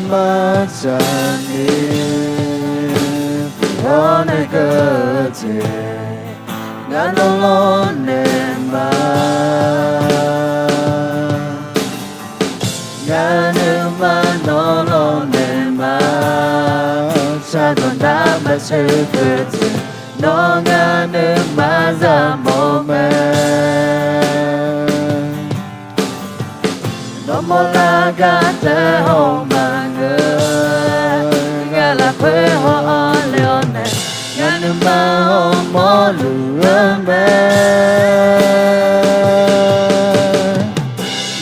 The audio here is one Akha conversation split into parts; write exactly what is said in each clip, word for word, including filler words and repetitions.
Maqtsaq ni, hawr nae keuv jeq, ngar nawr lawrnaeq ma. Ngar nuima nawr lawrnaeq ma. Shardawq nar maqtsoeq keuv jeq, nawr ngar nuima zaqmawf mae. Nawr mawrlar gar taef-aer haw maqngeur. Ngar lafkhoer haw-awr le-awr nae, ngar nuima haw mawrluf-eu mae.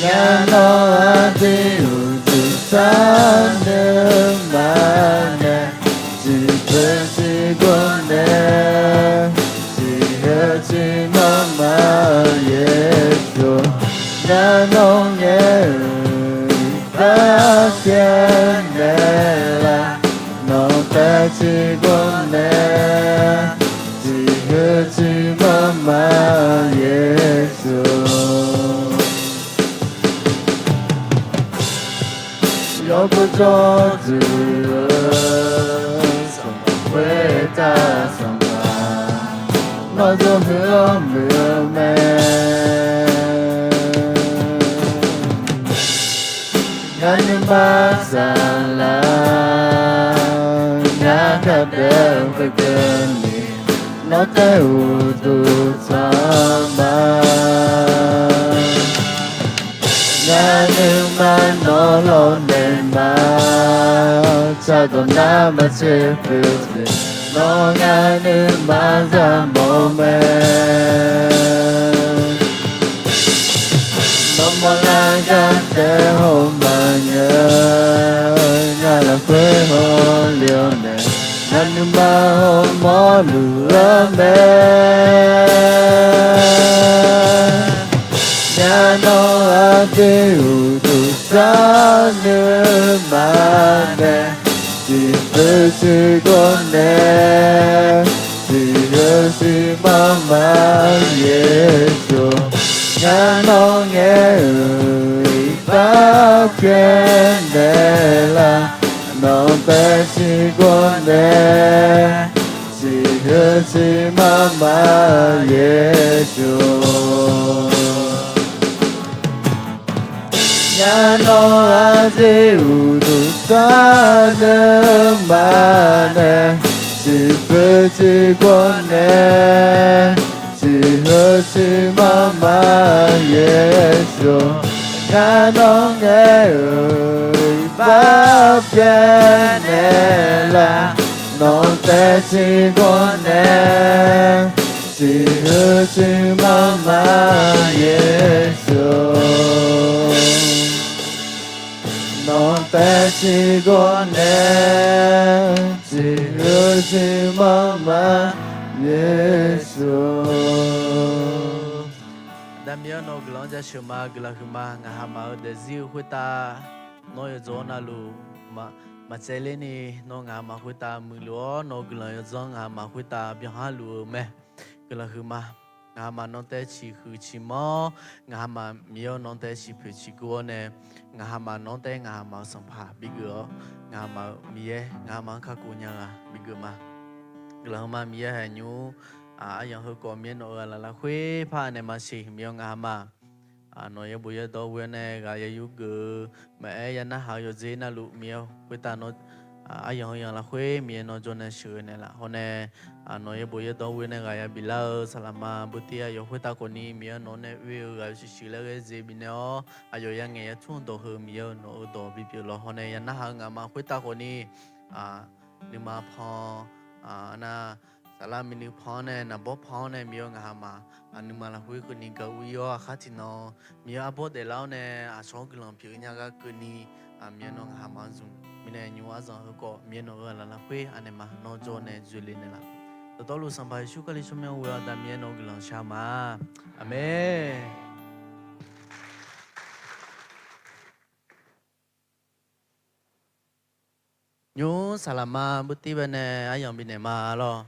Ngar nawr aqdui uqduq sar nuima nae, tiqpov tiqgor nae, tiqheu tiqmanr ma-eu Yeqsur, ngar nawr ngae-euq iqbax pyaeqnaeq laf, nawq taev tiqgor nae, tiqheu tiqmanr ma-eu Yeqsur. Yawbui jawrduq-eu Sanqpaq khoertav Sanqpaq, nawr jawrhuiq-awr muiq-eu mae. Ngar nuima saflar, ngar kadaef-eu khoerkeuvni, nawr taef uqduq tsawrma. Ngar nuima nawr lawrnaeq ma. Tsaqdawq nar maqtsoeq keuv jeq, nawr ngar nuima zaqmawf mae. Nawr mawrlar gar taef-aer haw maqngeur. Ngar lafkhoer haw le-awr nae, ngar nuima haw mawrluf-eu mae. Ngar nawr aqdui uqduq sar nuima nae, tiqpov tiqgor nae, tiqheu tiqmanr ma-eu Yeqsur, ngar nawr ngae-euq iqbax pyaeqnaeq laf, nawq taev tiqgor nae, tiqheu tiqmanr ma-eu Yeqsur, ngar nawr aqdui uqduq sar nuima nae, tiqpov tiqgor nae, tiqheu tiqmanr ma-eu Yeqsur, ngar nawr ngae-euq iqbax pyaeqnaeq laf, nawq taev tiqgor nae, tiqheu tiqmanr ma-eu Yeqsur, nawq taev tiqgor nae, tiqheu tiqmanr ma Yeqsur. Aqda Miqyaer nawr guiqlanq-anr jaceuq ma, guiqlanq huiqma. Ngaqhamaf-euq daefzir-eu khoertav nawr yawdzanr navluf maqtsaevler ni, nawr ngaqhamaf khoertav muiqluf-awr, nawr guiqlanq yawdzanr ngaqhamaf khoertav byanhar luf-eu mae. Guiqlanq huiqma. Ngaqhamaf nawr taev ciqhuiq ciqmanr, ngaqhamaf Miqyaer nawr taev ciqpoeq ciqguv-awr nae, ngaqhamaf nawr taev ngaqhamaf-euq Sanqpaq bigeuf-awr, ngaqhamaf-euq Miqyaer ngaqhamaf-anr kakhof nya ghaq bigeuf ma. Guiqlanq huiqma Miqyaer haeq nymr, aqyawf heukawv Miqyaer nawq-euq aqlaf lafkhoer par nae maqsiq Miqyaer ngaqhamaf nawq yaerbof yaerdawr ghoe-awr nae ghaq ya yur geuf-eu maqaer ya narhaq-eu yawdzer navluf Miqyaer khoertav nawr aqyawf heu yanq lafkhoer Miqyaer nawr jawr nae sheuqghae naeqlaf hawr nae, nawq yaerbof yaerdawr ghoe-awr nae ghaq ya biflar-eu saqlaqma beutiv aqyawf khoertav khawfni Miqyaer nawq-anr nae oe-eu ghaq yawshuif shuif laer ghae dzae bifnaeq-awr, aqyawf ya ngaeq ya tmr-eu dawq heu Miqyaer-eu nawq-euq dawq bipyeuf lawr hawr nae ya narhaq-eu ngaqma khoertav khawfni nuima pan, nar, saflar minui pan-awr nae naqbawr pan-awr nae Miqyaer ngaqhamaf nuima lafkhoer keuvni gaq ur-ir-awr aqkhar tiqnan Miqyaer arbawr daeflar-awr nae aqcawq-anr guiqlanq pyeuf nya gar keuvni, Miqyaer nawr ngaqhamaf-anr zmq mirnae nymr aryamq heukawv Miqyaer nawq-euq aqlaf lafkhoer anaeq ma nawr jawr nae dzoeqle naeqlaf. Dawqtawvluf Sanqpaq Yeqsur Kali tsawrmyanr ghoe-awr aqda Miqyaer nawq-eu guiqlanq shar ma. Aqmeq. Nymr saqlaqma beutiv bae nae aryamq bifnaeq ma lawr.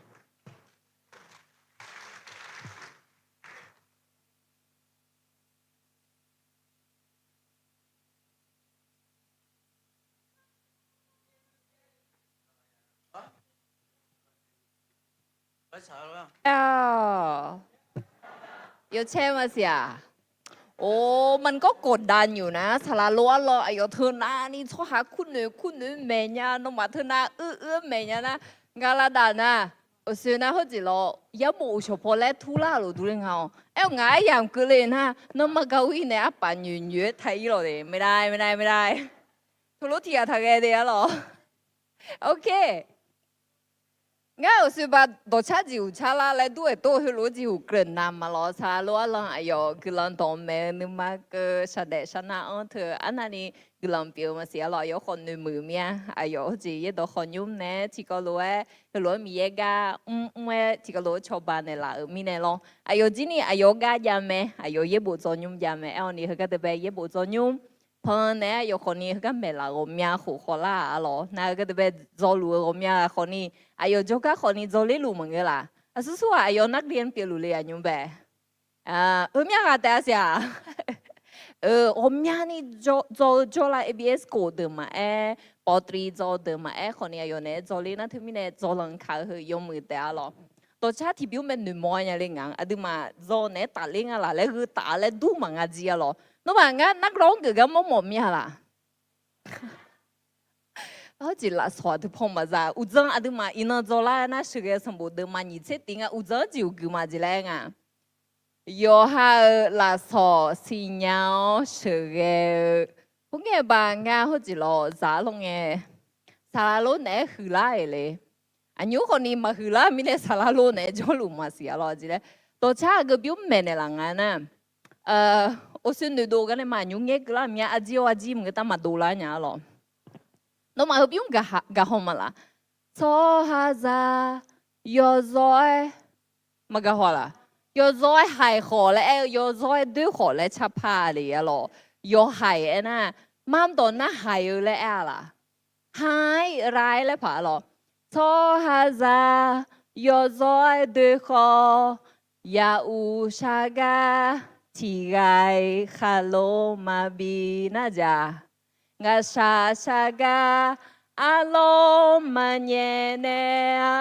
Yawcaer maqsiq-aq. Or, มันก็กดดันอยู่นะ saqlaq lov arlawr aqyawf teunav ni tsawrhaq kurnoeq kurnoeq maeq nya, nawmaf teunav uir uir maeq nya nar, nga lavdaq nar, aqsoeq nar hawrjeq lawr yarbof uqshawq paw laer turlar luf durler nga-awq. Aer-awq ngaq aryamq keuvle nar, nanrma gavir nae arpaf nyoeq nyoeq-aer taq-ir lawq de, ไม่ได้ ไม่ได้ ไม่ได้. Teulof tiq ghaq taqghae de arlawr. Ok. Ngar aqsoeq ba dawqcar jeqhuq car lar laer dur-aeq tor heulof-aer jeqhuq gleuvnav ma lawr. Saqlaq lov arlanr aqyawf guiqlanq dawq maeq-eu nuima keuv shaqdaef shaqnar-anr teu arnavni guiqlanq pyeuf-eu maqsiq arlawr. Aqyawf khawf noeqmuiq mir-a. Aqyawf hawrjeq yaerdawq khawqnymr nae tiqkawv lof-aer heulof-aer Miqyaer gar mrmr-aer tiqkawv lof-aer cawba naeqlaf-euq mirnae lawr. Aqyawf jir ni aqyawf gar jav mae, aqyawf yaerbof dzawrnymr jav mae. Aer-awr ni heugar deuq bae yaerbof dzawrnymr pan naeq-aer aqyawf khawf ni heugar maeqlaf ghawqmya khof khawf lar-a lawr. Nar heugar deuq bae dzawluf-eu ghawqmya ghaq khawf ni, aqyawf jawrgar khawf ni dzawrler luf maqngeur laf. Aqsur sur-aq aqyawf narghae pyeufluf le aqnymr bae. Heumya ghaq taef-a siq-aq. Ghawqmyani dzaw-eu jawrlar ABS khof deuq maqaer, ปอตรี dzaw-eu deuq maqaer khawf ni aqyawf naeq-aer dzawrler nar teumirnae dzawlanq kaq-eu heu yawmuiq taef-a lawr. Dawqcar tiqbymr bae noeqmawr nya le ngaq-anr aqduimaf dzaw naeq-aer tafler nga laf laer gheu taf-a laer dur maqnga jir-a lawr. Nawmaf ngar narghae-anr geuf gar mawrmawf mir-a laf. Hawrjeq lafsawq aqdui paw maqza uqdzan aqduimaf iqnan dzaw lar-aer nar sheuqghae sanqbof deuq ma nyiq tser tiv nga uqdzan-anr jeqhuq guiq ma jeq laer nga. Yawqha-euq lafsawq siqnya-awr sheuqghae-eu. Khoerngae baq ngar hawrjeq lawr zaq-ar lawr ngae, saqlaq lor naeq-aer huiqlar-euq le. Aqnymr khawf ni maqhuiqlar mirnae saqlaq lor naeq-aer jawrluf maqsiq-a lawr jeq laer. Dawqcar aqgeu bymr maeqnaeq laf nga nar, aqsur noeqdov gar nae ma aqnymr ngaer keuvlar mya arjir-awr arjir maqngeur tar maqdov lar nya-a lawr. Nawmaf heubymr gaq haw ma laf. Tsawrhaqzaq yawzawr-aer maqgaq haw laf. Yawzawr-aer haiq khawf laer aer-eu yawzawr-aer doer khawf laer carpar le-a lawr. Yawhaiq aernar, marmr dawq narhaiq-eu laer aer-a laf. Haiq rai laer paq-a lawr. Tsawrhaqzaq yawzawr-aer doer khawf, yaquq shar gar tiq ghaq-iq khaqlo maqbi nar jaq. Ngaqshaq shar gar arlawr maqnyaef naeq-a.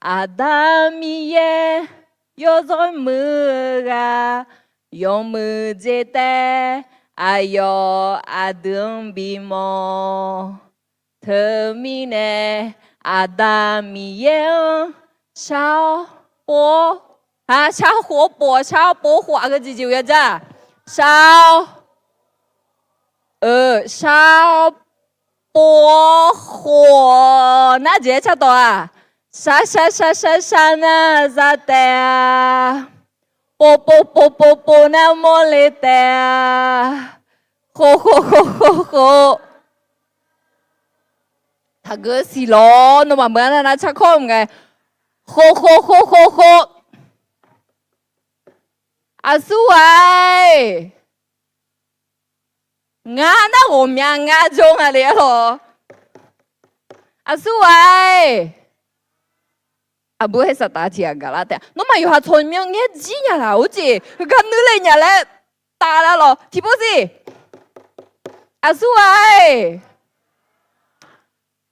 Aqda Miqyaer yawzawr muiq-eu ghaq, yawmuiq jeq taef aqyawf aqdui-anr bimawr. Teumirnae Aqda Miqyaer-anr shar-awr pov-awr, shar-awr khof-awr pov-awr shar-awr pov-awr khof-a geu jeqjeq-eu ya jar. Shar-awr, shar-awr pov-awr khof-awr nar jeq-aer cardawq-aq, shar shar shar shar shar nar za taef-a. Pov pov pov pov pov nar mawrle taef-a. Khof khof khof khof khof. Taqgeu siq lawr nawmaf meuq-anr nar nar carkawr mq ngae. Khof khof khof khof khof. Aqsur ghaq-iq. Ngar nar ghawqmya ngar jawr nga le-a lawr. Aqsur ghaq-iq. Aqbur haer saqtaf tiq ghaq gaqlar taef. Nawmaf yawqha tsawrmyanr ngaer jir nya laq-or jeq heugar nuir le nya laer taf lar lawq tiqpov siq. Aqsur ghaq-iq.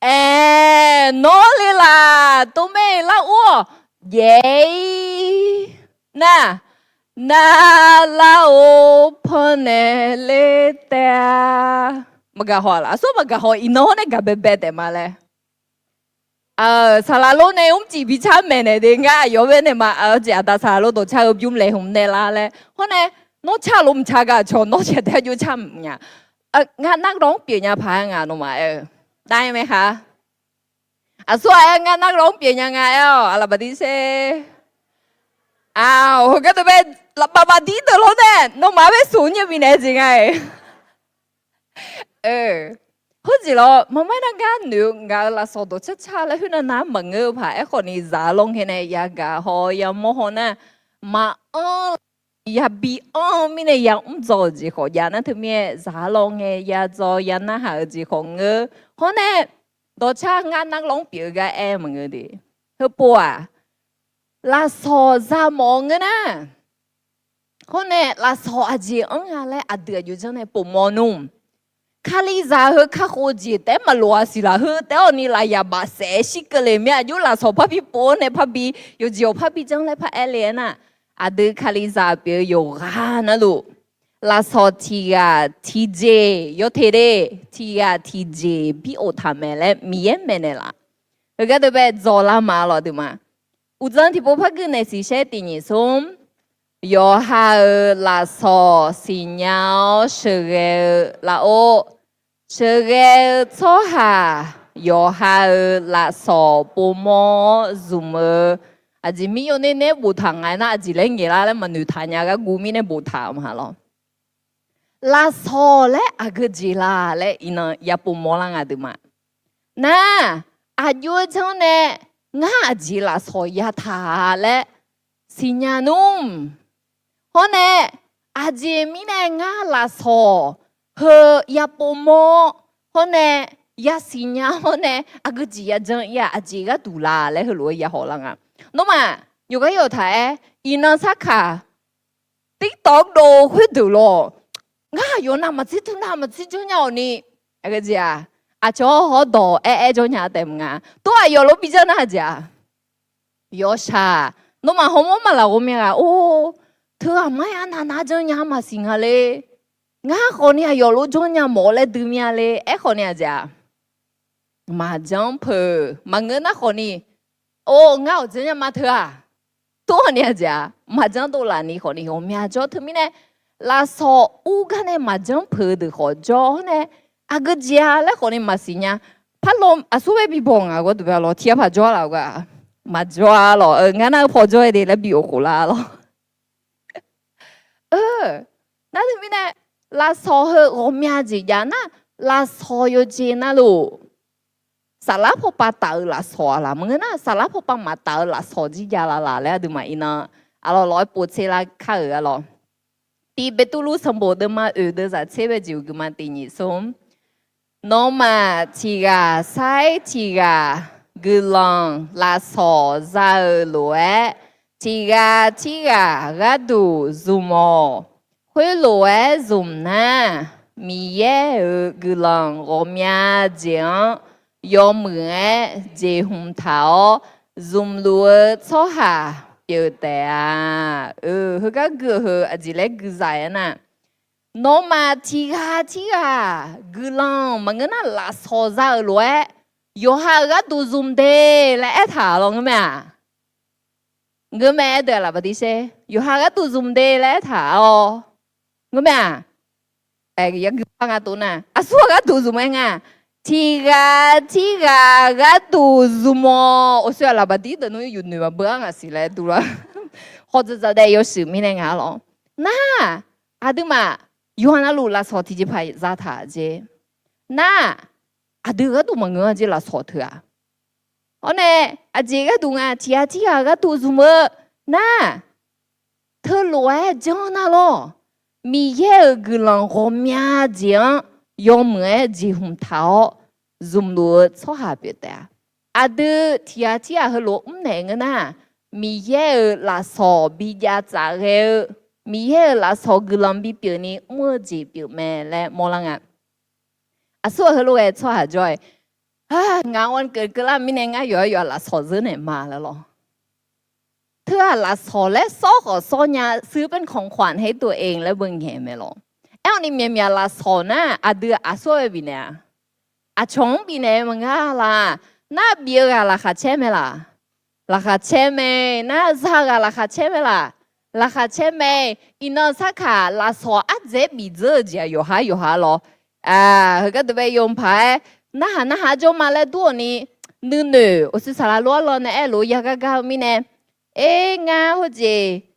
Aeq, nawr le laq, tov mae lar ur-awq, jaeq-ir nar, nar lar-or pannaeq ler taef-a. Maqgaq haw laf, aqsur maqgaq haw iqnan hawr nae gaq baebae taef ma laer. Saqlaq lor nae mrcif bi car maeqnaeq de ngar aqyawf baenaeq ma, aqjeq aqda saqlaq lor dawqcar-eu bymr laeqhmq naeq lar laer. Hawr nae, nawr car lof mq car gaq cawq nawr caeq tae-aer jov car mq nya. Ngar nargawr-anr pyeuf nya paq aer nga nawmaf aer-eu. Dav-ir mae ha. Aqsur ghaq aer ngar nargawr-anr pyeuf nya nga aer-awq, aqlaf baqdir sher. Aq, heugar deuq bae, baqbaqdir deuq lawr nae nawmaf-anr bae smq nyaer bifnaeq-eu jeq nga-iq. Khoerjeq lawr, maqmaer nar gar noeq-eu ngaq-euq lafsawq dawqcar car laer khoernav nav maqngeur-eu paq aerkhawf ni zaq lawr ngae nae yagaq haw yamawr haw nar, maqanr yabi anr-eu mirnae yamr dzaw-euq jeq khawf jav nar teumirnae zaq lawr ngae yadzaw yanarhaq-euq jeq khawf ngeur. Hawr nae, dawqcar ngar nargawr-anr pyeuf-eu gar aer maqngeur de. Heupov-aq, lafsawq za mawf-eu ngeur nar, hawr nae lafsawq aqjeq anr nga laer aqdui aqjox janr nae pov mawf nmr. Kalizaq heu kakhof jeq taef-aer maqlof-a siq laf heu taef-awr ni lafyaq bafsaef shir keuvle mir aqjox lafsawq parbi pov-awr nae parbi yawqjeq awq parbi janr laer paraer le-aer nar, aqdui Kalizaq pyeuf-eu yawqghaq navluf, lafsawq tiq ghaq tiqjeq yawteq de, tiq ghaq tiqjeq bi oftaq mae laer Miqyaer maeqnaeq laf. Heugar deuq bae dzawqlar ma lawq deuq ma. Uqdzan tiqpov par gui naeq siq shaer tiq nyiq smr. Yawqha-euq lafsawq siqnya-awr sheuqghae-eu laf-or, sheuqghae-eu tsawrhaq yawqha-euq lafsawq povmawr-awr zmq-eu, aqjeq mir yawner nae boftaq nga nar aqjeq laer ngaeqlar laer maqnoeq taq nya gar guv mirnae boftaq-eu ma lawq. Lafsawq laer aqgeu jeq la laer iqnan ya povmawr lar nga deuq ma. Nar, aqjox-eu janr nae ngar aqjeq lafsawq yataq laer siqnya nmr. Hawr nae, aqjeq mirnae ngar lafsawq heu ya povmawr, hawr nae ya siqnya, hawr nae aqgeu jeq ya jan-ir-a, aqjeq gharduq la laer heulof-aer ya hawlar nga. Nawmaf yawqgar yawqtaq-aer iqnan sarkaq TikTok dov khoerdeuq lawq. Ngar aqyawf navmaqtser teu navmaqtser janrnya-awq ni. Aqgeu jeq-aq, aqcawq hawr dawq aer aer janrnya taef maqnga. Tov aqyawf lof bi janr nar jeq-aq, yawshaq, nawmaf hawmawr maqlaq ghawqmya ghaq or, teughaq mar-aer arnav nar janrnya maqsiq nga le. Ngar khawfni aqyawf lof janrnya mawf laer dui mir-a le. Aerkhawfni aqjeq-aq, maqjanr peuq maqngeur nar khawfni, or ngar awq janrnya ma teu-aq, tov khawfni aqjeq-aq, maqjanr dov laf ni khawfni ghawqmya jawr teumirnae, lafsawq ur gar nae maqjanr peuq-eu deuq khawf jawr-awr nae, aqgeu jeq-a laer khawfni maqsiq nya. Parlawr aqsur bae bi baw nga gharduq bae lawq, tiqghaq paq jawr-a laf-eu gar, maqjawr-a lawq. Ngar nar-eu paw jawr-aer de laer bi of khof lar lawq. Nar teumirnae, lafsawq heu ghawqmya jeq jav nar, lafsawq yawqjeq navluf, saflar pawpav taf-eu lafsawq-a laq maqngeur nar, saflar pawpav maqtaf-eu lafsawq jir jav la laq laer aqduimaf iqnan aqlawq lawq-aer povtser lar kar-euq-a lawq. Tiq Beqtuvluv sanqbof deuvma oeq deuvzaq tser bae jeq-euq guiqma tiq nyiq smr. Nawmaf tiq ghaq sair tiq ghaq guiqlanq lafsawq za-euq lof-aer, tiq ghaq tirghaq gharduq zmq-awq. Khoerlof-aer zmq nar, Miqyaer-euq guiqlanq ghawqmya jeq-anr yawmuiq-aer jeqhmq taq-awr zmqluf-eu tsawrhaq pyeuf taef-a. Heugar gui-eu heu aqjeq laer guiqzaq-aer nar, nawmaf tiq ghaq tirghaq guiqlanq maqngeur nar lafsawq za-euq lof-aer, yawqha-euq gharduq zmq de laer aertaq lawq ngeur mae-aq. Ngeur mae aerdeuq-aq laf baqdir sher. Yawqha gharduq zmq de laer aertaq-awr ngeur mae-aq. Yagui par nga tov nar, aqsur-aq gharduq zmq-aer nga. Tiq ghaq tirghaq gharduq zmq-awq. Awqshoer-aq laf baqdir deuq nmr yufnoeq maqbeu-ar ngaq siq laer durlar. Hawdzaq dzaq daef yawshuif mirnae nga lawq. Nar, aqduimaf yawqha navluf lafsawq tiqjeqpaq zataq jeq. Nar, aqdui gharduq maqngeur-a jeq lafsawq teu-aq. Hawr nae, aqjeq gharduq nga tiq ghaq tirghaq gharduq zmq-eu nar, teulof-aer janr nar lawr, Miqyaer-euq guiqlanq ghawqmya jeq-anr yawmuiq-aer jeqhmq taq-awr zmqluf-eu tsawrhaq pyeuf taef-a. Aqdui tiq ghaq tirghaq heulof mrnaeq ngeur nar, Miqyaer-euq lafsawq bijav tsaf ghae-eu, Miqyaer-euq lafsawq guiqlanq bipyeuf ni mr-eu jeq pyeuf mae laer mawrlar nga. Aqsur-aq heulof-aer tsawrhaq jawr-aer, ngaq-anr keuv keuvlar mirnae ngar yawqha yawqha lafsawq zeur naeq ma laer lawr. Teu-aq lafsawq laer sawr khawf sawr nya, ซื้อเป็นของขวัญให้ตัวเอง laer beu ngaeq mae lawr. Aer-awr ni myaqmyaq lafsawq nar aqdui aqsur-aer bifnaeq-a. Aqcawq-anr bifnaeq maqnga laf. Nar bif-eu ghaq laqkhaq caer mae laf. Laqkhaq caer mae. Nar za-eu ghaq laqkhaq caer mae laf. Laqkhaq caer mae. Iqnan sarkaq lafsawq ardzaeq bif dzeur-eu jeq-aq yawqha yawqha lawr. Heugar deuq bae yawmuiq paq-aer narhaq narhaq jawr ma laer dur-awq ni, nuinoeq awqshoe saqlaq lof-aer law nae aerlof-aer yagar gar-eu mirnae, er ngar heujeq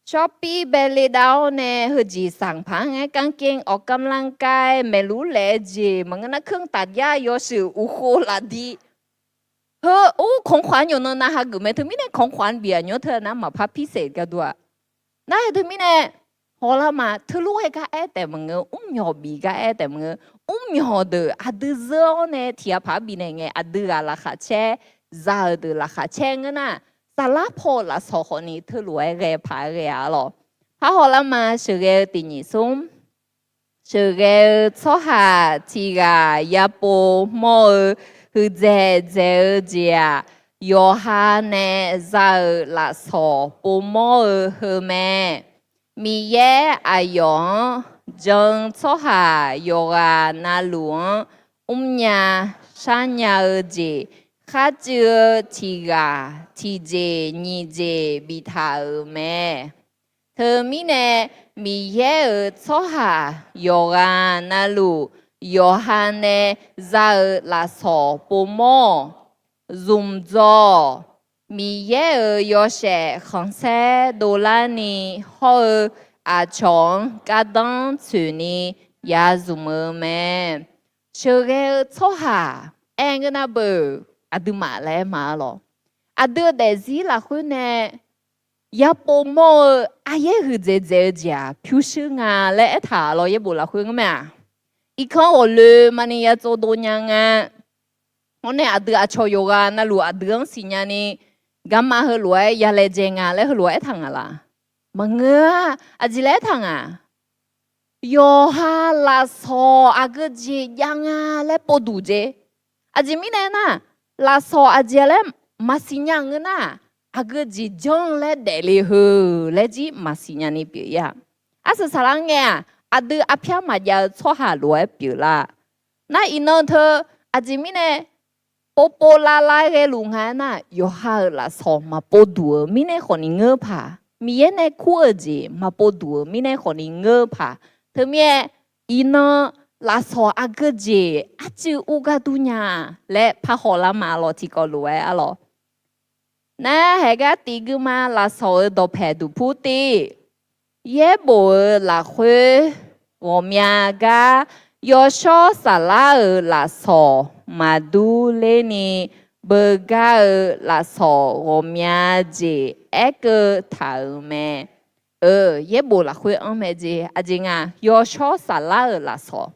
Shopee bae le dav-awr nae heujeq sanq paq-anr ngaer กางเกงออกกำลังกาย maeqlur laef-eu jeq maqngeur nar เครื่องตัดหญ้า yawshuif uqkhov lafdi. Heu or ของขวัญ yawqnan nav hageuf mae teumirnae ของขวัญ bif-aq nymr teu nar maqpar pirsaef gar dur-aq. Nar-eu teumirnae hawlar ma teulof-aer gar aer taef maqngeur, mrmyawq bif gar aer taef maqngeur, mrmyawq deuq aqdui zeur-awr nae tiq ghaq paq-aer bifnaeq ngae aqdui ghaq laqkhaq caer, za-euq deuq laqkhaq caer ngeur nar, saflar paw-eu lafsawq khawfni teulof-aer ghae paq-aer ghae-a lawr. Par hawlar ma sheuqghae-eu tiq nyiq smr. Sheuqghae-eu tsawrhaq tiq ghaq yapov mawr-eu huiqdzaeq dzaeq-eu jeq-aq, yawqha nae za-euq lafsawq povmawr-eu heu mae. Miqyaer aqyawf-anr jan-eu tsawrhaq yawqghaq navluf-anr mrnya sharnya-eu jeq kharcuiv-eu tiq ghaq tiqjeq nyiq jeq biftaq-euq mae. Teumirnae, Miqyaer-euq tsawrhaq yawqghaq navluf yawqha nae za-euq lafsawq povmawr-awq. Zmqdzawq-awq. Miqyaer-euq yawshaef khanqsaer dovlarni hawr-eu aqcawq-anr gardanr tsoeqni ya zmq-eu mae. Sheuqghae-eu tsawrhaq aer ngeur nar beu, aqduimaf laer ma-a lawq. Aqdui-eu daefzir lafkhoer nae yapov mawr-eu aryaer huiqdzaeq dzaeq-eu jeq-aq pyurshuir nga laer aertaq lawq. Yaerbof lafkhoer ngeur mae-aq, irkanr ghawqloe maqni ya tsov dov nya nga. Hawr nae aqdui aqcawq yawqghaq navluf aqdui-anr siqnya ni, garma heulof-aer ya laejae nga laer heulof-aer aertaq nga laq? Maqngeur-a. Aqjeq laer aertaq nga? Yawqha lafsawq aqgeu jeq jav nga laer povduq jeq. Aqjeq mirnae nar, lafsawq aqjeq laer maqsiq nya ngeur nar, aqgeu jeq janr laer daefle heu laer jir maqsiq nya ni pyeuf-ir-a. Arsaq saqlar ngae-aq, aqdui arpyar maqjav-eu tsawrhaq lof-aer pyeuflar. Nar iqnan teu, aqjeq mirnae, povpov lavlav ghaeluf nga aernar, yawqha-euq lafsawq maqpov duq-euq mirnae khawfni ngeur paq, Miqyaer nae kur-euq jeq maqpov duq-euq mirnae khawfni ngeur paq. Teumirnae, iqnan lafsawq aqgeu jeq arcuiv ur gar dur nya laer parhaw lar ma lawq, tiqkawv lof-aer arlawq. Nar haeqgar tif guima lafsawq-euq dawqpaeq duqpur tiv, yaerbof-euq lafkhoer ghawqmya gar yawshawr saflar-euq lafsawq maqdur lerni, beugar-eu lafsawq ghawqmya jeq aerkeuv taq-euq mae. Yaerbof lafkhoer anr mae jeq, aqjeq nga, yawshawr saflar-euq lafsawq.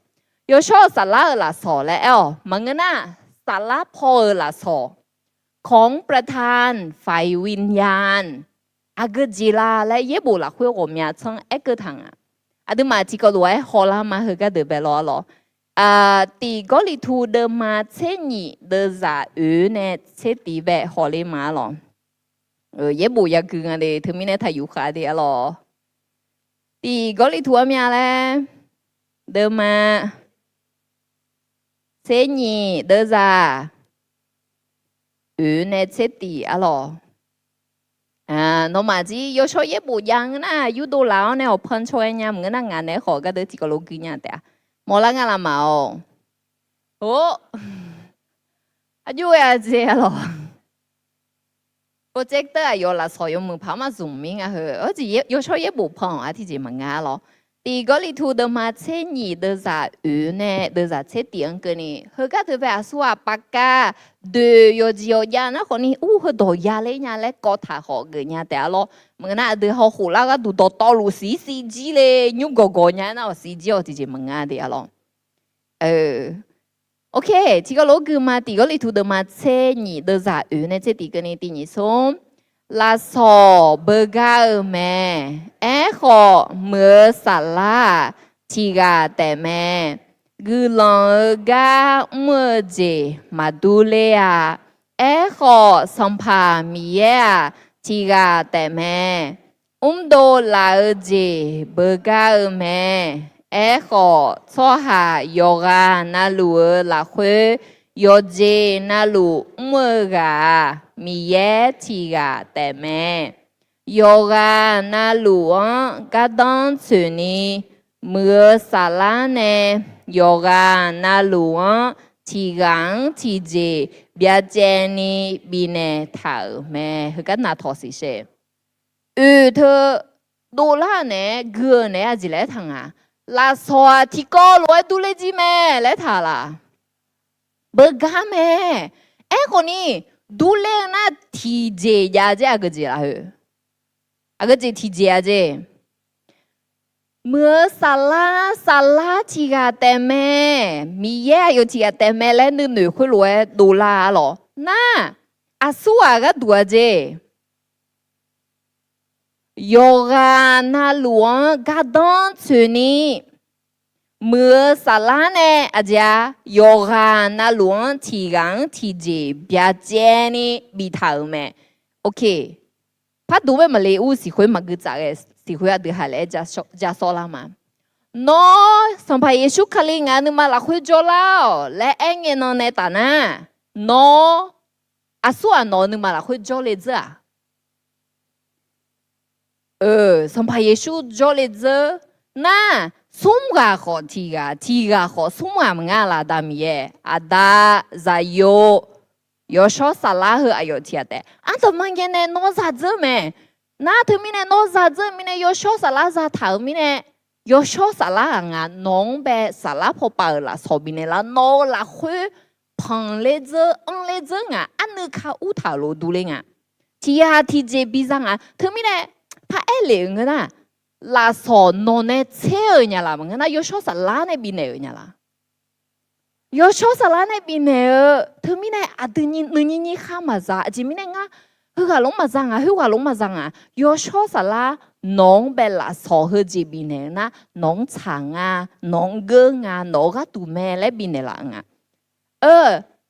Yawshawr-eu saflar-euq lafsawq laer aer-awq. Maqngeur nar, saflar paw-euq lafsawq, ของประทานฝ่ายวิญญาณ aqgeu jeq la laer yaerbof lafkhoer ghawqmya tsanr aerkeuv taq nga. Aqduimaf tiqkawv lof-aer hawlar ma, heugar deuq bae lawr arlawq. Tif Gawrliqtu deuvma tser nyif deuvzaq oeq nae tser tif bae hawler ma arlawq. Yaerbof yagui nga le, teumirnae taqyuf khav de arlawq. Tif Gawrliqtu armya laer, deuvma tser nyif deuvzaq oeq nae tser tif arlawq. Nawmaf jir yawshawr yaerbof jav ngeur nar, yurdov laf-awr nae awqpan caw ghae nya maqngeur nar, ngaq naeq-aer khawf gardeuv tiqkawv lof gui nya taef-a. Mawrlar nga laf maf-awq. Or, aqjox ghae-a jeq arlawq. Projector aqyawf lafsawq yawmuiq paq-aer maqzmq mir nga heu. Yawshawr yaerbof pan-awq, ar tiqjeq maqnga lawr. Tif Gawrliqtu deuvma tser nyif deuvzaq oeq nae deuvzaq tser tif-anr keuvni, heugar deuq bae aqsur ghaq pavkav doeq yawqjeq yawqjav nar khawfni ur heudawq yaler nya laer kawv taq khawf geuf nya taef-a lawr. Maqngeur nar aqdui hawkhof lar gharduq dawqtawvluf siqsiq jir le, nymr gawqgawq nya nar-awq siq jir-awq tiqjeq maqnga de arlawq. Ok, tiqkawv lof gui ma, Tif Gawrliqtu deuvma tser nyif deuvzaq oeq nae tser tif keuvni tif nyif smr. Lafsawq beugar-eu mae. Aerkhawf, muiq-eu saflar-aq, tiq ghaq taef mae. Guiqlanq-eu gar mr-eu jeq maqdur ler-a. Aerkhawf, Sanqpaq Miqyaer-aq, tiq ghaq taef mae. Mrdov laf-eu jeq beugar-eu mae. Aerkhawf, tsawrhaq yawqghaq na luf-eu lafkhoer, yawqjeq na luf mr-eu ghaq-aq, Miqyaer tiq ghaq taef mae. Yawqghaq na luf-anr gardanr tsoeqni, muiq-eu saflar nae yawqghaq na luf-anr tiq ghaq-anr tiqjeq byacaevni bifnaeq taq-euq mae. Heugar naqtawq siqshae. Oeq teu dovlar-eu naeq-aer gui-eu naeq-aer aqjeq laer aertaq nga. Lafsawq-aq tiqkawv lof-aer durler jir mae laer aertaq laf? Beugar mae. Aerkhawfni, durler-eu nar tiqjeq jav jaer aqgeu jeq laf heu? Aqgeu jeq tiqjeq-a jeq. Muiq-eu saflar, saflar tiq ghaq taef mae. Miqyaer aqyawf tiq ghaq taef mae laer nuinoeq khoerlof-aer dovlar-a lawq. Nar, aqsur ghaq gharduq-a jeq. Yawqghaq na luf-anr gardanr tsoeqni, Muiq-eu saflar nae aqjeq-a, yawqghaq navluf-anr tiq ghaq-anr tiqjeq byacaevni biftaq-euq mae. Ok. Par dov bae maqle ur, siqkhoer maqgui tsaf ghae, siqkhoer aqdui haq laer ja sawr lar ma. Nawr Sanqpaq Yeqsur Kali ngaq-euq nuima lafkhoer jawrlar-awq laer aerngae nan nae taf nar, nawr aqsur-aq nawq-eu nuima lafkhoer jawrle dzeur-aq? Sanqpaq Yeqsur jawrle dzeur nar, smr ghaq khawf tiq ghaq, tiq ghaq khawf smr ghaq maqnga laf, Aqda Miqyaer, Aqda, Zaqyo, Yawshawr Saflar heu aqyawf tiq ghaq taef. Ardanqbae ngae nae nawr za dzeur mae. Nar teumirnae nawr za dzeur-eu mirnae, Yawshawr Saflar zataq-euq mirnae, Yawshawr Saflar-aq ngaq nawq-anr bae saflar pawpav-euq lafsawq bifnaeq lar, nawq-euq lafkhoer panqler dzeur, anrler dzeur ngaq, arnuiv ka urtaq-euq lof durler nga. Tiq ghaq tiqjeq biza ngaq. Teumirnae paraer lef-euq ngeur nar, lafsawq nawq nae tser-euq nya laf maqngeur nar, Yawshawr Saflar nae bifnaeq-euq nya laf. Yawshawr Saflar nae bifnaeq-eu teumirnae aqdui nuinyir nyir khar maqza. Aqjeq mirnae ngar heughaq lor maqza ngaq, khoerghaq lor maqza ngaq. Yawshawr Saflar nawq-anr bae lafsawq heujeq bifnaeq-eu nar, nawq-anr tsaq nga, nawq-anr geur nga, nawq-eu gharduq mae laer bifnaeq laf-eu nga.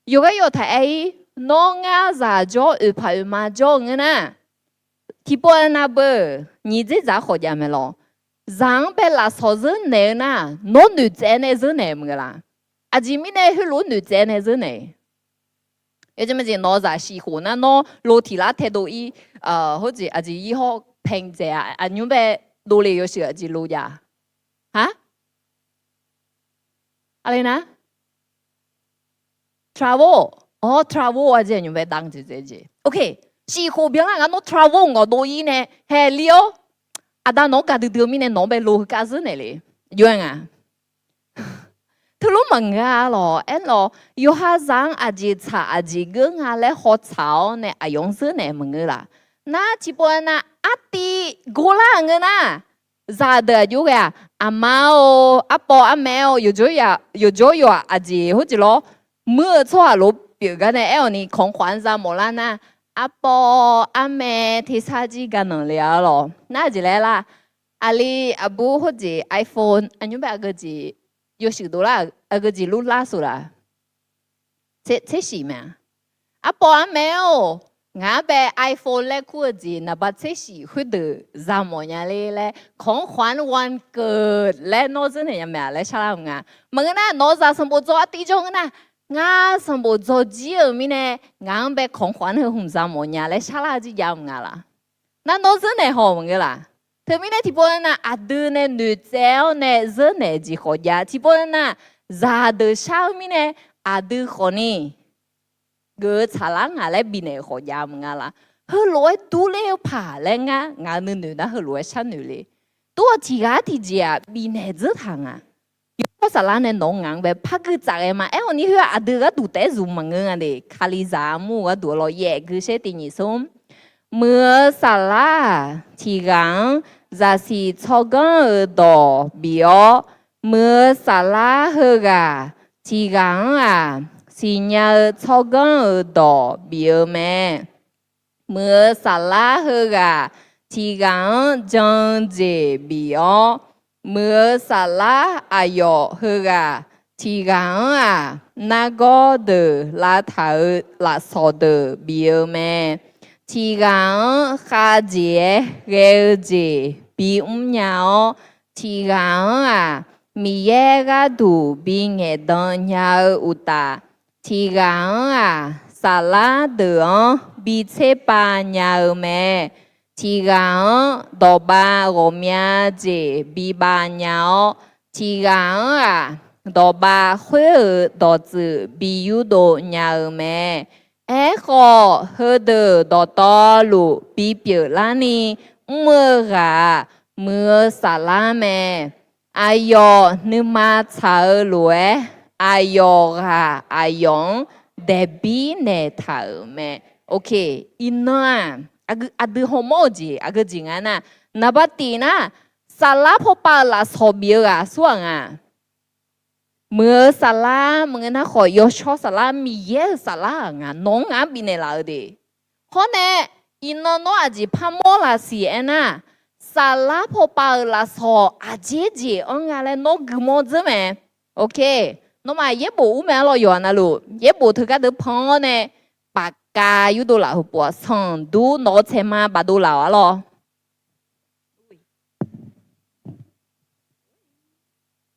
Yawqgar yawtaq aer-ir, nawr ngar zaq jawr, oeqpaq oeqma jawr-eu ngeur nar, tiqpov-a navbeu nyiq dzerdzaq khawf jav mae lawr. Zaq-anr bae lafsawq zeur naeq-eu nar, nawr noeqtsaev nae zeur naeq maqngeur laf. Aqjeq mirnae heulof-aer noeqtsaev nae zeur naeq, yawjeq maqjeq nawq-eu zaq shif khof nar, nawr lo tiq lar taedov-ir, hawrjeq aqjeq ir hawr paeq dzaeq-a, aqnymr bae dovle yawshuif aqjeq lo jav. Ha? Aqle nar? Travel. Awr, travel-a jeq aqnymr bae dav jeq dzaeq jeq. Ok. Shif khof byanlar nga nawr travel ngawqdov-ir nae haeq li-awr, aqda nawq-anr gaqdui dui-eu mirnae nawq-anr bae lo heukav zeur naeq le. Jov-aer nga. Teulof maqngeur-a lawq. Aerlawq, yawqha zaq-anr aqjeq tsaq aqjeq geur nga laer hawtsaq-awr nae aqyawf-anr zeur naeq maqngeur laf. Nar tiqpov-a nar, artiv gorlar-euq ngeur nar, zaqdeuq aqjox ghae-aq, aqma-or, arpawv armaer-or, yawqjawr yawqjawr yawq-aq aqjeq hawrjeq lawr, muir-eu tsawrhaq lof pyeuf gar nae aer-awq ni kanqkhaq-anr za mawf lar nar, arpawv armaer tersar jir ga nanq le-a lawq. Nar aqjeq laer lar, aqli aqbur hawrjeq iPhone aqnymr bae aqgeu jeq yawshuif dovlar, aqgeu jeq lurlar suf laf. Tser shif mae-a. Arpawv armaer-or, ngaq-anr bae iPhone laer kur-eu jeq naqba tser shif khoerdeuq za mawf nya le laer, kanqkhaq-anr วันเกิด laer nawr zeur naeq nya mae-a laer sharlar-eu nga. Maqngeur nar, nawq-eu zaq sanqbof dzaw artiv jawr ngeur nar, ngar sanqbof dzaw jir-euq mirnae, ngaq-anr bae kanqkhaq-anr heu hmq za mawf nya laer sharlar jir jav-eu nga laf. Nar nawr zeur naeq haw maqngeur laf. Teumirnae tiqpov nar aqdui nae noeqtsaev-awr nae zeur naeq jeq khawf jav. Tiqpov nar zaqdeuq shar-eu mirnae aqdui khawfni geuf-eu tsaqlar ngaq laer bifnaeq-euq khawf jav maqnga laf. Heulof-aer durler-eu paq laer ngar ngaq nuinoeq nar heulof-aer sharnoeq le. Tov-awq tiq ghaq tiqjeq-aq bifnaeq dzeur taq nga. Yawshawr Saflar nae nawq-anr ngaq-anr bae par gui tsaf ghae ma. Aer-awq ni khoer aqdui gharduq taef-aer zmq maqngeur nga de. Kalizaq armur-eu gharduq lawr yaef gui shaer tiq nyiq smr. Muiq-eu saflar-aq, tiq ghaq-anr zaqsiq tsawrganr-euq dawq bif-awr, muiq-eu saflar heughaq tiq ghaq-anr-aq, siqnya-eu tsawrganr-euq dawq bif-eu mae. Muiq-eu saflar heughaq tiq ghaq-anr jan-eu jeq bif-awr, muiq-eu saflar aqyawf heughaq tiq ghaq-anr-aq, nargawr deuq lavtaq-euq lafsawq deuq bif-eu mae. Tiq ghaq-anr khavjeq-aer ghae-eu jeq bimr nya-awr, tiq ghaq-anr-aq, Miqyaer gharduq bingaeq dan nya-eu uqtaf, tiq ghaq-anr-aq, saflar deuq-anr bitser pav nya-eu mae. Tiq ghaq-anr dawqbav ghawqmya jeq bibav nya-awr, tiq ghaq-anr-aq, dawqbav khoer-euq dawqtsuif bi yurdov nya-eu mae. Aerkhawf, heudeuq dawqtawvluf bipyeuf larni mr-eu ghaq-aq, muiq-eu saflar mae. Aqyawf nuima tsaq-eu lof-aer, aqyawf ghaq aqyawf-anr daeqbir naeqtaq-euq mae. Ok, iqnan-aq, aqdui hawmawr-eu jeq aqgeu jeq nga nar, naqba tiq nar, saflar pawpav-euq lafsawq bif-eu ghaq aqsur-aq nga. Muiq-eu saflar maqngeur nar khawf, yawshawr saflar, Miqyaer-euq saflar-aq nga, nawq-anr ngaq-anr bifnaeq laf-eu de. Hawr nae, iqnan nawr aqjeq par mawr laf siq aernar, Saflar pawpav-euq lafsawq aqjeq jeq-anr nga laer nawr guimawr dzeur mae. Ok, nawmaf yaerbof ur mae arlawq, yawqha navluf yaerbof teugar deuq pan-awr nae, pafkav yurdov laf heupuq-aq sanqdur nawq-eu tsaeqma bafdov laf-awq arlawq.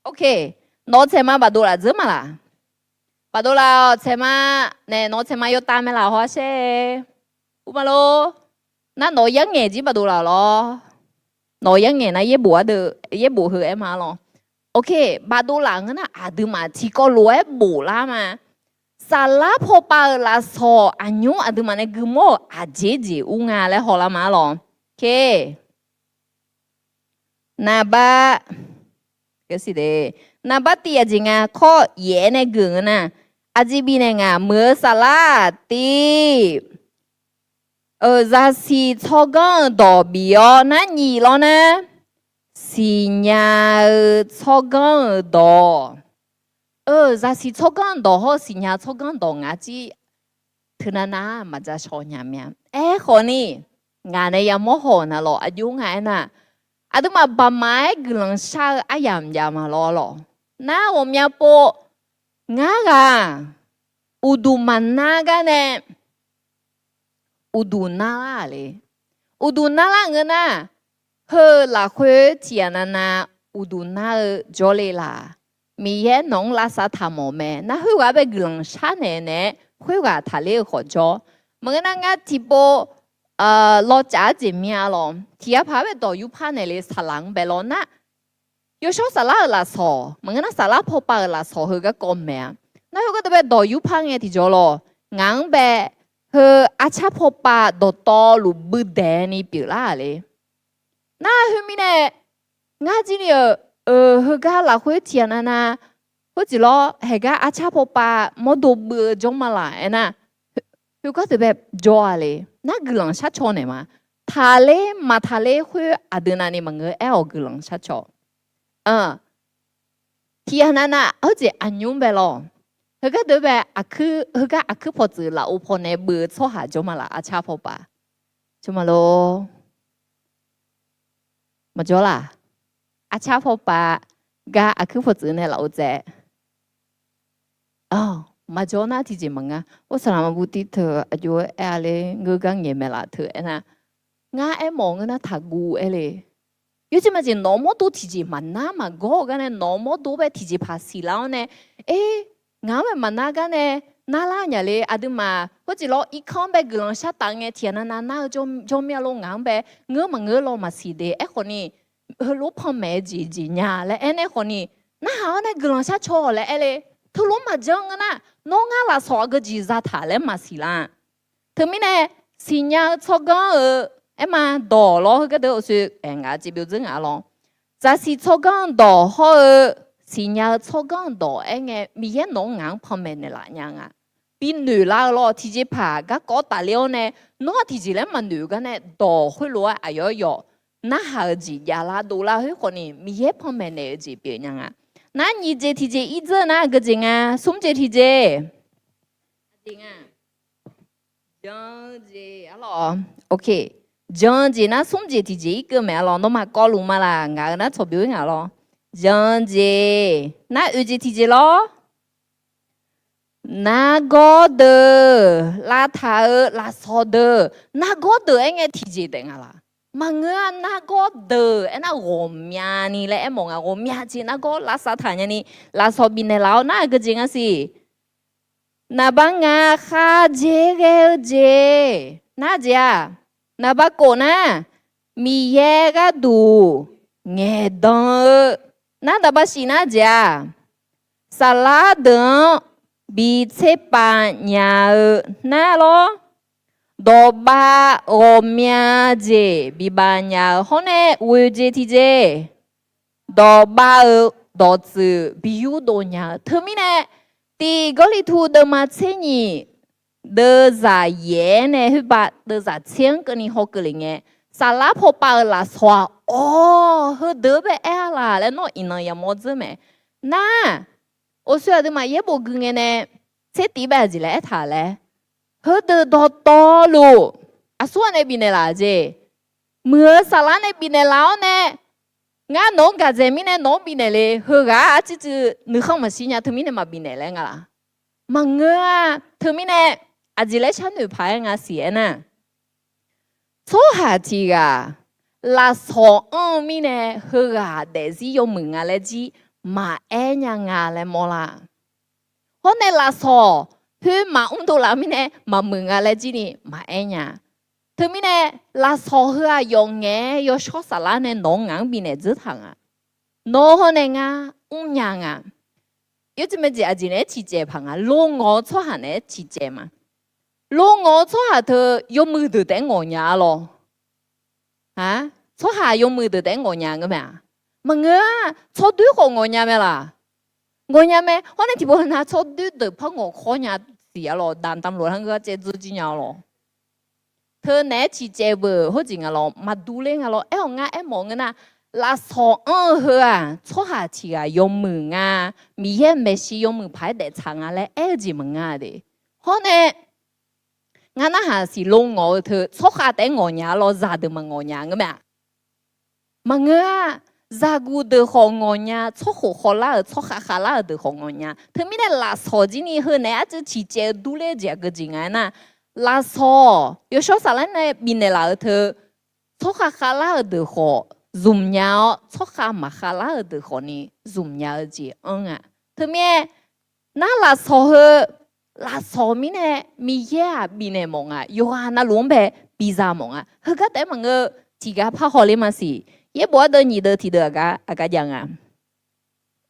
Ok, nawq-eu tsaeqma bafdov laf dzeur ma laq? Bafdov laf-awq tsaeqma. Nae nawq-eu tsaeqma yawtav mae laq hawshaer. Ur ma lor. Nar nawq-eu yarngaeq jir bafdov laf-awq lawr. Nawq-eu yarngaeq nar yaerbof ardeuv, yaerbof heu aer ma lawr. Ok, bafdov laf ngeur nar aqduimaf tiqkawv lof-aer bof lar ma. Saflar pawpav-euq lafsawq aqnymr aqduimaf nae guimawr-euq aqjeq jeq ur nga laer hawlar ma lawr. Ok. Naqbar, naqbar tiv aqjeq nga kawr yaef-aer nae geuf ngeur nar, aqjeq bifnaeq nga, muiq-eu saflar tiv, zaqsiq tsawrganr-euq dawq bif-awr nar nyiq lawr nar, siqnya-eu tsawrganr-euq dawq. Zaqsiq tsawrganr-eu dawq hawr-eu siqnya-eu tsawrganr dawq ngaq jir teunav nav maqja shaw nya mya. Aerkhawf ni, ngaq nae yamawr haw-euq navlawq aqjox nga aernar, aqduimaf baqmaf-aer guiqlanq shar-eu aryamq jav ma lawr lawq. Nar ghawqmya pov, ngar ghaq uqduq maqnar gar nae uqduq narlar-aq le. Uqduq narlar ngeur nar, heu lafkhoer tiqghaq navnav uqduq nar-eu jawrle laq. Miqyaer nawq-anr lavsav taq mawf mae. Nar khoerghaq bae guiqlanq sharnaeq naeq-aer khoerghaq taqler-eu khawf jawr. Maqngeur nar ngar tiqpov lawcaf-aer jeq mir-a lawq. Tiqghaq paq-aer bae dawq yurpar naeq le saqlaq-anr bae lawr nar, yawshawr saflar-euq lafsawq maqngeur nar saflar pawpav-euq lafsawq heu garkawv maeq-a. Nar heu gardeuv bae dawq yurpar ngae tiqjawr lawq. Ngaq-anr bae heu arcar pawpav dawqtawvluf buidaeq ni pyeuflar-aq le. Nar khoermirnae, ngar jir ni-euq, heugar lafkhoer tiqghaq navnav, khoerjeq lawr haeqgar arcar pawpav mawrdo buiv-eu jawr ma laq aernar, heu gardeuv bae jawr-a le. Nar guiqlanq shar caw naeq ma. Taqler maqtaqler khoer aqdui navni maqngeur aer-awq guiqlanq shar caw. Tiqghaq navnav heujeq aqnymr bae lawr. Heu gardeuv bae, heugar aqkuir pawqtsuif lafov pawnae buiv-eu tsawrhaq jawr ma laq arcar pawpav. Jawr ma lor. Maqjawr laq. Arcar pawpav gar aqkuir pawqtsuif nae lafov tsaev. Maqjawr nar tiqjeq maqnga. Or saqlaq maqbu tiv teu aqjox-aer aer-a le, ngeur gar ngaeq mae laf teu aernar, ngar aermawf ngeur nar taqguv aer le. Yawjeq maqjeq nawq-eu mawrdo tiqjeq maqnar maqgawr-eu gar nae nawq-eu mawrdo bae tiqjeq paq siqlar-awr nae, er, ngaq-anr bae maqnar gar nae narlar nya le. Aqduimaf khoerjeq lawr irkanr bae guiqlanq shar taf ngae tiqghaq navnav nar-eu jawr mir-a lor. Ngaq-anr bae ngeur maqngeur lawr maqsiq de. Aerkhawf ni, heulof panmaeq-eu jeq jeq nya laer aernaeq khawf ni, narhaq-awr nae guiqlanq shar caw laer aer le. Teulof maqjanr ngeur nar, nawr ngar lafsawq aqgeu jeq zataq laer maqsiq lar-aq. Teumirnae, siqnya-eu tsawrganr-eu aer ma dawq lawr. Heu gardeuv-eu oeqsoe aer ngaq jeq byovdzeur ngaq lawr. Zaqsiq tsawrganr-eu dawq hawr-eu siqnya-eu tsawrganr-eu dawq aer ngae Miqyaer nawq-anr ngaq-anr panmaeq naeqlaf nya nga. Binoeq lar-eu lawr. Tiqjeqpaq garkawv tafler-awr nae, nawr-aq tiqjeq laer maqnoeq-eu gar nae dawq khoerlof-aer aqyawf yawf narhaq-eu jeq javlar dovlar khoer khawf ni Miqyaer panmaeq naeq-eu jeq pyeuf nya nga. Nar nyiq jeq tiqjeq irdzeur nar aqgeu jeq nga, smr jeq tiqjeq. Jan-eu jeq arlawq. Ok. Jan-eu jeq nar smr jeq tiqjeq irkeuv maeq arlawq. Nawmaf kawvluf ma laq, ngaq-euq nar tsawq byov-ir ngaq lawr. Jan-eu jeq nar oeq jeq tiqjeq lawr. Nargawr deuq lavtaq-eu lafsawq deuq, nargawr deuq aer ngae tiqjeq taef nga laq. Maqngeur-a, nargawr deuq aernar ghawqmyani laer aermawf nga. Ghawqmya jeq nargawr lavsav taq nyani lafsawq bifnaeq laf-awr nar aqgeu jeq nga siq. Naqbar nga, kharjer ghae-eu jeq nar jeq-aq, naqbar kof nar, Miqyaer gharduq ngaeqdan-eu nar, naqbar shif nar jeq-aq, saflar deuq-anr bi tserpav nya-eu nar lawr. Dawqbav ghawqmya jeq bi bavnya-eu hawr nae ghoeq jeq tiqjeq, dawqbav-euq dawqtsuif bi yurdov nya-eu. Teumirnae, tiq Gawrliqtu deuvma tser nyiq deuvzaq yaef-aer nae khoerbav deuvzaq tser-anr keuvni hawkeuv le ngae, saflar pawpav-euq lafsawq-aq, awr, heudeuq-anr bae aer-a laq laer nawr iqnan yamawr dzeur mae. Nar, oeqsoe aqduimaf yaerbof gui ngae nae tser tiv bae aqjeq laer aertaq laer, heudeuq dawqtawvluf aqsur ghaq nae bifnaeq laf jeq. Muiq-eu saflar nae bifnaeq laf-awr nae, ngar nawq-anr gaqdzaeq mirnae nawq-anr bifnaeq le. Heughaq-aq arcuiv cuiv nuikhanr maqshir nya, teumirnae maqbifnaeq laer nga laq? Maqngeur-a. Teumirnae aqjeq laer sharnoeq paq-aer nga siq aernar, tsawrhaq tiq ghaq lafsawq anr-eu mirnae heughaq daefzir yawmuiq nga laer jir maqaer nya nga laer mawrlar. Hawr nae lafsawq khoer maqmr dovlaf-eu mirnae maqmuiq nga laer jir ni maqaer nya. Teumirnae lafsawq heu-aq yawqngaef-aer yawshawr saflar nae nawq-anr ngaq-anr bifnaeq dzeur taq nga. Nawr hawr nae ngar mrnya nga. Yawjeq maeqjeq aqjeq naeq-aer ciqcaev paq nga. Longawq-eu tsawrhaq naeq-aer ciqcaev ma. Longawq-eu tsawrhaq teu yawmuiq deuq taef-aer ngawqnya-a lawr. Tsawrhaq yawmuiq deuq taef-aer ngawqnya ngeur mae-aq? Maqngeur-a. Tsawrdoer khawf ngawqnya mae laq? Ngawqnya mae. Hawr nae tiqpov heu nar tsawrdoer deuq par ngawqkhawr nya siq-a lawr. Damqdamq lof-aer heugar caev dzeur jir nya-a lawr. Teu naeq-aer ciqcaev beuq hawr jeq nga lawr, maqdur ler nga lawr. Aer-awq ngar aermawf ngeur nar, lafsawq anr-eu heu-aq tsawrhaq tiq ghaq yawmuiq nga, Miqyaer maeqshi yawmuiq paq-aer daeftsaq nga laer aer-eu jeq maqnga de. Hawr nae ngar narhaq siq longawq-eu teu tsawrkhav taef-aer ngawqnya-a lawr, zaqdeuq maqngawqnya ngeur mae-aq? Maqngeur-a. Zaqguq deuq khawf ngawqnya, tsawrkhof khawvlar-euq tsawrkhav khavlar-euq deuq khawf ngawqnya. Teumirnae lafsawq jir ni heu naeq-aer arcuiv ciqcaev durler-eu jeq aqgeu jeq nga aernar, lafsawq yawshawr saflar nae bifnaeq laf-eu teu tsawrkhav khavlar-euq deuq khawf zmqnya-awr, tsawrkhav maqkhavlar-euq deuq khawf ni zmqnya-eu jeq anr nga. Teumirnae nar lafsawq heu, lafsawq mirnae Miqyaer-aq bifnaeq mawf nga. Yawqghaq navluf-anr bae biza mawf nga. Heugar taef-aer maqngeur. Tiqgar parhaw ler masiq. Yaerbof ardeuv nyiq deuv tiqdeuv aqgar aqgar jav nga.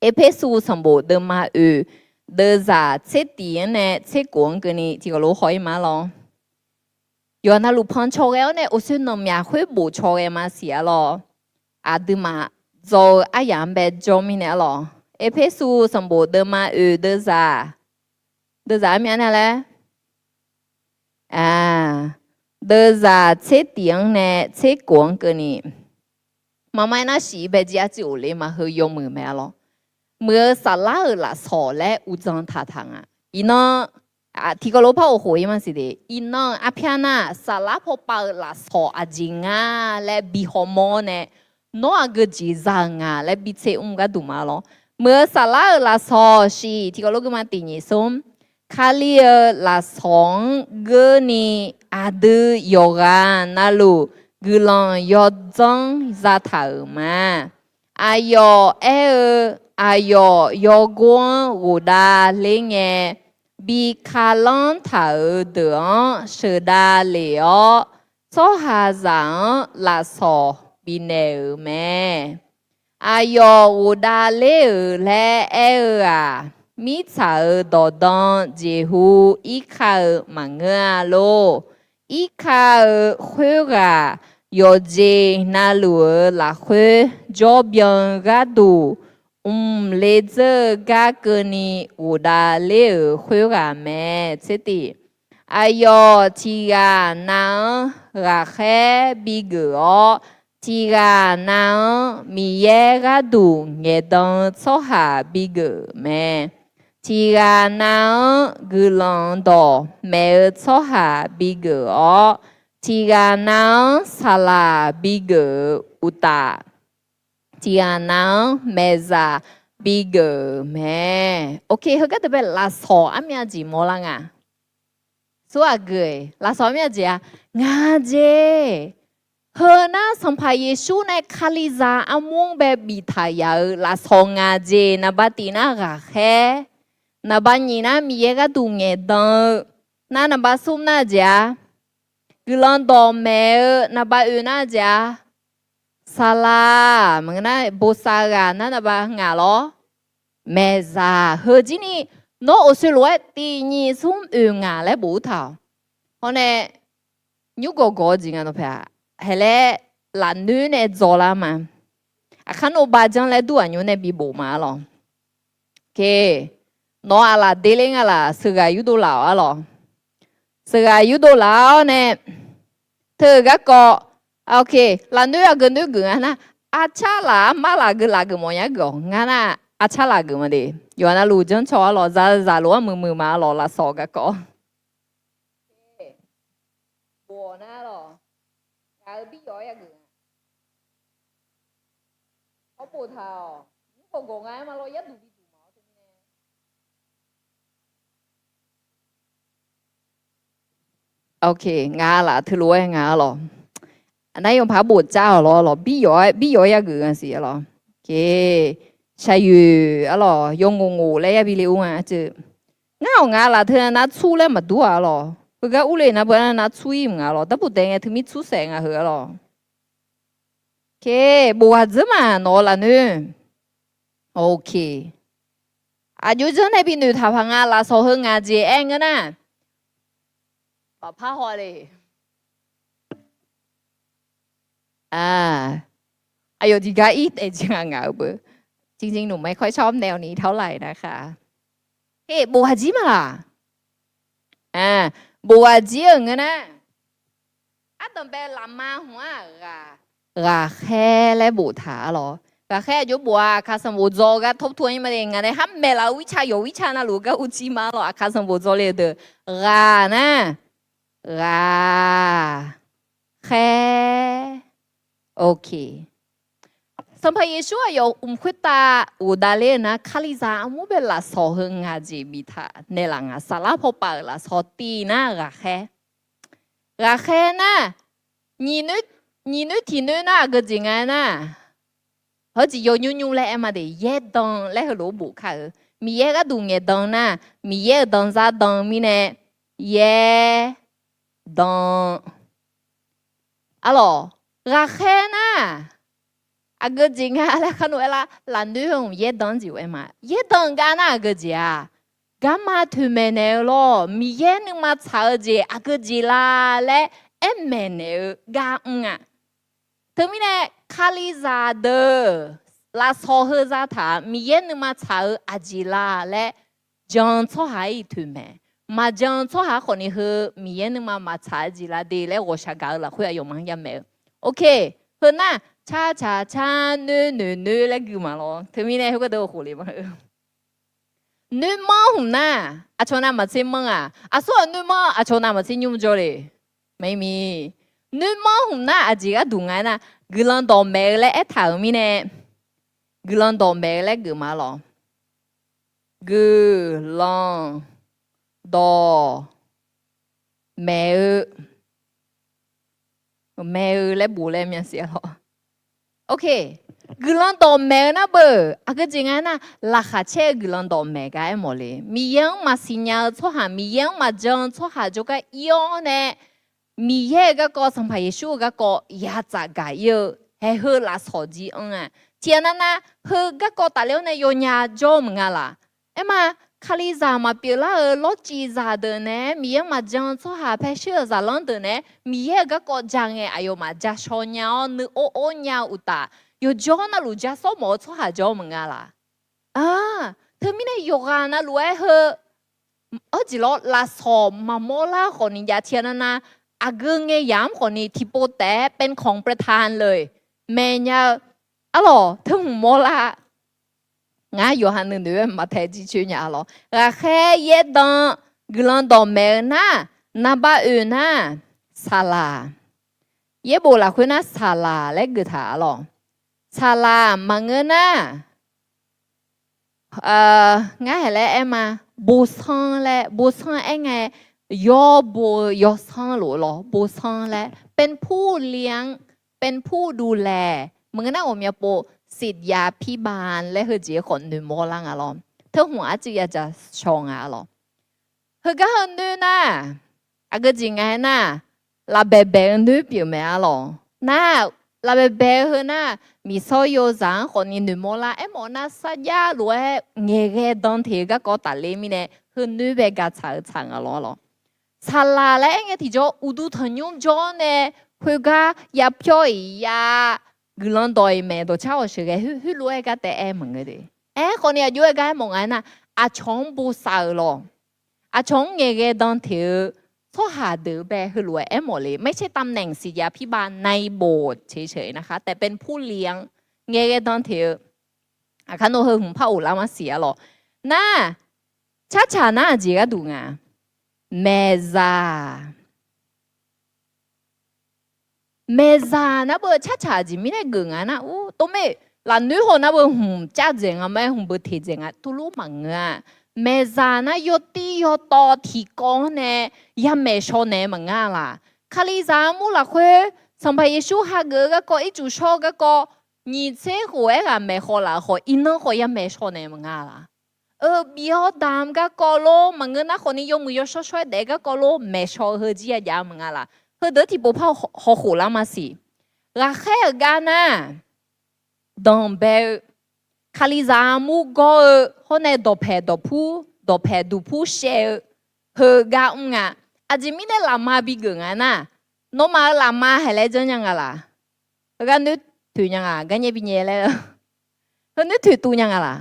Erpersu sanqbof deuvma oeq, deuvzaq tser tiq-anr nae tser kof-anr keuvni tiqghaq lof haw-ir ma lawr. Yawqha navluf pan caw ghae-awr nae uqshoe nanqmyaq khoer bof caw ghae masiq-a lawr. Aqduimaf dzaw-eu aryaq-anr bae jawr mirnae-a lawr. Erpersu sanqbof deuvma oeq deuvzaq, deuvzaq armyav nar laer, deuvzaq tser tiq-anr nae tser kof-anr keuvni, maqma aernar shif-ir bae jir arcuiv of ler ma heu yawmuiq mae-a lawr. Muiq-eu saflar-euq lafsawq laer uqdzan taqtaq nga. Iqnan tiqkawv lof par of khof-ir masiq de. Iqnan arpyar nar saflar pawpav-eu lafsawq aqjeq nga laer bi hawmawr-awr nae, nawr aqgeu jeq za-euq nga laer bi tser mr gharduq ma lawr. Muiq-eu saflar-euq lafsawq shif tiqkawv lof geufma tiq nyiq smr, Kali-euq lafsawq-anr geurni aqdui yawqghaq navluf guiqlanq yawdzanr zataq-euq ma. Aqyawf aer-eu, aqyawf yawgor-anr ghofdav ler ngae, bi kalanr taq-euq deuq-anr sheuqdav lef-awr, tsawrhaqzaq-anr lafsawq bifnaeq-euq mae. Aqyawf ghofdav ler-euq laer aer-eu-aq, mirtsaq-euq dawqdan jeqhu irka-eu maqngeur-a lor. Irka-eu khoerghaq yawqjeq navluf-euq lafkhoer jawrbyan gharduq, mq le dzeur-eu gar keuvni ghofdav ler-euq khoerghaq mae. Tser tiq, aqyawf tiq ghaq nav-anr ghaqkhaer bigeuf-awr, tiq ghaq nav-anr Miqyaer gharduq ngaeqdan-eu tsawrhaq bigeuf mae. Tiq ghaq nav-anr guiqlanq dawq maeq-eu tsawrhaq bigeuf-awr, tiq ghaq nav-anr saqlaq bigeuf-eu uqtaf, tiq ghaq nav-anr maeqzaq bigeuf-euq mae. Ok, heugar deuq bae lafsawq armyav jeq mawrlar nga. Tsawrhaq geuq-iq lafsawq armyav jeq-a, ngaq jeq. Heu nar Sanqpaq Yeqsur nae Kalizaq armur-anr bae biftaq yaf-euq lafsawq ngaq jeq. Naqba tiq nar ghaqkhaer, naqba nyiq nar Miqyaer gharduq ngaeqdan-eu, nar naqba smr nar jeq-a, guiqlanq dawq maeq-eu, naqba oeq nar jeq-a, saqlaq maqngeur nar bosav ghaq nar naqba ngaq lawr, maeqzaq. Heujir ni nawr oqsoeq lof-aer tiq nyiq smr oeq ngaq laer boftaq-awq. Hawr nae nymr gawqgawq-eu jeq nga nawq paeq-a. Haelaer lafnoer nae dzawlar ma. Aqkar nawr ba janr laer dur aqnymr nae bibof ma-ar lawq. Nawq aqlaf derler nga laf, sheuqghaq yurdov laf-awq-ar lawq. Sheuqghaq yurdov laf-awr nae, teu-euq garkawv, lafnoer aqgeu noer geuf nga nar, arcar laf armar laf geu laf geuf mawf nya geuf-awq. Ngar nar, arcar laf geuf ma de. Yawqha navluf janr caw-ar lawq, zaqzaq lof-aer muiqmuiq ma-ar lawq, lafsawq garkawv. Bof-awq nar lawq, ngaq-euq bi yawf-aer ya geuf. Boftaq-awq. Mrkhawf gawq nga-aer ma lawr, yarduq biduq ma-awr teumirnae. Ok, ngaq laf teulof-aer nga-a lawq. Aqnar yawpaq bof jar-awq lawr lawq, bir yawf-aer, bir yawf-aer yageuf nga siq-a lawq. Ok, shaqyoeq-a lawq, yawngof ngof laer yabi le-ur nga ceuv. Ngar-awq ngaq laf teu nar tsur laer maqdur-a lawq. Heugar urle nar beu nar tsur-ir mq nga lawq. Darbuq daef ngae teumir tsur saef nga heu-a lawq. Ok, bof ghaq dzeur ma nawq-eu lafnoer. Ok. Aqjox janr nae bi noeqtaq paq nga, lafsawq heu ngaq jeq aer ngeur nar. Bafpar haw le. Aqyawf tiqgar ir taef jir nga ngaq-eu beu. จริงๆ หนูไม่ค่อยชอบแนวนี้เท่าไหร่นะคะ He, bof ghaq jir ma laq? Bof ghaq jir-euq ngeur nar, ardanqbae lafma hmq-aq, ghaqkhaer laer boftaq-a lawq. Ghaqkhaer aqjox bof-a, aqkaq sanqbof dzaw-eu gar tawr tur-a ir ma le. Ngaq nae har maeqlaf-eu วิชา yawq วิชา navluf gar uv civ ma lawq. Aqkaq sanqbof dzaw le-eu deuq, ghaq nar, ghaq, khaer. Ok. Sanqpaq Yeqsur aqyawf mq khoertav ghofdav ler-eu nar, Kalizaq armur bae lafsawq heu ngaq jeq biftaq naeqlaf nga. Saflar pawpav-euq lafsawq tiv nar ghaqkhaer. Ghaqkhaer nar, nyiq noer tiq noer nar aqgeu jeq nga-aer nar, hawr jeq yawnymr nymr laer aer ma de, yaerdan laer heulof-aer bof kar-eu. Miqyaer gharduq ngaeqdan nar, Miqyaer-euq danzar dan mirnae, yaerdan. Arlawq, ghaqkhaer nar, aqgeu jeq nga laer kharnoeq aer lar, lafnoer-eu yaerdan jeq-aer ma. Yaerdan gar nar aqgeu jeq-aq, garma toeqmaeq naeq-eu lawr, Miqyaer nuima tsaq-eu jeq aqgeu jeq la laer aer maeqnaeq-eu gar mr nga. Teumirnae Kalizaq deuq lafsawq heu zataq-aq, Miqyaer nuima tsaq-eu aqjeq la laer jan tsawrhaq-iq toeqmaeq. Maqjan tsawrhaq khawfni heu Miqyaer nuima maqtsaq-eu jeq la de laer ghawqshaq gaq-eu lafkhoer aqyawfmaf-anr yamaeq-eu. Ok, heu nar, carcaq car noer noeq noer laer gui ma lawr. Teumirnae khoergar deuq khof le ma heu. Noermanr hmq nar, aqcawq navmaqtser manr-aq, aqsur-aq noermanr aqcawq navmaqtser nymr jawr le. Maqir mi. Noermanr hmq nar aqjeq gharduq nga-aer nar, guiqlanq dawqmaeq-eu laer aertaq-euq mirnae, guiqlanq dawqmaeq-eu laer geuf ma lawq. Guiqlanq dawq maeq-eu, maeq-eu laer bof laer myansiq-a lawq. Ok, guiqlanq dawqmaeq-eu nar beu, aqgeu jeq nga-aer nar, laqkhaq caer-eu guiqlanq dawqmaeq gar aermawf le. Miqyaer-anr maqsiq nya-eu tsawrhaq, Miqyaer-anr maqjan-eu tsawrhaq jawrgar ir-awr nae, Miqyaer-euq garkawv, Sanqpaq Yeqsur-euq garkawv yadzaq gaq ir-eu, haeq heu lafsawq jir anr-a. Tiqghaq navnav heu garkawv tafler-awr nae yawnya jawr-eu maqnga laq? Aerma, Kalizaq maqpyeuf lar-euq lawrcif zaq deuq naeq-aer, Miqyaer-anr maqjan-eu tsawrhaq paer shir-euq zaqlanr deuq naeq-aer, Miqyaer-euq garkawv ja ngae aqyawfmaf ja shaw nya-awr nuior or nya-eu uqtaf, yawqjawr navluf ja sawr mawf-eu tsawrhaq jawr-eu maqnga laq? Teumirnae yawqghaq navluf-aer heu Arjeq lawr, lafsawq maqmawr lar khawfni jav tiqghaq navnav, aqgeu ngae yamq-anr khawfni tiqpov taef-aer เป็นของประทานเลย maeqnya-eu. Arlawq, teu hmq mawr lar. Ngar yawqha nuinoeq-aer maqtae jircoer nya-a lawq. Ghaqkhaer yaerdan guiqlanq dawqmaeq-eu nar, naqba oeq nar, saqlaq. Yaerbof lafkhoer nar saqlaq laer geuf taq-a lawq. Saqlaq maqngeur nar, ngar haeq laer aer ma, bosanr laer, bosanr aer ngae, yawr bo-eu yawsanr lof-eu lawr, bosanr laer, เป็นผู้เลี้ยง เป็นผู้ดูแล maqngeur nar ghawqmya pov ฉีดยาพิบาล laer heujeq khawf noeqmawr lar nga lawr. Teu hmq arcuiv yaja shaw nga-a lawq. Heugar heu noer nar, aqgeu jeq nga-aer nar, lafbaeq baeq-eu noer pyeuf mae-a lawq. Nar, lafbaeq baeq-eu heu nar, miqsawr yozaq-anr khawfni noeqmawr lar aermawf nar, sarjax lof-aer ngaeqghae dan teq-eu garkawv tafler mirnae, heu noer bae ga tsaq-eu tsaq nga lawr lawq. Saqlaq laer aer ngae tiqjawr uqduq tanqnymr jawr nae, khoergar yapyawr-iq ya, guiqlanq dawq-iq maeq dawqcar ghawq sheuqghae heulof-aer gar taef-aer maqngeur de. Aerkhawfni aqjox-aer gar aermawf nga-aer nar, aqcawq-anr bosav-euq lawq. Aqcawq-anr ngaeqghae dan teq-eu tsawrhaq deuq-eu bae heulof-aer aermawf le. ไม่ใช่ตำแหน่ง ฉีดยาพิบาล ในโบสถ์เฉยๆนะคะ แต่เป็นผู้เลี้ยง ngaeqghae dan teq-eu. Aqkar nawr heu hmq par of lar ma siq-a lawq. Nar, carcaq nar aqjeq gharduq nga, maeqzaq. Maeqzaq nar beu carcaq aqjeq mirnae geuf nga nar, ur, tov mae, Lafnoer haw nar beu hmq cav dzaeq nga ma-aer, hmq beu teq dzaeq nga, tuvlof maqngeur-a. Maeqzaq nar yawtir yawtawv tiqkawv-anr nae yamaeq shaw naeq-eu maqngeur-a laq. Kalizaq armur lafkhoer Sanqpaq Yeqsur hageuf-eu garkawv, ircuf shawr-eu garkawv, nyiq tser khof-aer ghaq maeq khawf laf khawf, iqnan khawf yamaeq shaw naeq maqnga laq. Euq bif-awr damq garkawv lor, maqngeur nar khawfni yawmuiq yawshawr shawr-aer daef garkawv lor, maeqshaw-eu heujir yajav maqnga laq. Heudeuq tiqpov par hawkhof lar maqsiq. Ghaqkhaer-euq gar nar, danqbae-eu, Kalizaq armur gawr-eu, hawr nae dawqpaeq dawqpur, dawqpaeq duqpur shaev-eu, heugar mr nga. Aqjeq mirnae lafma bigeuf nga nar, nawmaf-euq lafma haeq laer janr nya nga laq? Heugar noer toeq nya nga, garnyae binyae laer. Heunoer toeqtuv nya nga laq?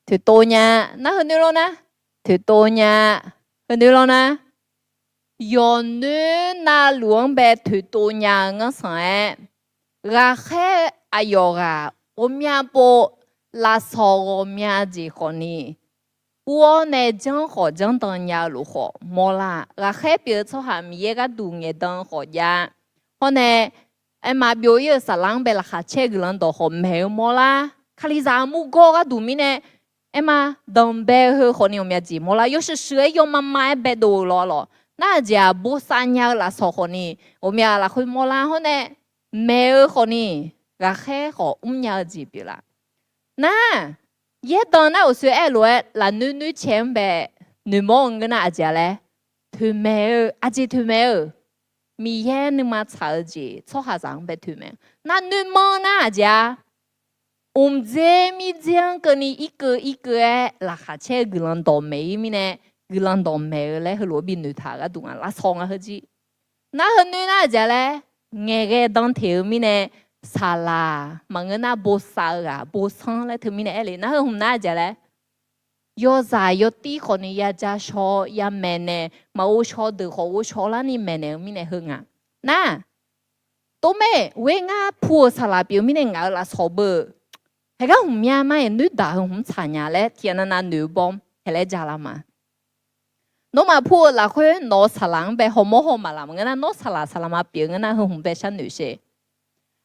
Toeqtov nya. Nar heunoer lawr nar, toeqtov nya. Heunoer lawr nar, yawqnoer navluf-anr bae toeqtov nya-eu nganr sanq-aer, ghaqkhaer aqyawf ghaq ghawqmya pov lafsawq ghawqmya jeq khawfni, ur-awr nae janr khawf janr dan nya-eu luf khawf mawrlar. Ghaqkhaer pyeuf-eu tsawrhaq Miqyaer gharduq ngaeqdan-eu khawf jav. Hawr nae, aerma byov-ir-eu saflar-anr bae laqkhaq caer-eu guiqlanq dawq khawf maeq-eu mawrlar. Kalizaq armur gawr-eu gharduq mirnae, aerma danqbae-eu heu khawfni ghawqmya jeq mawrlar. Yawshuif shuif-aer yawma ma-aer baedov-eu lawr lawq. Nar aqjeq-aq, bosav nya-eu lafsawq khawfni ghawqmya lafkhoer mawrlar. Hawr nae maeq-eu khawfni ghaqkhaer khawf mrnya-eu jeq pyeuflar. Nar, yaerdan nar uqshoe aerlof-aer lafnoer noer cae-anr bae noeqmawr-eu ngeur nar aqjeq-a laer, toeqmaeq-eu, aqjeq toeqmaeq-eu, Miqyaer nuima tsaq-eu jeq tsawrhaqzaq-anr bae toeqmaeq-eu. Nar noermanr nar aqjeq-a, mqdzer mirdzer-anr keuvni irkeuv irkeuv-aer laqkhaq caer-eu guiqlanq dawq maeq-ir mirnae, guiqlanq dawq maeq-eu laer heulof-aer binoeq taq gharduq nga, lafsawq nga heujir. Nar heunoer nar aqjeq-a laer, ngaeqghae dan teq-eu mirnae, saqlaq maqngeur nar bosav-eu ghaq bosanr laer teumirnae aer le. Nar heu hmq nar aqjeq-a laer, yawzaq yawtir khawfni yaja shaw yamaeq naeq, maqghov shaw deuq khawf ghov shaw larni maeqnaeq-eu mirnae heu nga. Nar, tov mae, ghoer ngar pu-euq saqlaq pyeuf-eu mirnae ngaq-euq lafsawq beu, haeqgar hmq mya ma-iq noerdaq heu hmq tsaq nya laer tiqnav nav noeq-eu bawr haeq laer ja lar ma. Nawmaf pu-euq lafkhoer nawq-eu saqlaq-anr bae hawmawr haw maqlaq maqngeur nar, nawr saqlaq saqlaq ma pyeuf ngeur nar heu hmq bae sharnoeq sher.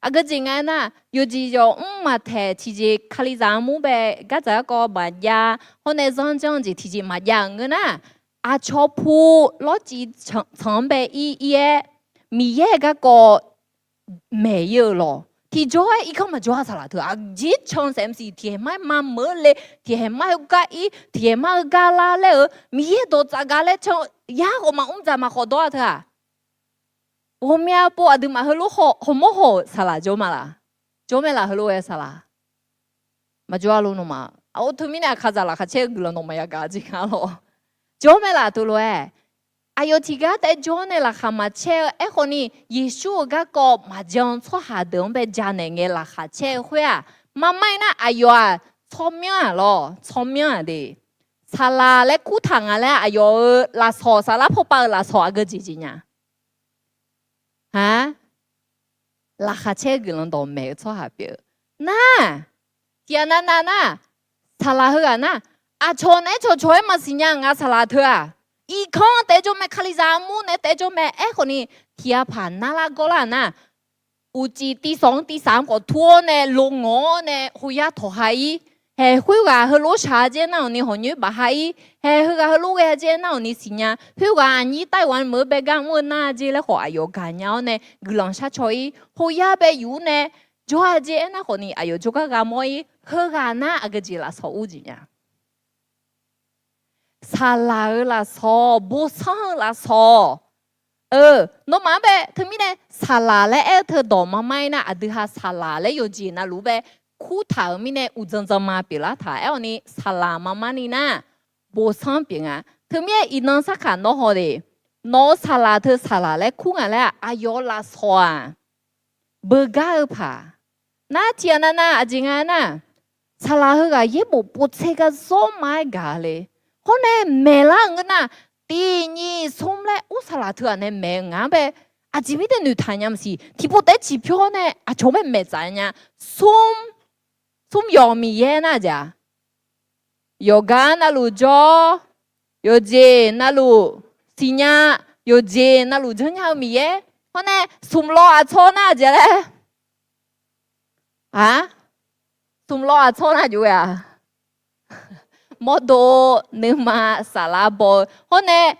Aqgeu jeq nga aernar, yawqjeq yawq mr maqtaeq tiqjeq Kalizaq armur bae gardzaq garkawv maqjav, hawr nae zanr janr-eu jeq tiqjeq maqjav-euq ngeur nar, aqcawq pu lawrciv tsanq-anr bae ir ir-aer, Miqyaer-euq garkawv maeq-ir-eu lawq. Tiqjawr-aer irkanr maqjawr-a saqlaq teu-aq, aqjeq can saef maqsiq, tiqhaeq mar-aer mameuq-eu le, tiqhaeq mar-aer gar ir, tiqhaeq mar-eu gar lar laer-eu, Miqyaer dawq tsaf gaq laer can, yar khawf maqmr dzaq maqkhawf dawr-a teu-aq. Ghawqmya pov aqduimaf heulof hawmawr haw-euq saqlaq jawr ma laq? Jawr mae laq heulof-aer saqlaq? Maqjawr-a lo nawmaf. Aq, teumirnae aqkaqzaq laqkhaq caer-eu guiqlanq nawmaf yagaq jeq nga lawq. Jawr mae laq teulof-aer? Aqyawf tiqgar taef jawr nae laqkhaq maqcaer-eu aerkhawf ni, Yeqsur-euq garkawv maqjan tsawrhaq deuq-anr bae janaeq ngae laqkhaq caer-eu khoer-aq, marmar-ir nar aqyawf-aq, tsawrmyanr-aq lawq, tsawrmyanr-aq de. Saqlaq laer kurtaq nga laer aqyawf-euq lafsawq, saflar pawpav-euq lafsawq aqgeu jeq jeq nya. Aq, laqkhaq caer guiqlanq dawqmaeq-eu tsawrhaq pyeuf-eu nar, tiqghaq navnav nar, saqlaq heughaq nar, aqcawq naeq-aer cawqcawq-aer maqsiq nya nga saqlaq teu-aq, irkanr taef-aer jawr mae, Kalizaq armur naeq-aer taef-aer jawr mae. Aerkhawf ni, tiqghaq paq narlar gawrlar nar, uqcif tiv sawq-anr tiv saq-anr khawf tur-awr nae lo ngawq-awr nae hoyar tawq ha-ir, haeq khoerghaq heulof shaq-a jaer nar-awq ni hawq nyoer baf ha-ir, haeq heughaq heulof ghae-a jaer nar-awq ni siqnya, khoerghaq aqnyir taef-aer meuq-eu bae gar mr-eu nar-a jaer laer khawf aqyawf gaqnya-awr nae guiqlanq shar caw-ir, hoyar bae yuf-ur nae jawr-a jaer aernar khawf ni aqyawf jawrgar gha mawr-ir, heughaq nar aqgeu jeq lafsawq ur jeq nya. Saqlaq-euq lafsawq, bosanr-eu lafsawq. Eu, nawmaf-anr bae teumirnae saqlaq laer aer-eu teu dawq marmar-ir nar, aqdui ha saqlaq laer yawqjeq navluf bae kurtaq-euq mirnae uqdzan dzan ma pyeuflar taq. Aer-awq ni saqlaq marmar ni nar, bosanr pyeuf nga. Teumirnae iqnan sarkaq nawr haw de, nawq-eu saqlaq teu saqlaq laer kur ngaq laer-aq, aqyawf-eu lafsawq-aq, beugar-eu paq. Nar tiqghaq navnav aqjeq nga nar, saqlaq heughaq yaerbof povtser gar zawr ma-aer gaq le. Hawr nae maeqlar-euq ngeur nar, tiq nyiq smr laer ur saqlaq teu-aq nae maeq-eu ngaq-anr bae, aqjeq mirnae noeqtaq nya maqsiq, tiqpov taef-aer ciqpyawr nae aqcawq bae maeq tsaf nya. Smr, smr yawq Miqyaer nar-aq jeq-aq, yawqgar navluf jawr, yawqjeq navluf siqnya, yawqjeq navluf janrnya-eu Miqyaer. Hawr nae smq law aqcawq nar-aq jeq laer, aq, Smq law aqtsawr nar jov-a, mawrdo, nuima, saflar baw-eu hawr nae,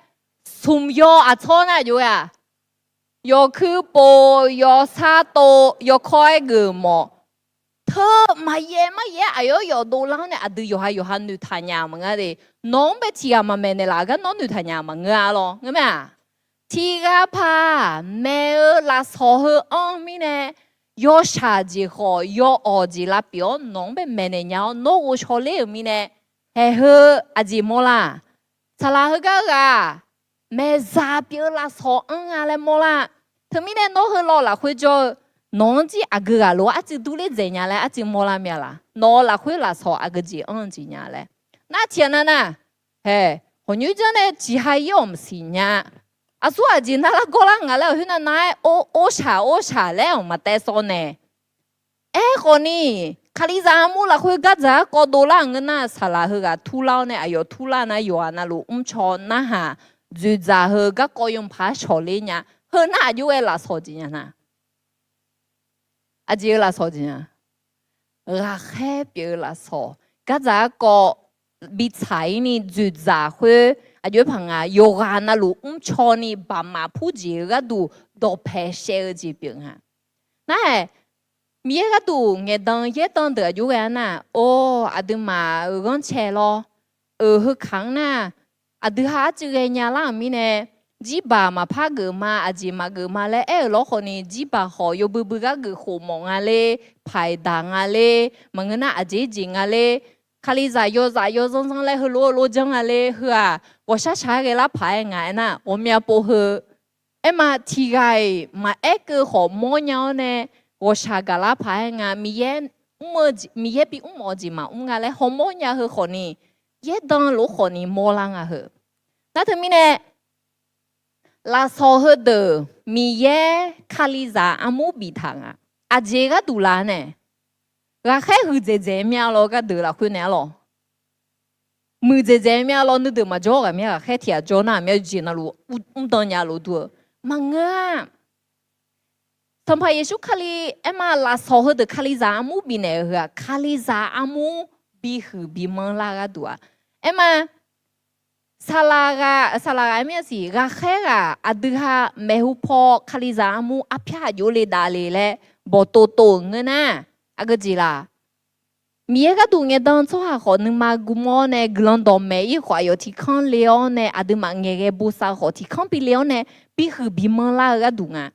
smq yaw aqtsawr nar jov-a, yawkuir pov, yawsar tov, yawkawr-aer geufmawf, teu maqyaer maryaer aqyawf yawf dovlar-awr nae aqdui yawqha yawqha noeqtaq nya maqngeur de. Nawq-anr bae tiq ghaq maqmaeq naeqlaf gar nawr noeqtaq nya maqngeur-a lawr ngeur mae-aq. Tiq ghaq paq maeq-eu lafsawq heu anr-eu mirnae, yawshaq jeq khawf yawawq jeq lavpyeuf-awr nawq-anr bae maeqnaeq nya-awr nawr ghovshaw ler-euq mirnae, haeq heu aqjeq mawrlar. Saqlaq heugar ghaq maeqzaq pyeuf-eu lafsawq anr nga laer mawrlar. Teumirnae nawr heu law lafkhoer jawr-eu, nawq-anr jir aqgeu ghaq lof-aer arcuiv durler dzaeq nya laer arcuiv mawrlar mya laq? Nawq-euq lafkhoer lafsawq aqgeu jeq anr-eu jeq nya laer. Nar tiq ghaq nav nar, haeq, hawq nyoer janr nae ciqha ir-awq maqsiq nya. Aqsur aqjeq narlar gawrlar nga laer-awq khoernav nav-aer, or, orshaq orshaq laer-awq maqtaev sawv naeq. Aerkhawf ni, Kalizaq armur lafkhoer gardzaq garkawv dovlar-euq ngeur nar, saqlaq heughaq turlar-awr nae aqyawf turlar nar yawqghaq navluf mrcaw narhaq dzoeqdzaq heu garkawv yawpaq-aer shawqler nya. Heu nar aqjox ghae lafsawq jeq nya nar, aqjeq-eu lafsawq jeq nya. Ghaqkhaer pyeuf-eu lafsawq, gardzaq garkawv bitsaq ir ni dzoeqdzaq khoer, aqjox-aer paq nga, yawqghaq navluf mrcaw ni baqmaf purjeq-eu gharduq dawqpae shaev-eu jeq pyeuf nga. Nar-aq, Miqyaer gharduq ngaeqdan yaerdan deuq aqjox ghae-a nar, or, aqduimaf-euq ghanrcae lawr, euq heu kaq-anr nar, aqdui ha arcuiv ghaenya lar-euq mirnae, jirbaq maqpar geufma, aqjeq maqgeuf ma laer aer-euq lawr khawf ni, jirbaq khawf yawbui bui gar geuf khof mawf nga ler, paiq daq nga ler, maqngeur nar aqjeq jeq nga ler, Kalizaq yawzaf yawzanr zanr laer heulof-eu lof janr nga ler, heu-aq ghawqshaq shaq-aer ghae lar paq-aer nga aernar, ghawqmya pov heu. Aerma tiq ghaq-iq maqaer keuv khawf mawrnya-awr nae, ghawqshaq gaq lar paq-aer nga. Miqyaer mr-eu jeq, Miqyaer bimr mawf-eu jeq maqmr nga laer hawmawr nya heu khawf ni, yaerdan lof khawf ni mawrlar nga heu. Nar teumirnae, lafsawq heudeuq Miqyaer Kalizaq armur biftaq nga. Aqjeq gharduq laf nae, ghaqkhaer huiqdzaeq dzaeq mya lawr gardeuq lafkhoer naeq-ar lawq. Muiqdzaeq dzaeq mya lawr nuideuq maqjawr ghaq mya ghaqkhaer tiq ghaq jawr nar mya jeq navluf mrdan nya lof dur-eu maqngeur-a. Sanqpaq Yeqsur Kali aerma lafsawq heudeuq Kalizaq armur bifnaeq-eu heu-aq, Kalizaq armur bihuiq bimanr lar gharduq-aq. Aerma, saqlaq ghaq, saqlaq ghaq aer mir-a siq, ghaqkhaer ghaq aqdui ha maeqhu paw Kalizaq armur arpyar aqjox le dav le laer bawqtov tov-euq ngeur nar, aqgeu jeq laq? Miqyaer gharduq ngaeqdan tsawrhaq khawf nuima guvmawr-awr nae guiqlanq dawqmaeq ir khawf aqyawf tiqkanr le-awr nae aqduimaf ngaeqghae bosav khawf tiqkanr bi le-awr nae bihuiq bimanr lar-eu gharduq nga.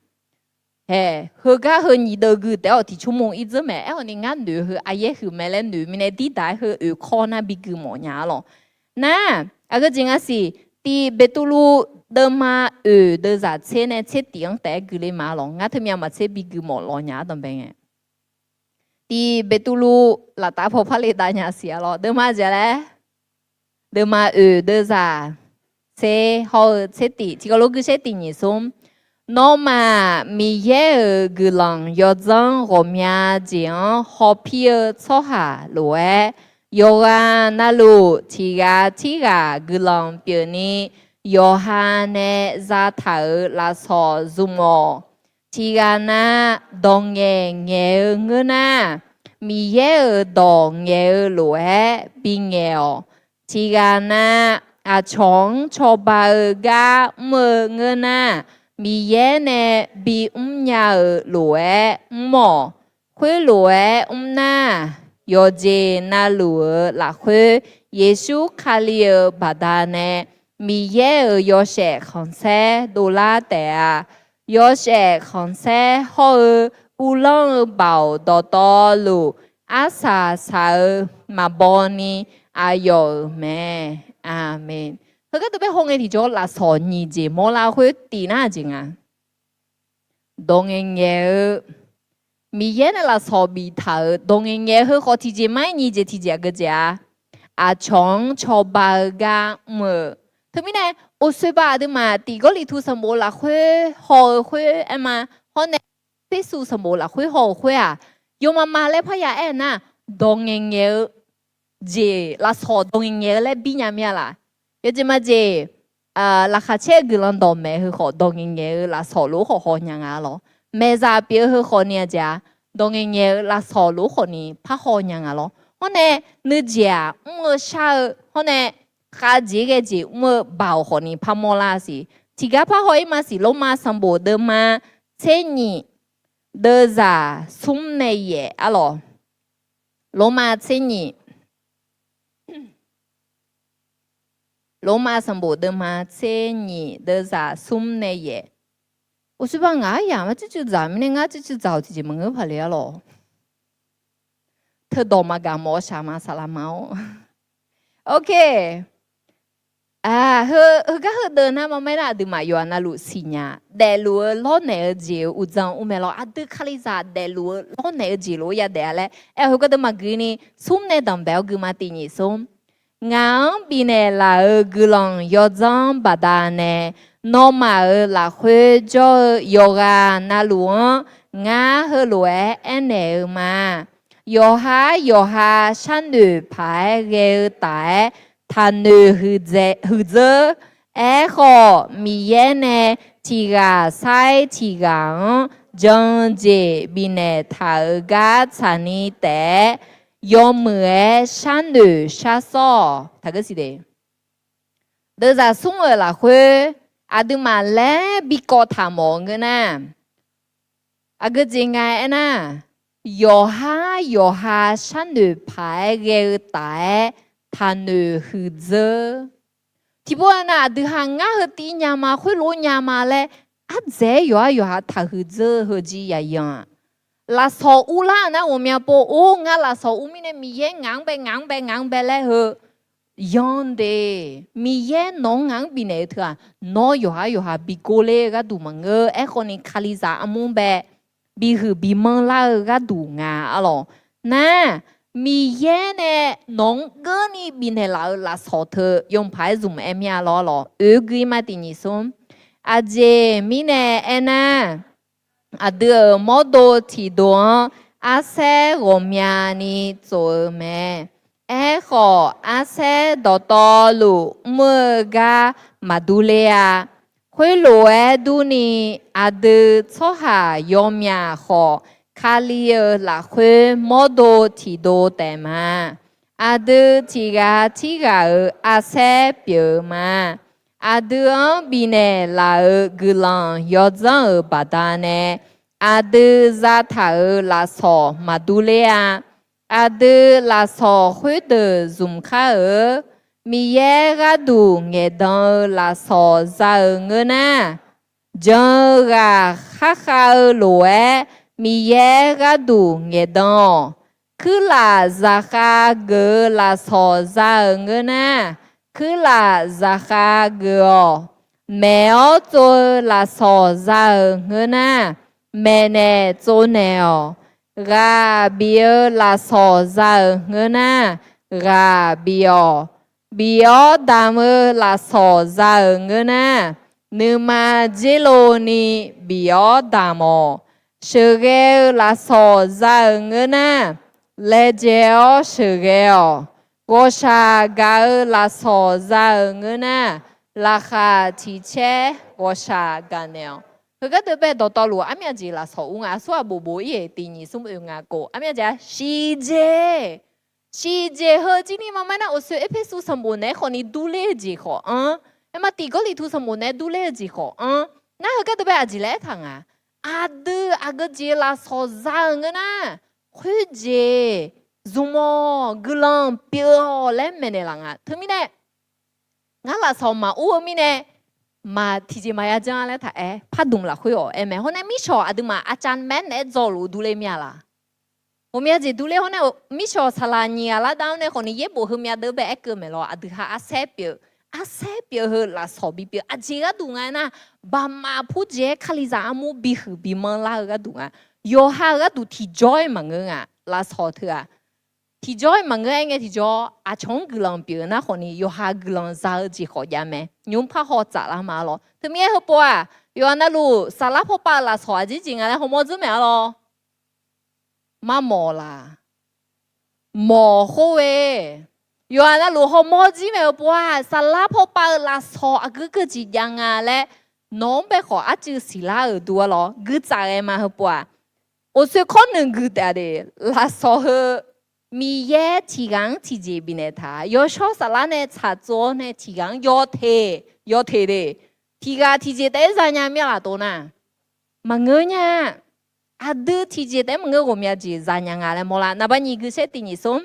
Haeq, heugar heu nyiq deuv gui taef-awq tiqcmq ir dzeur mae. Aerkhawf ni ngar noeq heu aqyaer huiq mae laer noeq mirnae dirdaq-aer heu oeq kawr nar bigui mawf nya-ar lawq. Nar, aqgeu jeq nga siq, tiq Beqtuvluv deuvma oeq deuvzaq tser nae tser tif-anr taef-aer gui le ma-ar lawq. Ngar teumyav maqtser bigui mawf lawq nya-ar danqbae ngae. Tiq Beqtuvluv laftav paw par le dav nya siq-ar lawq. Deuvma jeq laer, deuvma oeq deuvzaq tser hawr-eu tser tif tiqkawv lof gui shaer tiq nyiq smr. Nawmaf Miqyaer-euq guiqlanq yawdzanr ghawqmya jeq-anr hawpir-eu tsawrhaq lof-aer, yawqghaq navluf tiq ghaq tirghaq guiqlanq pyeufni yawqha nae zataq-euq lafsawq zmq-awq. Tiq ghaq na dawq ngaeq ngaeq-eu ngeur nar, Miqyaer-euq dawq ngaeq-eu lof-aer bingaeq-awq. Tiq ghaq na aqcawq-anr cawba-eu gar mr-eu ngeur nar, Miqyaer nae bimr nya-euq lof-aer mr-awq. Khoerlof-aer mr nar, yawqjeq navluf-euq lafkhoer Yeqsur Kali-euq baqdanae Miqyaer-euq yawshaef khanqsaer dovlar taef-a. Yawshaef khanqsaer hawr-eu uvlanr-eu baoq dawqtawvluf, arsaq saq-eu maqbaw ni aqyawf-euq mae. Aqmeq. Heugar deuq bae hawngae tiqjawr lafsawq nyiq jeq mawrlar khoer tif nar jeq nga. Dawq ngaeqngaeq-eu, Miqyaer nae lafsawq biftaq-euq dawq ngaeqngaeq-eu heu khawf tiqjeq ma-aer nyiq jeq tiqjeq aqgeu jeq-a. Aqcawq-anr cawba-eu gar mr-eu. Teumirnae, oqsoeq ba aqduimaf tiq Gawrliqtu sanqbof lafkhoer haw-eu khoer aerma, hawr nae Persu sanqbof lafkhoer haw-eu khoer-aq, yawmama laer parya aer nar, dawq ngaeqngaeq-eu jeq lafsawq dawq ngaeqngaeq-eu laer bir nya mir-a laq? Yawjeq majeq, laqkhaq caer-eu guiqlanq dawqmaeq heu khawf dawq ngaeqngaeq-eu lafsawq lof-aer khawf haw nya nga lawq. Maeqzaq pyeuf-eu heu khawf ni-a jeq-a, dawq ngaeqngaeq-eu lafsawq lof khawfni parhaw nya nga lawr. Hawr nae nuijeq-aq mr-eu shar-eu, hawr nae khavjeq ghae jeq mr-eu baoq khawfni parmawr lar siq. Tiqgar parhaw-ir ma siq. Lormav sanqbof deuvma tser nyiq deuvzaq smr nae yaef arlawq. Lormav tser nyiq Lormav sanqbof deuvma tser nyiq deuvzaq smr nae yaef. Uqshoe ba ngaq aryamq-anr cuivcuiv dzaq mirnae ngar cuivcuiv dzaq-awq tiqjeq maqngeur paq le arlawq. Teudawq maqgaq mawf-awr shaq ma saqlaq ma-awr. Ok. Heugar heudeuv nar maqmaer nar aqduimaf yawqha navluf siqnya daefluf-eu lawrnaeq-eu jeq-euq uqdzan ur mae lawr. Aqdui Kalizaq daefluf-eu lawrnaeq-eu jeq lof-aer yadaef-a laer aer-eu heugar deuv maqgui ni, smr nae danqbae-awr guima tiq nyiq smr. Ngaq-anr bifnaeq laf-euq guiqlanq yawdzanr baqdanae, nawmaf-euq lafkhoer jawr-eu yawqghaq navluf-anr ngar heulof-aer aernaeq-eu ma. Yawqhar yawqha sharnoeq paq-aer ghae-eu taf-aer taqnoeq huiqdzeur. Aerkhawf, Miqyaer nae tiq ghaq sar-iq tiq ghaq-anr jan-eu jeq bifnaeq taq-euq gar tsaqni taef-aer, yawmuiq-aer sharnoeq sharsawr-awq. Taqgeur siq de. Deuvzaq smr-euq lafkhoer aqduimaf laer bikawv taq mawf-eu ngeur nar, aqgeu jeq nga aernar, yawqhar yawqha sharnoeq paq-aer ghae-eu taf-aer taqnoeq huiqdzeur. Tiqpov-aer nar aqdui ha ngar heu tiv nya ma, khoerlof nya ma laer ardzaeq-aer yawqhar yawqha taqhuiqdzeur-eu heujir yaqyan-aq, lafsawq urlar-euq nar ghawqmya pov or ngar lafsawq ur mirnae Miqyaer ngaq-anr bae ngaq-anr bae ngaq-anr bae laer heu yan de. Miqyaer nawq-anr ngaq-anr bifnaeq-eu teu-aq, nawr yawqhar yawqha bigor ler-eu gharduq maqngeur. Aerkhawfni Kalizaq armur bae bihuiq bimanr lar-eu gharduq nga arlawq. Nar, Miqyaer nae nawq-anr geurni bifnaeq laf-eu lafsawq teu yawpaq-aer zmq-aer mir-a lawr lawq. Oeq gui ma tiq nyiq smr. Aqjeq mirnae aernar, aqdui-euq mawrdo tiqdo-anr arsaer ghawqmyani tsof-eu mae. Aerkhawf, arsaer dawqtawvluf mr-eu gar maqdur ler-a. Khoerlof-aer durni, aqdui tsawrhaq yawmyaq khawf, Kali-euq lafkhoer mawrdo tiqdo taef ma. Aqdui tiq ghaq tirghaq-euq arsaer pyeuf-eu ma. Aqdui-anr bifnaeq laf-euq guiqlanq yawdzanr-euq baqdanae, aqdui zataq-euq lafsawq maqdur ler-a. Aqdui lafsawq khoerdeuq zmq kar-eu, Miqyaer gharduq ngaeqdan-eu lafsawq za-euq ngeur nar, jan-eu ghaq kharkhav-eu lof-aer Miqyaer gharduq ngaeqdan-awq. Kuirlaf zaqkhav geuf-eu lafsawq za-euq ngeur nar, kuirlaf zaqkhav geuf-awq. Maeq-awr tsov-eu lafsawq za-euq ngeur nar, maeqnaeq tsovnaeq-awq. Ghaq bif-eu lafsawq za-euq ngeur nar, ghaq bif-awq. Bif-awr damq-eu lafsawq za-euq ngeur nar, nuima dzerlov ni bif-awr damq-awq. Sheuqghae-eu lafsawq za-euq ngeur nar, laejae-awr sheuqghae-awq. Ghawqshaq gaq-eu lafsawq za-euq ngeur nar, laqkhaq tiq caer ghawqshaq gaqnaeq-awq. Heugar deuv bae dawqtawvluf armyav jeq lafsawq ur nga. Aqsur aqbof bof-ir-eq tiq nyiq smr oeq ngaq khof armyav jeq-a shiqjeq. Shiqjeq heu jir ni maqmaer nar, oeqsoeq Erpersu sanqbof naeq-aer khawfni durler-eu jeq khawf anr, aerma tiq Gawrliqtu sanqbof naeq-aer durler-eu jeq khawf anr. Nar heugar deuv bae aqjeq laer aertaq nga. Aqdui aqgeu jeq lafsawq za-euq ngeur nar, khoerjeq zmq-awq, guiqlanq pyeuf-awq laer maeqnaeq laf nga. Teumirnae, ngar lafsawq maqur-eu mirnae, maq tiqjeq maqya janr-a laer taq aer, pardmq lafkhoer-awq aer mae. Hawr nae mirshawq aqduimaf aqcav maer naeq-aer dzaw luf durler mir-a laq? Ghawqmya jeq durler hawr nae, mirshawq saqlaq nyiq ghaq lar dar-awr nae khawfni yaerbof heumya deuq bae aerkeuv maeq lawr. Aqdui ha arsaer pyeuf, arsaer pyeuf heu lafsawq bipyeuf. Aqjeq gharduq nga aernar, baqmaf purjeq-aer Kalizaq armur bihuiq bimanr lar-eu gharduq nga. Yawqha-euq gharduq tiqjawr-aer maqngeur nga, lafsawq teu-aq. Tiqjawr-aer maqngeur-aer ngae tiqjawr, aqcawq-anr guiqlanq pyeuf nar khawfni yawqha guiqlanq za-eu jeq khawf jav mae. Nymq-mr parhaw tsaflar ma lawr. Teumirnae heupov-aq, yawqha navluf saflar pawpav-eu lafsawq aqjeq jeq nga laer hawmawr dzeur maeq-a lawr. Marmawf laq? Mawf khoer-e. Yawqha navluf hawmawr jir mae heupov-aq, saflar pawpav-eu lafsawq aqgeu keuv jeq jav nga laer nawq-anr bae khawf arcuiv siqlar-euq dur-a lawr. Guitsaf ghae ma heupov-aq, Oqsoe kawr nuiq guiq taef de, lafsawq heu Miqyaer tiqghaq-anr tiqjeq bifnaeq taq. Yawshawr Saflar nae tsaqtsov-awr nae tiqghaq-anr yawteq, yawteq de, tiqghaq tiqjeq taef-aer zanya mir-a laf tov nar, maqngeur nya. Aqdui tiqjeq taef-aer maqngeur, ghawqmya jeq zanya nga laer mawrlar. Naqba nyiq guisaer tiq nyiq smr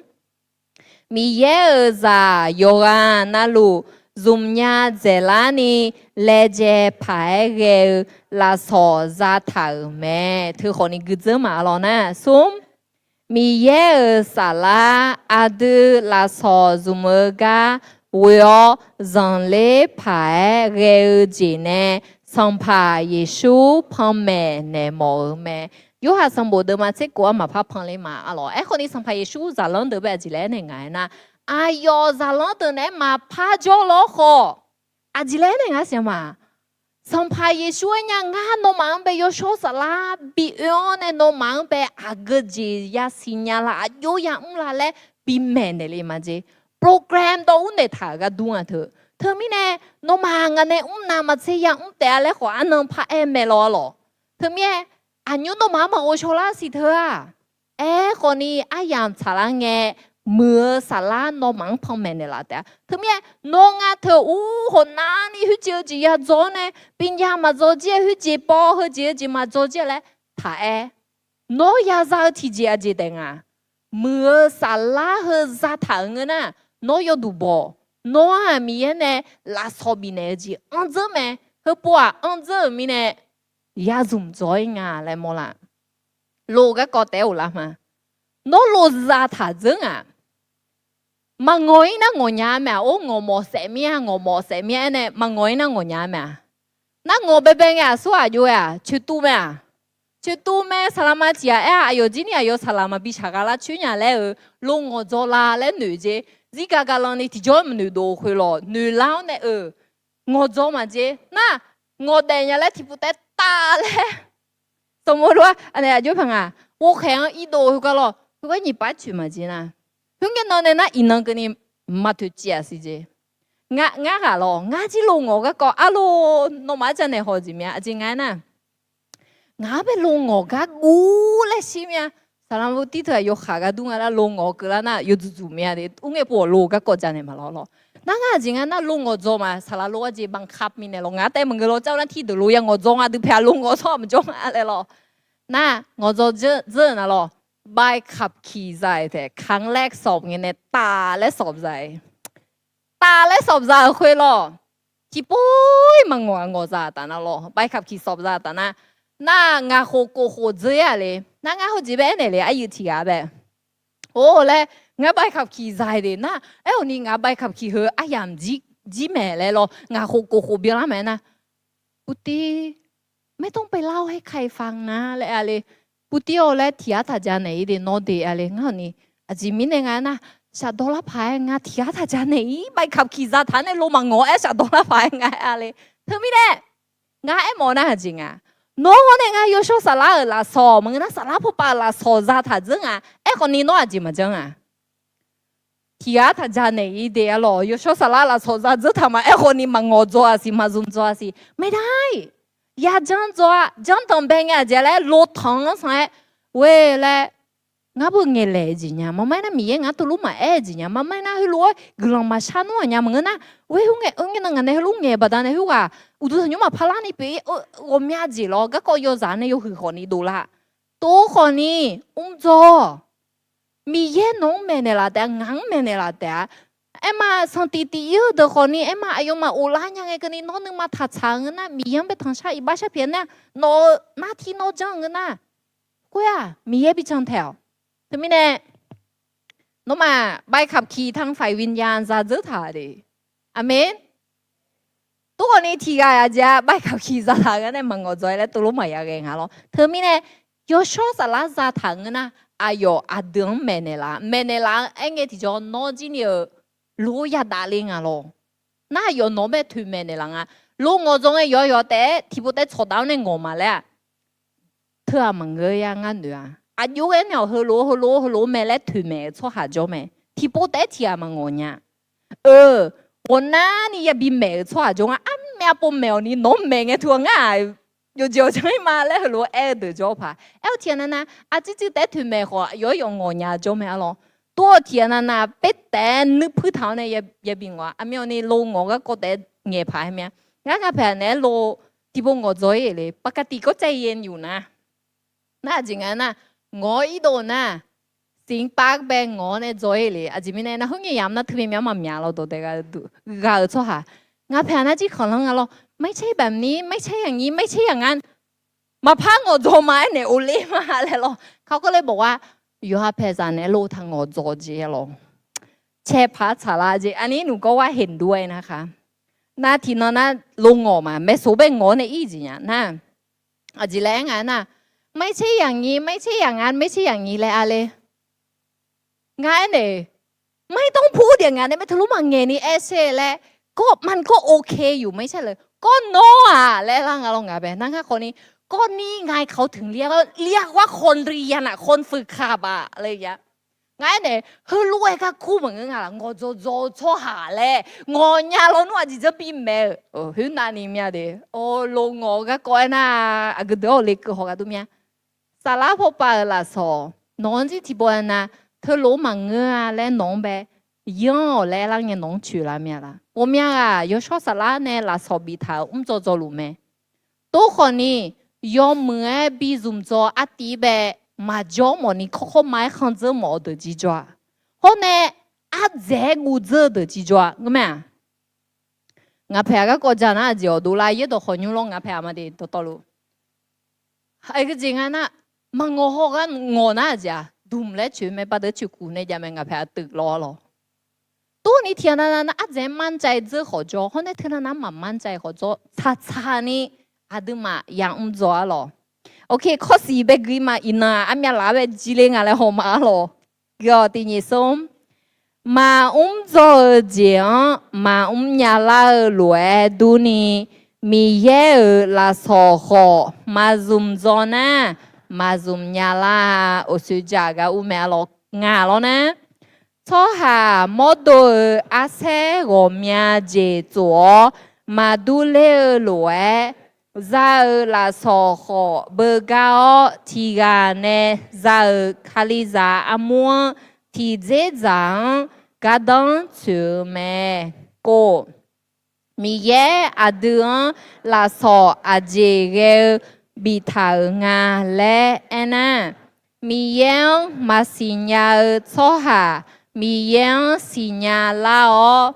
Miqyaer-euq zaq yawqghaq navluf zmqnya dzaeqlarni laejae paq-aer ghae-eu lafsawq zataq-euq mae. Teu khawfni guidzeur maq-a lawq nar, smr, Miqyaer-euq saflar aqdui lafsawq zmq-eu gar ghoe-awr zanqler paq-aer ghae-eu jeq nae Sanqpaq Yeqsur panmaeq naeq mawf-eu mae. Yorhaq sanqbof deuvma tser kof-anr maqpar panler ma-a lawq. Aerkhawfni Sanqpaq Yeqsur zaqlanr deuq bae aqjeq laer aernaeq nga-aer nar, aqyawf zaqlanr deuq naeq-aer maqpar jawrlawr khawf, aqjeq laer aernaeq nga siq ma. Sanqpaq Yeqsur aernya, ngar nawmaf-anr bae Yawshawr Saflar bi oe-awr nae nawmaf-anr bae aqgeu jeq yasiq nya la, aqjox yamr la laer bimaeq naeq le ma jeq. Program dawv ur naeq taq-euq gharduq nga teu. Teumirnae nawmaf ngaq nae mrnav maqtser yamr taef-a laer khawf arnan paraer mae lawr-a lawq. Teumirnae aqnymr nawmaf-anr maqghov shaw lar siq teu-aq. Aerkhawfni aryamq tsaqlar ngae, muiq-eu saflar nawmaf-anr panmaeq naeqlaf taef-a. Teumirnae nawr ngar teu ur hawq navni khoerjeq-eu jeq ya dzaw-awr nae, binya maqdzaw jir-aer, khoerjeq paw heujeq-eu jeq maqdzaw jir-a laer taq-aer, nawr ya za-eu tiqjeq aqjeq taef nga. Muiq-eu saflar heu zataq-euq ngeur nar, nawr yawduq bawq. Nawr-aq Miqyaer nae lafsawq bifnaeq-eu jeq anrdzeur mae. Heupov-aq anrdzeur-euq mirnae ya zmq dzaw-ir nga laer mawrlar. Lo garkawv taef-aer ghoflar ma. Nawr lo zataq dzeur ngaq. Maqngawq-ir nar ngawqnya mae-aq. Or, ngawqmawf saef mir-a, ngawqmawf saef mir-a aernae maqngawq-ir nar ngawqnya mae-aq. Nar ngawq baebae ngae aqsur aq jov-aer-aq, coeqtuv mae-aq. Coeqtuv mae, saqlaqma tiq ghaq aer-a, aqyawf jir ni aqyawf saqlaq maqbi shaqgha lar coer nya laer-eu, lo ngawqdzaw la laer noeq jeq. Zirgaq gaqlanni tiqjawr maqnoeq dov khoer lawq, noeq lar-awr nae-euq ngawqdzaw maqjeq nar, ngawqdaef nya laer tiqpov taef-aer taf laer. Sanqbof lof-aer aqjox paq ngaq, ghovkhaeq-anr irdov khoergar lawq, khoergar nyiq par coeq maqjeq nar. Khoerngae nan nae nar iqnan keuvni maqtoeq civ-aq siq jeq. Ngar ghaq lawq, ngar jir lo ngawq garkawv arlor nawmaf-anr janaeq haw-eu jeq mya aqjeq nga aernar, ngaq-anr bae lo ngawq gar guv laer shir mya. Saqlaq maqbu tir teu-aq yawkhav gar dur nga lar, lo ngawq keuvlar nar yawdzuqdzuq mya de. Ur ngae pov lo garkawv janaeq maqlawr lawq. Nar ngar aqjeq nga nar lo ngawq dzaw ma, saqlaq lo arjeq banqkaq mirnae lawq. Ngaq-anr taef maqngeur lawq, car-eu nar tir deuq lo ya ngawqdzaw nga dui paeq-a, lo ngawq tsawrhaq maqjawr nga laer lawq. Nar ngawqdzaw dzeur-eu nar lawq, ใบขับขี่ za-euq taef ครั้งแรก สอบ ngae nae taf laer สอบ za-eu. Taf laer สอบ za-euq khoer lawq. Tiqpov-ir maqngawq-aq ngawqzaq taf nar lawq, ใบขับขี่ สอบ za taf nar. Nar ngaq khof kof khof dzeur-ir-aq le. Nar ngar heujeq bae aernaeq le, aryuif tiq ghaq bae. Or laer, ngar ใบขับขี่ za-eu de nar, aerkhawfni ngaq ใบขับขี่ heu aryamq jir maeq laer lawr, ngaq khof kof khof byanlar mae nar. บางที ไม่ต้องไปเล่าให้ใครฟังนะ laer aer-a le. Buvtir-awq laer tiq ghaq taq janaeq-ir de nawr de-a le. Ngar hawqni aqjeq mirnae nga aernar, shafdawq lar paq-aer nga tiq ghaq taq janaeq-ir, ใบขับขี่ zataq nae lo maqngawq-aer shafdawq lar paq-aer nga aer-a le. Teumirnae ngar aermawf nar aqjeq nga. Nawr-awr nae ngar yawshawr saflar-euq lafsawq maqngeur nar, saflar pawpav-euq lafsawq zataq dzeur nga. Aerkhawfni nawr aqjeq maqjanr-a. Tiq ghaq taq janaeq-ir de-a lawq, yawshawr saflar lafsawq za dzeur taq ma. Aerkhawfni maqngawq dzaw-a siq, maqzmq dzaw-a siq. ไม่ได้. Yajanr dzaw-a, janr tanq bae ngae aqjeq laer lo tanq-anr san-aer ghoe laer. Ngar beu ngaeqlaeq-eu jeq nya, maqmaer nar Miqyaer ngar teulof maqaer-eu jeq nya, maqmaer nar heulof-aer guiqlanq maqshar nmr-aq nya maqngeur nar, ghoe khoerngae, eu, ngae nan ngaq nae heulof ngaeq baqdanae khoerghaq uqduq tanqnymr maqpar larni pyeuf-ir, ghawqmya jeq lawr, garkawv yawzaq nae yawhuiq khawfni dovlar. Tov khawfni mr dzaw. Miqyaer nawq-anr maeqnaeq laf taef-a, ngaq-anr maeqnaeq laf taef-a. Aerma sanqtif tif-ir-eu deuq khawfni, aerma aqyawfmaf ghoflar nya ngae keuvni nawr nuima taqtsaq-eu ngeur nar, Miqyaer-anr bae tanqshar iqbax sharpyaeq nar, nawq-euq nartir nawr janr-eu ngeur nar, khoer-aq Miqyaer bi jan taeq-awq. Teumirnae nawmaf ใบขับขี่ทางฝ่ายวิญญาณ za dzeur taq de. Aqmeq. Tov khawfni tiq ghaq aqjeq-a ใบขับขี่ zataq-eu gar nae maqngawq dzaw-aer laer teulof maqya ghae nga lawr. Teumirnae yawshawr saflar zataq ngeur nar, aqyawf aqdui-anr maeqnaeq laf, maeqnaeq laf-anr aer ngae tiqjawr nawr jir ni-euq lo yadavle nga lawr. Nar aqyawf nawq-anr bae toeqmaeq naeqlaf nga. Lo ngawq dzaw ngae yawqha yawqha taef-aer tiqpov taef-aer tsawqdaf-awr nae ngawq ma laer-aq, teu-aq maqngeur ya ngar noeq-a. Aqjox-aer nae-awq heulof heulof heulof mae laer toeqmaeq-eu tsawrhaq jawr mae. Tiqpov taef-aer tiq ghaq maqngawq nya. Eu, ghawqnar ni yabi maeq-euq tsawrhaq jawr nga. Armaeq arpov maeq-awq ni nawq-anr maeq ngae teu-aq ngar-aq yawqjeq yawqjanr ir ma laer heulof-aer aer-eu deuq jawr paq. Aer-eu tiqghaq navnav, arcir cuiv taef-aer toeqmaeq khawf yawr yawf ngawq nya jawr mae-a lawr. Tov-awq tiqghaq navnav, paertaef-aer nuir puir taq-awr nae yabi ngawq-a. Aqmyanni lo ngawq garkawv taef-aer ngaeq paq-aer mir-a. Ngar nga paeq-aq naeq-aer lo tiqpov ngawq dzaw ir le, ปกติก็ใจเย็นอยู่นะ nar aqjeq nga nar, ngawq-awr irdov nar, siqpav bae ngawq-awr nae dzaw ir le. Aqjeq mirnae nar, khoerngae yamq nar teu myav myav maqmyaq lawr dawq dae ghaq-eu tsawrhaq. Nga paeq-aq nar jir khanqlanr nga lawr, ไม่ใช่แบบนี้ ไม่ใช่อย่างนี้ ไม่ใช่อย่างนั้น maqpar ngawq dzaw ma aernaeq of ler ma laer lawr. เขาก็เลยบอกว่า yawqha paeqzaq naeq-aer lo taq ngawq dzaw jeq-a lawr. Cae paq tsaqlar jeq, aqni nmq gawr war เห็นด้วยนะคะ nar tiqnan nar lo ngawq ma maeqsoq bae ngawq-awr nae ir jeq nya nar, aqjeq laer aer nga nar, ไม่ใช่อย่างนี้ ไม่ใช่อย่างนั้น ไม่ใช่อย่างนี้ laer a le. Ngar aernaeq, ไม่ต้องพูดอย่างนั้น nae mae teulof maqngaeq ni aer sher laer, ก็มันก็โอเคอยู่ไม่ใช่เหรอ ก็ nawr-aq laer lar nga lawr. Ngaq bae nar ngar khawf ni, ก็นี่ไงเขาถึงเรียกว่า เรียกว่าคนเรียนอะ คนฝึกหัดอะ อะไรอย่างเงี้ย ngar aernaeq, heulof-aer gar kur maqngeur nga laf, ngawq dzaw dzaw-eu tsawrhaq laer ngawq nya lawr nmr aqjeq dzanr bimaeq-euq, khoernav ni myav de. Lo ngawq-eu garkawv aernar, aqgeu deuq-awr lekeuv haw ghaq dur myav. Saflar pawpav-euq lafsawq, nawq-anr jir tiqpov aernar, teulof maqngeur-a laer nawq-anr bae yanr-awq laer aerlar ngae nawq-anr coeqlar myav laf. Ghawqmyav ghaq yawshawr saflar nae lafsawq biftaq-euq mr dzaw dzaw luf mae. Tov khawf ni, yawmuiq-aer bi zmq dzaw artiv bae maqjawr mawf ni kawrkawr ma-aer khanr dzeur mawf-eu deuq jir jawr-a. Hawr nae ardzaeq-aer guv dzeur-eu deuq jir jawr-a ngeur mae-aq. Ngaq paeq-aq garkawv ja nar aqjeq awq dovlar yaerdawq khawf nymr lawr ngaq paeq-aq ma de dawqtawvluf. Aqgeujeq nga nar, maqngawq haw gar ngawq nar aqjeq-aq, dmq laer coeq mae, baqdeuq coeq kuq nae jav mae, ngaq paeq-aq teuv lawr-a lawr. Tov ni tiqghaq navnav nar ardzaeq-aer manr cav dzeur khawf jawr, hawr nae teunav nar maqmanr cav khawf jawr, tsaqtsaq ni aqduimaf yamr dzaw-a lawr. Oke, ข้อสี่ bae gui ma, iqnan-aq armyav laf-aer bae jir ler nga laer haw ma-a lawr. Gui-awq tiqnyif smr. Maqmr dzaw-eu jeq-anr maqmr nyalar-eu lof-aer durni, Miqyaer-euq lafsawq khawf maq zmq dzaw nar, maq zmq nyalar-a. Uqsoeq jaq gar ur mae-a lawr, ngaq lawr nar, tsawrhaq mawrdo-euq arsaer ghawqmya jeq tsof-awr maqdur ler-eu lof-aer, za-euq lafsawq khawf beugar-awr, tiqghaq nae za-euq Kalizaq armur-anr tiqdzer dzaq-anr gardanr tsoeq-eu mae. Kov, Miqyaer aqdui-anr lafsawq aqjeq ghae-eu biftaq-euq nga laer aernar, Miqyaer-anr maqsiq nya-eu tsawrhaq Miqyaer-anr siqnya lar-awr,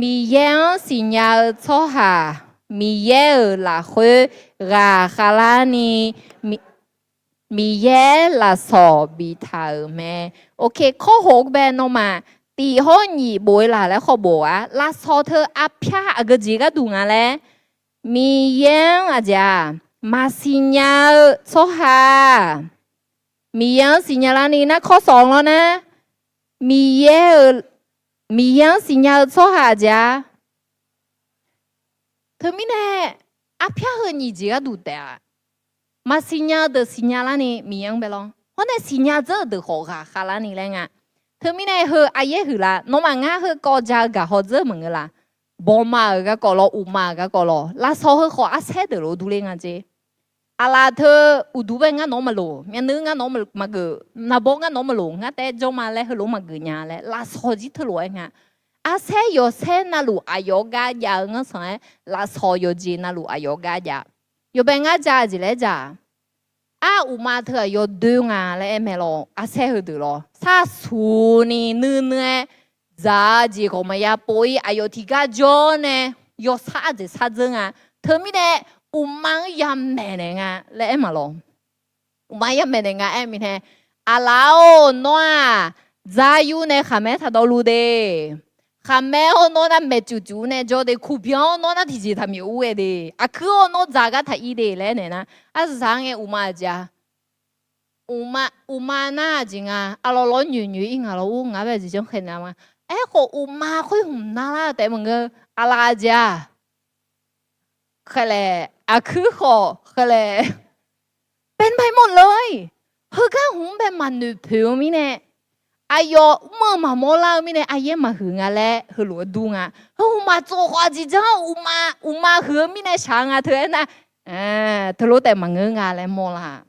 Miqyaer-anr siqnya-eu tsawrhaq Miqyaer-euq lafkhoer ghaq khavlarni, Miqyaer lafsawq biftaq-euq mae. Oke, ข้อหก bae nawmaf tiq hawr nyiq bof-eu laf laer khawf bof-a. Lafsawq teu arpyar aqgeu jeq gharduq nga laer, Miqyaer-anr aqjeq-aq, maqsiq nya-eu tsawrhaq Miqyaer-anr siqnya larni nar, ข้อสอง lawr nar, Miqyaer-euq, Miqyaer-anr siqnya-eu tsawrhaq aqjeq-a. Teumirnae arpyar heu nyiq jeq gharduq taef-a. Maqsiq nya-eu deuq siqnya larni Miqyaer-anr bae lawr, hawr nae siqnya dzeur-eu deuq khawf ghaq khavlarni laer nga. Teumirnae heu aqyaer huiqlar, nawmaf ngar heu kawv ja-eu gaq haw dzeur maqngeur laf. Bawma-euq garkawv lawr, uqma-euq garkawv lawr, lafsawq heu khawf arsaer deuq lof durler nga jeq. Aqlaf teu uqduq bae ngar nawq-anr maqloq, myavnuiv ngar nawq-anr maqgeuf, naqbawr ngar nawq-anr maqloq, ngar taef-aer jawr ma laer heulof-aer maqgeuf nya laer lafsawq jir teulof-aer nga. Arsaer yawsaer navluf aqyawf gar jav-eu ngar sanq-aer, lafsawq yawqjeq navluf aqyawf gar jav. Yawbae ngar ja jeq laer ja-aq, ar uqma teu aqyawf doe nga laer aer mae lawr, arsaer heudeuq lawr, sarsuq ni nuinui-aer dzaq-eu jeq khawf maqya pov-ir, aqyawf tiqgar jawr nae yawsar ardzaeq sar dzeur nga. Teumirnae uqma-anr yamaeq naeq nga laer aer ma lawr. Uqma-anr yamaeq naeq nga aer mirnae, aqlaf-or, nawr-aq, dzar yur nae khaqmae taqdawv luf de. Khaqmae-or, nawr nar maeqcuf cuf nae jawr de. Kuqbyan-or, nawr nar tiqjeq taqmyawf ur ghae de. Aqkuir-or, nawr dzaq gar taq ir de laer aer naeq nar, arzaq-anr ngae uqma aqjeq-a. Uqma, uqma nar aqjeq nga, aqlawq lawr nyoeq nyoeq-ir ngaq lawr ur, ngaq bae aqjeq janr khaeq naeq ma. Aerkhawf uqma khoer hmq narlar-eu taef maqngeur. Aqlaf aqjeq-a. Khaeqlaeq, aqkuir khawf khaeqlaeq, เป็นไปหมดเลย. Heugar hmq-anr bae maqnoeq poeq-eu mirnae, aqyawf mr-eu maqmawr lar-eu mirnae, aryaer maqhuiq nga laer heulof-aer dur nga. Heu hmq maqtsov khawf aqjeq janr uqma, uqma huiq-eu mirnae shaq-eu nga teu aernar, Aer, teulof taef maqngeur nga laer mawrlar.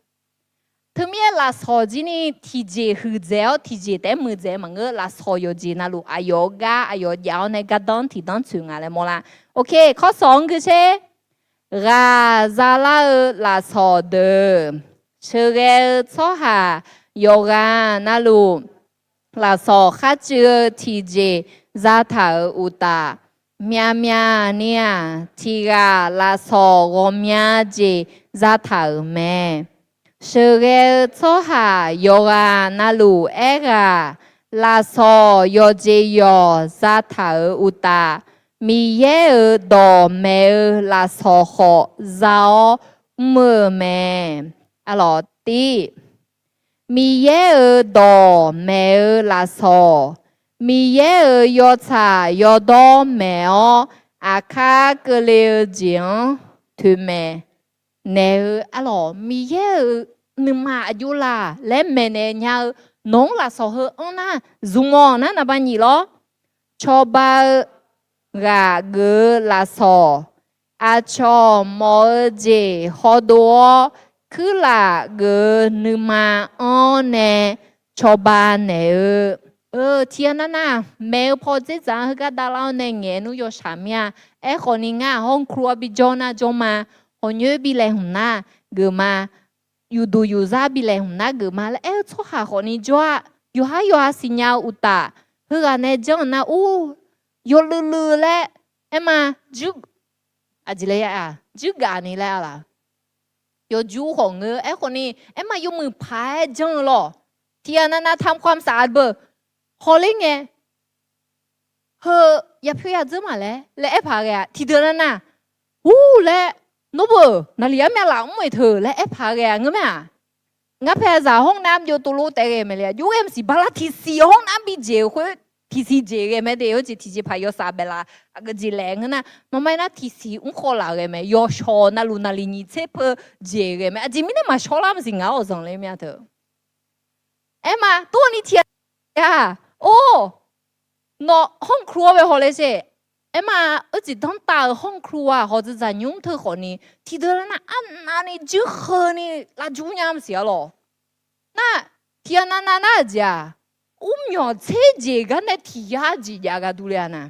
Teumirnae lafsawq jir ni tiqjeq huiqdzaeq-awr tiqjeq taef-aer muiqdzaeq maqngeur. Lafsawq yawqjeq navluf aqyawf-eu gar aqyawf jav-awr nae gardanr tiqdanr tsoeq nga laer mawrlar. Ok, kawrsawq-anr gui sher. Ghaq zalar-eu lafsawq deuq. Sheuqghae-eu tsawrhaq yawqghaq navluf lafsawq kharcuiv-eu tiqjeq zataq-euq uqtaf, myavmyav ni-aq, tiq ghaq lafsawq ghawqmya jeq zataq-euq mae. Sheuqghae-eu tsawrhaq yawqghaq navluf aerghaq lafsawq yawqjeq yawq zataq-euq uqtaf, Miqyaer-euq dawq maeq-eu lafsawq khawf za-awr mr-eu mae. Arlawq tir. Miqyaer-euq dawq maeq-eu lafsawq, Miqyaer-euq yawtsaq yawdawr maeq-awr aqkar keuvle-eu jeq-anr toeqmaeq naeq-eu arlawq, Miqyaer-euq nuima aqjox laq laer maeqnaeq nya-eu nawq-anr lafsawq heu anr nar, zmq-awq nar naqba nyiq lawr. Cawba-eu ghaq geuf-eu lafsawq, aqcawq mawf-eu jeq hawdov-awr kuirlaf geuf-eu nuima anr nae cawba naeq-eu. Tiqghaq navnav maeq-eu paw dzerdzaq-anr heugar davlar-awr nae ngaeq nmr yawshaq mir-a. Aerkhawf ni ngar hawr kru-awr bijawr nar jawr ma. Hawq nyoer bi laeqhmq nar geuf ma. Yufduq yufzar bi laeqhmq nar geuf ma laer aer-eu tsawrhaq khawf ni jawr-a. Yawqhar yawqha siqnya-eu uqtaf, heughaq nae janr-eu nar ur, yawluiv luiv laer aer ma, juir, aqjeq laer ya, juir gaf ni laer-a laq. Yawjur khawf ngeur, aerkhawf ni aer ma yawmuiq paq-aer janr-eu lawq. Tiqghaq navnav ทำความสะอาด beu, hawler ngae, heu yapyoer yadzeur maqlaer laer aer paq ghae-a. Tiqdeuq navnav, ur laer, nawr beu naqliq armyav laf mr-eq teu laer aer paq ghae-a ngeur mae-aq. Ngar paeqzaq hawr nar byov tov lof taef ghae mae le-a. Jov ghae maqsiq bala tiqsiq hawr nar bijeq-eu khoer, tiqsiq jeq ghae mae de, heujeq tiqjeq paq yawsaf baef laf, aqgeujeq laef ngeur nar, maqmae nar tiqsiq mr khawf laf ghae mae. Yawshawq navluf naqliq nyiq tser peu jeq ghae mae. Aqjeq mirnae maqshawr lar maqsiq ngaq-awr awqzanq le myav teu. Aer ma, tov ni tiq-a, or, nawq hawr kru-awr bae hawler sher. Aer ma, eujeq danrtav-euq hawr kru-aq hawq dzeudzaq nymr teu khawf ni, tiqdeuq lar nar arnavni juir heu ni lavjur nya maqsiq-a lawq. Nar, tiqghaq navnav nar-aq jeq-aq, mrmyawq tser jeq gar nae tiq yar jeq jav gar dur le-a na.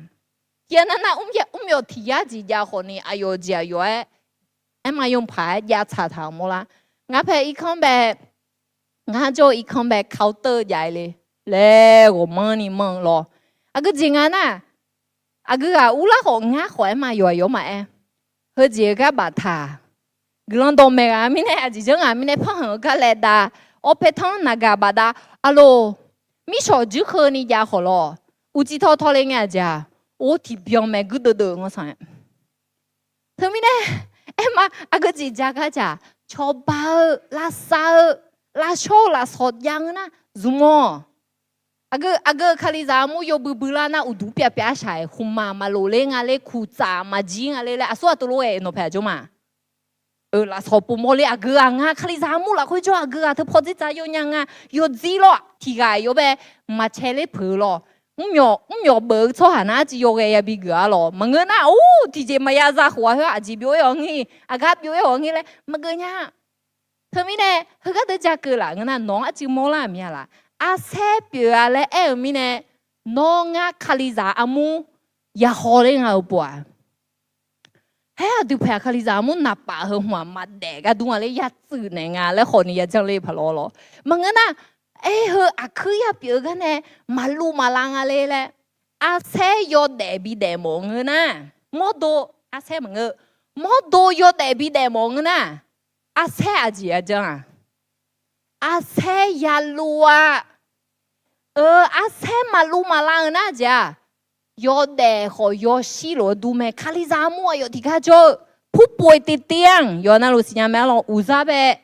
Tiqghaq navnav mrmyawq tiq yar jeq jav khawf ni aqyawf jeq aqyawf-aer, aer ma yawpaq-aer jav tsaq taq-euq mawrlar. Ngar pae irkanr bae, ngar jawr-eu irkanr bae เคาน์เตอร์ jav-ir le laer ghawqmanrni manr-eu lawr. Aqgeu jeq nga nar, aqgeu ghaq urlar khawf ngar khawf aer ma yawqha yawq maqaer. Heujeq-eu gar baftaq. Guiqlanq dawqmaeq ghaq mirnae aqjeq janr ghaq mirnae par hanq-eu gar laev dav. Awr paer tanr naq gaq bafdav. Aqloq, mirshawq juir heu ni jav khawf lawr, uqcif tawtaw le ngae aqjeq-aq, or tiqbyan maeq guir deuv deuv ngar sanq-aer. Teumirnae, aer ma, aqgeu jeq jav gar jaq, cawba-eu, lavsav-eu, lavshawr-eu lafsawq jav ngeur nar zmq-awq. Aqgeu, aqgeu Kalizaq armur yawbui bui lar nar uqduq pyavpyav shaq-aer, khmqmaq maqlof ler nga ler, kuqtsaf maqjir nga ler laer aqsur aqtov lof-aer nawq paeq aqjawr ma. Lafsawq pov mawr ler aqgeu ghaq nga, Kalizaq armur lafkhoer jawr aqgeu ghaq teu paw dzerdzaq yawnya nga, yawdzir lawr tiq ghaq yawbae maqcae ler peuq-eu lawr. Mrmyawq, mrmyawq beuf-eu tsawrhaq nar arcuiv yawghae yabi geuf-a lawr. Maqngeur nar, or, tiqjeq maqya za khof-a khoer aqjeq byov-aer ghawq ngir, aqgar byov-aer ghawq ngir laer maqgeuf nya. Teumirnae heugar deuv ja keuv laf ngeur nar nawq-anr arcuiv mawrlar-euq mir-a laf. Arsaer pyeuf-a laer aer-euq mirnae, nawr ngar Kalizaq armur yahaw ler nga-eu pov-aq. Haer aqdui paeq-aq Kalizaq armur naqpaf heu hmq-aq maqdaef gar dur nga ler, yatsuif naeq nga laer khawf ni yajanr ler paq lawr lawr. Maqngeur nar, aer heu aqkuir yapyeuf-eu gar nae maqluv maqlav nga ler laer, arsaer yawdaef bidaef mawf ngeur nar, mawrdo, arsaer maqngeur, mawrdo yawdaef bidaef mawf ngeur nar, arsaer aqjeq yajanr-aq, arsaer yaluv-a. Eu, arsaer maqluv maqlav-eu nar jeq-aq, yawdaef khawf yawshir lof-eu dur mae. Kalizaq armur aqyawf tiqgar jawr-eu, ผู้ป่วยติดเตียง yawqha navluf siqnya mae-a lawr uqzar bae.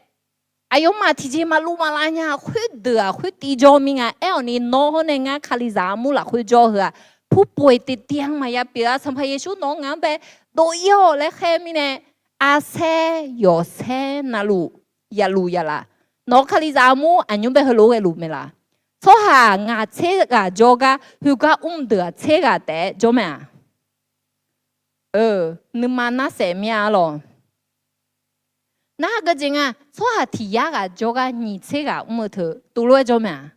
Aqyawfmaf tiqjeq maqluv maqlav nya khoerdeuq-aq khoertiv jawr mir nga. Aer-awq ni nawr hawr nae ngar Kalizaq armur lafkhoer jawr heu-aq, ผู้ป่วยติดเตียง maqya pyeuf-a. Sanqpaq Yeqsur nawq-anr ngaq-anr bae dov-ir-awq laer khaer mirnae, arsaer yawqsaer navluf yaluv yalaf. Nawq-euq Kalizaq armur aqnymr bae heulof-aer ghaeluf mae laf. Tsawrhaq ngaq tser ghaq jawr gar, khoergar mr deuq-aq tser ghaq taef-aer jawr mae-aq. Eu, nuima narsaef mir-a lawq. Aqgeu jeq nga, tsawrhaq tiq yar ghaq jawrgar nyiq tser ghaq mr-eu teu tov lof-aer jawr mae-aq.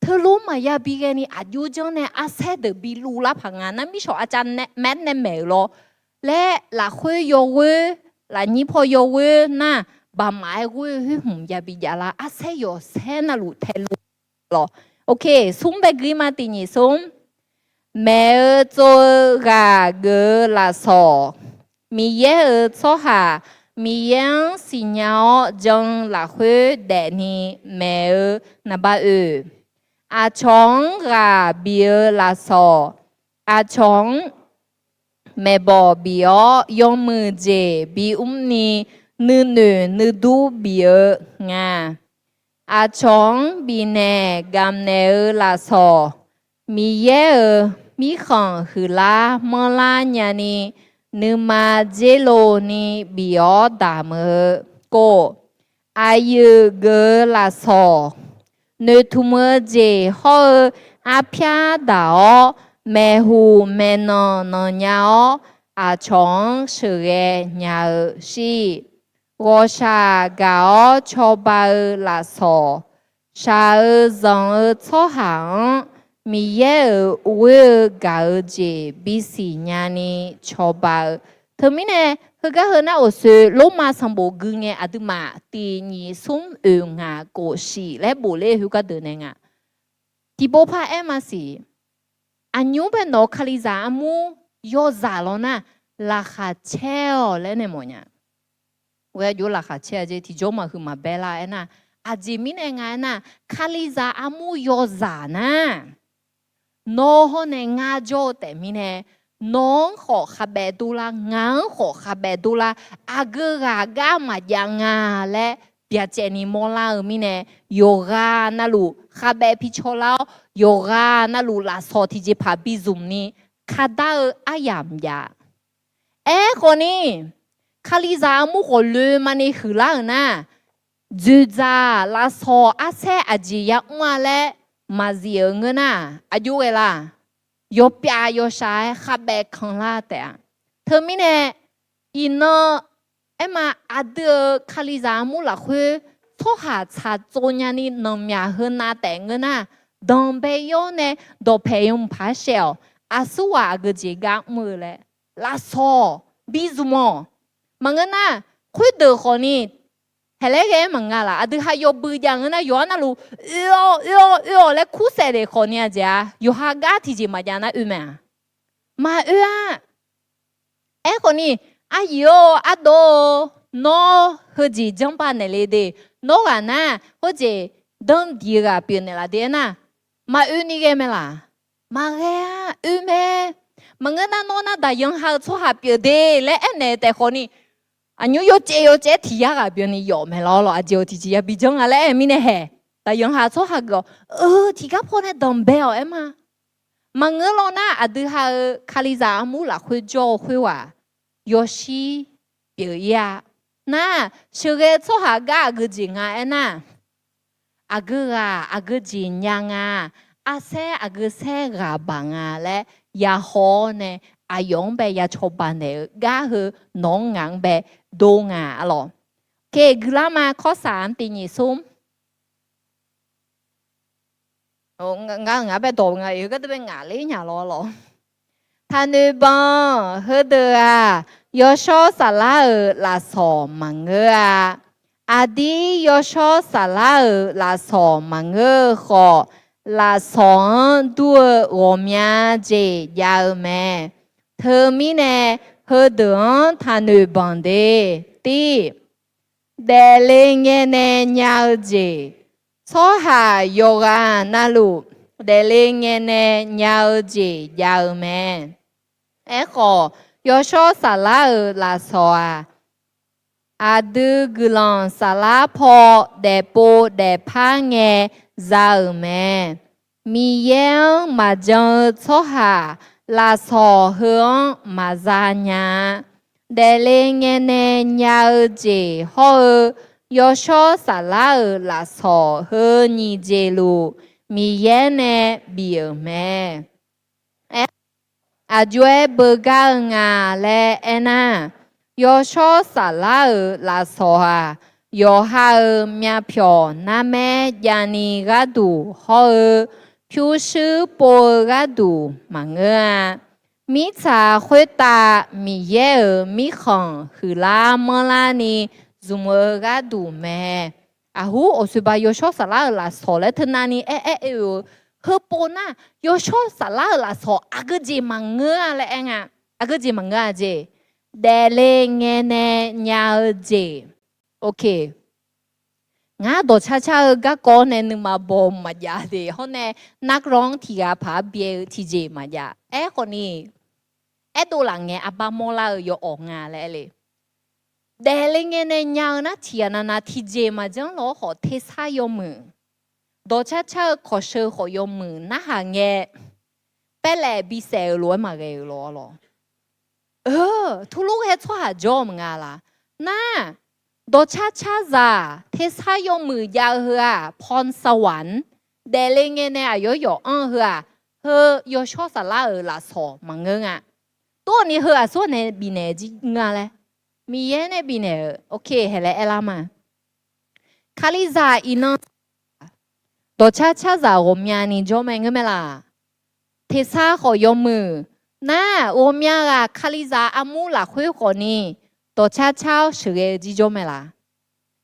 Teulof maqya bi ghaeni aqjox janr nae arsaer deuq bi luvlar paq nga nar, mirshawq arcav maer nae maeq-euq lawr laer, lafkhoer yawghoer, lafnyir paw yawghoer nar, baqmaf-aer ghoer-eu khoer hmq yabi javlar, arsaer yawqsaer navluf taeluf lawq. Smr bae gui ma, tiq nyiq smr. Maeq-eu tsov-eu ghaq geuf-eu lafsawq. Miqyaer-euq tsawrhaq Miqyaer-anr siqnya-awr jan-eu lafkhoer daefni maeq-eu naqba oeq. Aqcawq-anr ghaq bif-eu lafsawq. Aqcawq-anr maeqbawq bif-awr yawmuiq jeq bimr ni nuinoeq nuidur bif-eu nga. Aqcawq-anr bifnaeq gamq naeq-eu lafsawq. Miqyaer-euq mirkhanq huiqlar manrlar nyani, nuima dzer lov ni bif-awr damq-eu kov. Aqyuif geuf-eu lafsawq. Noeqtmq-eu jeq hawr-eu arpyar daq-awr, maeqhuq maeqnanq nanqnya-awr, aqcawq-anr sheuqghae nya-eu shir. Ghawqshaq gaq-awr cawba-eu lafsawq. Shaq-eu zanq-eu tsawrhaq-anr Miqyaer-euq ghoer-eu gaq-eu jeq bisiq nyani cawba-eu. Teumirnae, heugar heu nar, awqsoeq Lormav sanqbof gui ngae aqduimaf tiq nyiq smr oeq ngaq kof shiq laer bofler-eu heugar deuq nae nga. Tiqpov par aer maqsiq. Aqnymr bae nawq-eu Kalizaq armur yawzaq lawr nar, laqkhaq caer-awq laer nae mawfnya. Ghae jov laqkhaq caer-a jeq tiqjawr maqhuiq maqbae lar aernar, aqjeq mirnae nga aernar, Kalizaq armur yawzaq nar, nawr hawr nae ngar jawr-eu taef mirnae, nawq-anr khawf khabaef dovlar, ngaq-anr khawf khabaef dovlar, aqgeu ghaq gar maqjav nga laer byacaevni mawrlar-eu mirnae, yawqghaq navluf khabaef pi cawlar-awr, yawqghaq navluf lafsawq tiqjeqpaq bizmq ni kardar-eu aryamq jav. Aerkhawf ni, Kalizaq armur khawf loemani huiqlar-euq nar, dzoeqdzaq lafsawq arsaer aqjeq yamr-a laer maqzif-euq ngeur nar, aqjox ghae la? Yawpyav yawshaq-aer khabaef kanqlar taef-a. Teumirnae, iqnan aerma aqdui-euq Kalizaq armur lafkhoer tsawrhaq tsaqtsov nyani nanqmyaq heunav taef ngeur nar, danqbae yawr nae dawqpaeq yawmuiq paq-aer shaev-awq. Aqsurghaq aqgeu jeq gar mr-eu laer, lafsawq bizmq-awq. Maqngeur nar, khoerdeuq khawf ni, haeq laer ghae-aer maqnga laf. Aqdui ha yawbui jav ngeur nar, yawqha navluf oe-awr oe-awr oe-awq laer kursaef def khawf ni-a jeq-a, yawqha gar tiqjeq maqjav nar oe mae-aq? Maqoe-a. Aerkhawf ni, aryuif-or, ardov-or, nawr heujeq janrba naeqle de. Nawr ghaq nar khoerjeq danrdiq-eu ghaq pyeufnaeq laf de aernar, maqoe ni ghae mae laq? Maqghae-a, oe mae. Maqngeur nar, nawr nar daqyan ha-eu tsawrhaq pyeuf de laer aernaeq taef khawf ni, aqnymr yawcaev yawcaev-aer tiq yar ghaq byanni yawf mae lawr lawq. Aqjeq-awq tiqjeq yabi janr nga laer aer-eu mirnae haeq, daqyan ha-eu tsawrhaq geuf-awq. Eu, tiqgar paw nae danqbae-awq aer ma. Maqngeur lawr nar, aqdui ha-eu Kalizaq armur lafkhoer jawr-eu khoerghaq yawshir pyeuf-ir-a. Nar, sheuqghae-eu tsawrhaq gar aqgeu jeq nga aernar, aqgeu ghaq aqgeu jeq nya nga, arsaer aqgeu saer ghaq baq nga laer yahaw-awr nae, aqyawf-anr bae ya cawba naeq-eu gar heu nawq-anr ngaq-anr bae dov nga lawq. Ke guiqlar ma, kawrsaq-anr tiq nyiq smr. Ngar ngaq bae dawq nga, heugar deuq bae ngaq ler nya lawr lawq. Taqnoeq banq, heudeuq-aq, yawshawr saflar-euq lafsawq maqngeur-a. Aqdir yawshawr saflar-euq lafsawq maqngeur-eu khawf, lafsawq-anr dur-eu ghawqmya jeq jav-eu mae. Teumirnae, heudeuq-anr taqnoeq banq de. Tir, daefle ngae nae nya-eu jeq, tsawrhaq yawqghaq navluf daefle ngae nae nya-eu jeq jav-eu mae. Aerkhawf, yawshawr saflar-euq lafsawq-aq, aqdui guiqlanq saflar paw daefpov daefpar ngae za-euq mae. Miqyaer-anr maqjan-eu tsawrhaq, lafsawq heu-anr maqza nya-a. Daefle ngae nae nya-eu jeq hawr-eu, yawshawr saflar-euq lafsawq heu nyiq jeq luf, Miqyaer nae bif-euq mae. Aer, aqjox-aer beugar-eu nga laer aernar, Yawshawr Saflar-euq lafsawq-aq, yawqha-euq myavpyawq narmaer javni gharduq hawr-eu, pyurshuir pov-eu gharduq maqngeur-a. Mirtsaq khoertav Miqyaer-euq mirkhanq huiqlar manrlarni zmq-eu gharduq mae. Aqhur, awqsoeqba Yawshawr Saflar-euq lafsawq laer teunavni aer-aer oe-eu, heupov nar, Yawshawr Saflar-euq lafsawq aqgeujeq maqngeur-a laer aer nga. Aqgeujeq maqngeur-a jeq, daefle ngae nae nya-eu jeq. Ok. Ngar dawqcar car-eu garkawv-awr nae nuima baw maqjav de hawr nae, nargawr-anr tiqghaq paq-aer byae-eu tiqjeq maqjav. Aerkhawf ni, aerdov laf ngae arbar mawrlar-eu yawawq nga laer aer le. Daefle ngae nae nya-eu nar tiqghaq navnav tiqjeq maqjanr lawr khawf tersar yawmuiq, dawqcar car-eu kawqsheu khawf yawmuiq narhaq ngae, paerlaef bisaef-euq lof-aer maqghae-euq lawr lawr. Turlur ghae tsawrhaq jawr-eu maqnga laq. Nar, dawqcar carzaq tersar yawmuiq jav-eu heu-aq, พรสวรรค์, daefle ngae nae aqyawf yawf anr-eu heu-aq, heu Yawshawr Saflar-euq lafsawq maqngeur nga. Tov-awq ni heu aqsur nae bifnaeq jir nga laer, Miqyaer nae bifnaeq-euq, ok, haeq laer aerlar ma. Kalizaq iqnan dawqcar carzaq ghawqmyani jawr mae ngeur mae laq. Tersar khawf yawmuiq. Nar, ghawqmya ghaq Kalizaq armur lafkhoer khawf ni dawqcar car-awr sheuqghae-eu jir jawr mae laq.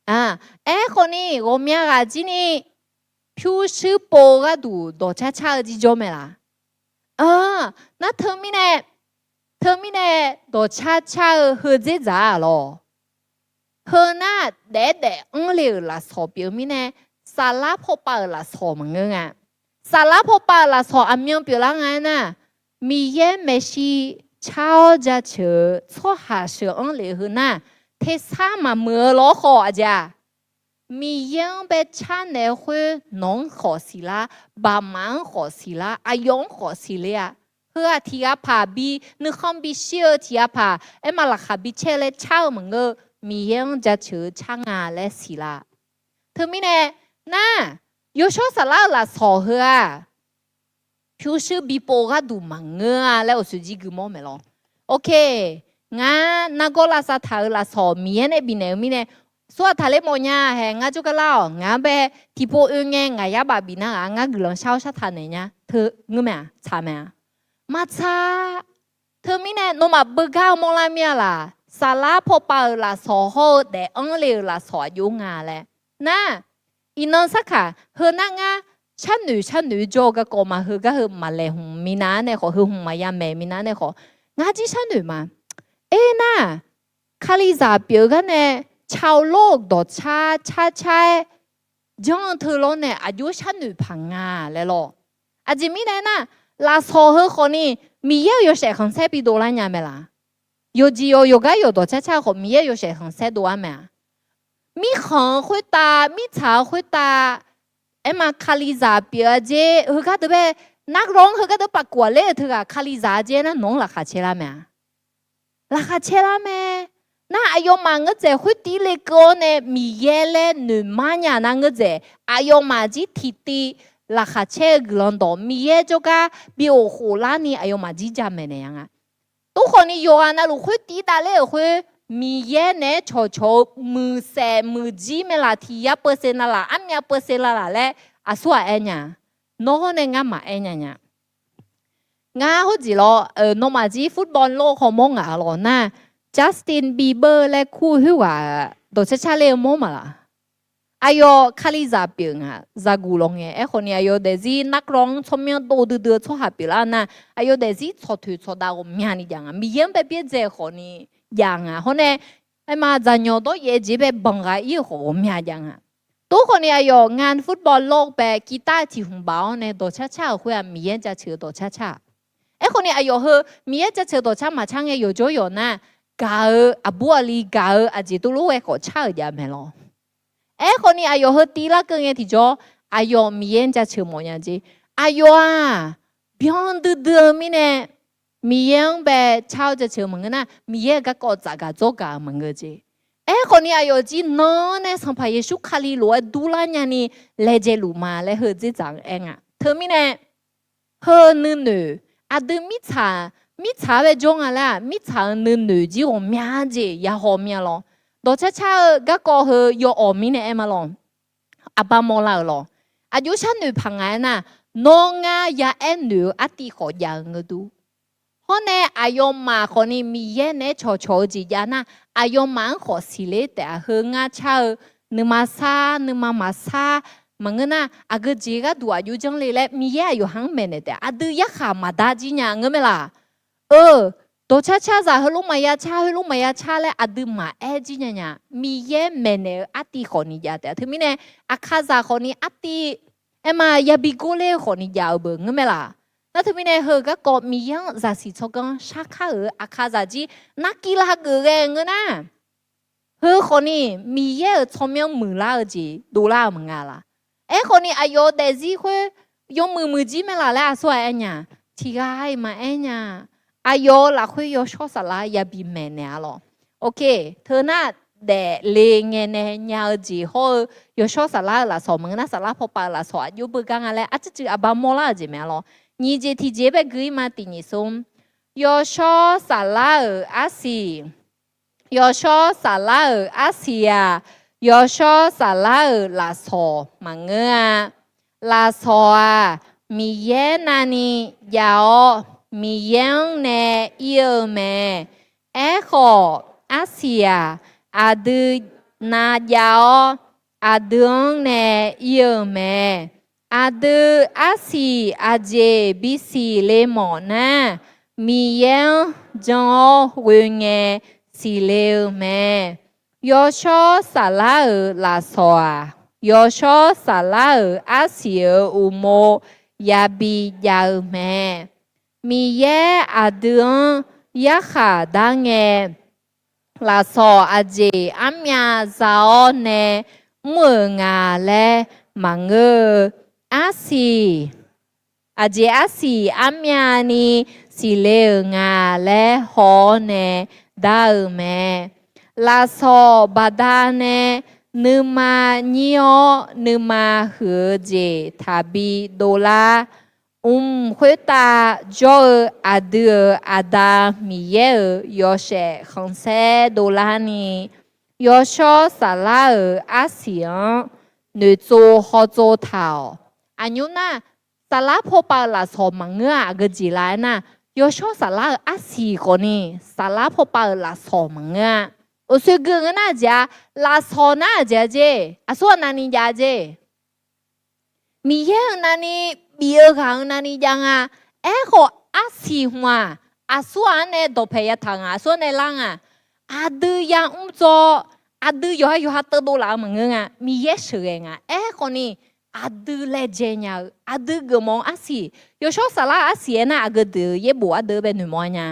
Aerkhawf ni ghawqmya ghaq jir ni pyurshuir pov-eu gharduq dawqcar car-eu jir jawr mae laq. Nar teumirnae, teumirnae dawqcar car-eu heu dzerdzaq-aq lawr, heu nar daef-aer daef anr le-euq lafsawq pyeuf-eu mirnae, saflar pawpav-euq lafsawq maqngeur nga. Saflar pawpav-euq lafsawq aqmyan pyeuflar nga aernar, Miqyaer maeqshi car-awr jaceuq-eu tsawrhaq sheuq anr lef-eu heu nar, tersar maqmuiq-eu lawr khawf aqjeq-aq, Miqyaer-anr bae car naeq-eu khoer nawq-anr khawf siqlar, baqmaf-anr khawf siqlar, aqyawf-anr khawf siqle-a. Heu-aq tiqghaq paq bi nuikhanr bishir-eu tiqghaq paq aerma laqkhaq bi caer-eu laer car-eu maqngeur-eu, Miqyaer-anr jaceuq-eu car nga laer siqlar. Teumirnae, nar, Yawshawr Saflar-euq lafsawq heu-aq, pyurshuir bipov gharduq maqngeur-a laer awqsoeq jir gui mawr mae lawr. Ok, ngar nargawr lavsav taq-euq lafsawq Miqyaer nae bifnaeq-eu mirnae, sawr-aq taqler mawf nya hae ngar jawrgar lar-awq. Ngaq-anr bae tiqpov oe ngae ngaq yar baf bif nar ghaq ngar guiqlanq shar-awr shar taq naeq nya. Teu ngeur mae-aq, tsaq mae-aq? Maqtsaq. Teumirnae nawmaf beugar-eu mawrlar mir-a laq, saflar pawpav-euq lafsawq hawr-eu daef anr le-euq lafsawq aqjox nga laer. Nar, iqnan sarkaq heu nar ngar sharnoeq sharnoeq jawr-eu garkawv ma. Heugar heu maqlaeq hmq minav-anr nae khawf, heu hmq maqya maeq minav-anr nae khawf, ngar jir sharnoeq ma. Aernar, Kalizaq pyeuf-eu gar nae, cawlor-euq dawqcar car car-aer janr-eu teu lawr nae aqjox sharnoeq paq nga laer lawr. Aqjeq mirnae aernar, lafsawq heu khawf ni Miqyaer-euq yawshaef khanqsaer bidov lar nya mae laq. Yawqjeq yawq yawqgar yawq dawqcar car-eu khawf Miqyaer-euq yawshaef khanqsaer dov-ar mae-aq. Mirkhanq-eu khoertav, mirtsaq-eu khoertav, aerma Kalizaq pyeuf-a jer, heugar deuq bae, nargawr-anr heugar deuq paf kuf-aq ler-eu teughaq Kalizaq-a jer aernar nawq-anr laqkhaq caer lar mae-aq. Laqkhaq caer lar mae. Nar, aqyawfmaf ngeur dzaeq khoertiv lekeuv-awr nae Miqyaer laer noeqmar nya nar ngeur dzaeq, aqyawfmaf jir tiqtiv laqkhaq caer-eu guiqlanq dawq Miqyaer jawrgar bi ghof khoflar ni aqyawfmaf jir jamaeq naeq-a nga. Tov khawf ni yawqghaq navluf khoertiv davler-euq khoer, Miqyaer naeq-aer cawqcawq-eu muiqsaef muiqjir mae laf, tiq yar peusev nav laf, armyav peusev nav laf laer aqsur ghaq aer nya. Nawr hawr nae ngar maqaer nya nya. Ngar hawr jeq lawr, nawmaf jir football lor khawf mawr ngaq lawq nar, Justin Bieber laer kur khoerghaq dawqcar car ler-eu mawr maqlaq? Aqyawf Kalizaq pyeuf nga, zaqguq lawq ngae. Aerkhawf ni aqyawf daefzir nargawr-anr tsawrmyanr dov duidui-eu tsawrhaq pyeuflar nar, aqyawf daefzir tsawqtoeq tsawqdav ghawqmyani jav nga. Miqyaer-anr bae byaerdzae khawf ni jav nga. Hawr nae, aerma dzaqnyawq dawryaef jeq bae banq ghaq ir-eu khawf ghawqmya jav nga. Tov khawf ni aqyawf ngan football lor bae กีตาร์ tiq hmq baf-awr nae dawqcar car-euq khoer-aq Miqyaer jaceuq-eu dawqcar car-aq. Aerkhawf ni aqyawf heu Miqyaer jaceuq-eu dawqcar maqcar ngae yawqjawr yawq nar, gaq-eu aqbur aqli gaq-eu aqjeq tov lof ghae khawf car-euq jav mae lawr. Aerkhawf ni aqyawf heu tiv larkeuv ngae tiqjawr, aqyawf Miqyaer jaceuq mawfnya jer. Aqyawf-aq, byan duidui-eu mirnae, Miqyaer-anr bae car-awr jaceuq-eu maqngeur nar, Miqyaer-euq garkawv tsafgaq dzawrgaq-euq maqngeur jeq. Aerkhawf ni aqyawf jir nan-anr nae Sanqpaq Yeqsur Kali lof-aer durlar nyani laejae luf ma laer heu dzerdzaq-anr aer nga. Teumirnae, heu nuinoeq, aqdui mirtsaq Mirtsaq-anr bae jawr nga laer-aq, mirtsaq-euq nuinoeq jir ghawqmya jeq yahaw mir-a lawr. Dawqcar car-eu garkawv heu yawawq mirnae aer ma lawr. Aqba mawrlar-euq lawr. Aqjox sharnoeq paq nga aernar, nawr ngar yaaer noeq-eu artiv khawf jav-eu ngeur dur. Hawr nae aqyawfmaf khawfni Miqyaer naeq-aer cawqcawq-eu jeq jav nar, aqyawfmaf-anr khawf siqler taef-a. Heu ngar car-eu nuima sar, nuima maqsar maqngeur nar, aqgeu jeq gharduq aqjox janr le laer Miqyaer aqyawf ha-anr maeqnaeq taef-a. Aqdui yarkhaq maqdar jir nya ngeur mae laq. Eu, dawqcar carzaq heulof maqya car, heulof maqya car laer aqdui maqaer jir nya nya. Miqyaer maeqnaeq-eu artiv khawfni jav taef-a. Teumirnae aqkazaq khawfni artiv aerma yabi gorler-eu khawfni jav-eu beu ngeur mae laq. Nar teumirnae heu garkawv Miqyaer-anr zaqsiq tsawrganr sharkar-euq aqkazaq jir narkiv lavgeuf ghae ngeur nar, heu khawfni Miqyaer-euq tsawrmyanr muiqlar-eu jeq dovlar-eu maqnga laq. Aerkhawfni aqyawf-euq daefzir khoer yawmuiq muiqjir mae laq laer aqsur-aq aer nya. Tiqghaq-iq maqaer nya. Aqyawf-euq lafkhoer Yawshawr Saflar yabi maeqnaeq-a lawr. Ok, teu nar daefle ngae nae nya-eu jeq hawr-eu Yawshawr Saflar-euq lafsawq maqngeur nar, Saflar pawpav-euq lafsawq aqjox beugar nga laer arcuiv cuiv aqba mawrlar-euq jeq mae-a lawr. Nyiq jeq tiqjeq bae gui-ir ma tiq nyiq smr. Yawshawr Saflar-euq arsiq. Yawshawr Saflar-euq arsiq-aq, Yawshawr Saflar-euq lafsawq maqngeur-a. Lafsawq-aq, Miqyaer navni jav-awr, Miqyaer-anr nae ir-eu mae. Aerkhawf, arsiq-aq, aqdui nav jav-awr, aqdui-anr nae ir-eu mae. Aqdui arsiq aqjeq bisiq le mawf nar, Miqyaer-anr jan-awr ghoe ngae siqle-eu mae. Yawshawr Saflar-euq lafsawq-aq, Yawshawr Saflar-euq arsiq-euq uqmov yabi jav-eu mae. Miqyaer aqdui-anr yarkhaq dar ngae, lafsawq aqjeq armyav za-awr nae mr-euq nga laer maqngeur-eu. Arsiq, aqjeq arsiq armyavni siqle-euq nga laer haw-awr nae dar-eu mae. Lafsawq baqdanae nuima nyir-awr nuima huiq-eu jeq taqbi dovlar. Mq khoertav jawr-eu aqdui-euq Aqda Miqyaer-euq yawshaef khanqsaer dovlarni, Yawshawr Saflar-euq arsiq-anr noeqtsov hawtsov taq-awq. Aqnymr nar, Saflar pawpav-euq lafsawq maqngeur-a. Aqgeu jeq la aernar, Yawshawr Saflar-euq arsiq khawfni Saflar pawpav-euq lafsawq maqngeur-a. Oqsoe gui ngeur nar-aq jeq-a, lafsawq nar-aq jeq-a jer, aqsur aqnavni jav jer. Miqyaer-euq navni bif-eu ghaq-euq navni jav nga. Aerkhawf arsiq hmq-aq, aqsur ghaq-anr nae dawqpaeq yataq nga, aqsur-anr nae lar nga. Aqdui yamr dzaw, aqdui yawqha yawqha teuvdov laf-eu maqngeur nga. Miqyaer sheuqghae nga. Aerkhawfni aqdui laejae nya-eu, aqdui geufmawf-eu arsiq, Yawshawr Saflar-euq arsiq aernar, aqgeu deuq-eu yaerbof ardeuv bae noeqmawf-a nya.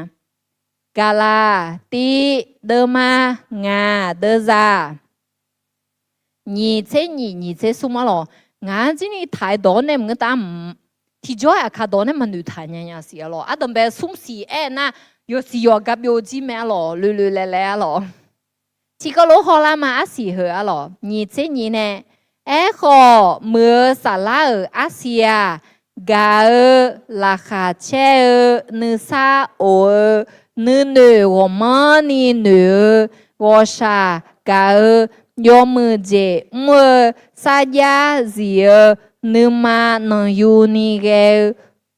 Gaqlaq tiv, deuvma, ngaq, deuvzaq. Nyiq tser nyiq, nyiq tser smr-ar lawq. Ngaq-anr jir ni taq-aer dawq-awr nae maqngeur taf-a mq. Tiqjawr-aer aqkar dawq-awr nae maqnoeq taq nya nya siq-ar lawq. Ardanqbae-eu smr siq aer nar, yawqsiq yawqgar byovjir mae-ar lawq, loeloe laev laev-ar lawq. Tiqkawv lof-aer hawlar ma, arsiq heu-ar lawq, nyiq tser nyiq nae. Aerkhawf, muiq-eu Saflar-euq arsiq-aq, gaq-eu, laqkhaq caer-eu, nuisar of-eu, nuinoeq ghawqmanrni noeq-eu, ghawqshaq gaq-eu, yawmuiq jeq mr-eu, sarjax zif-eu, nuima nanqyuni ghae-eu,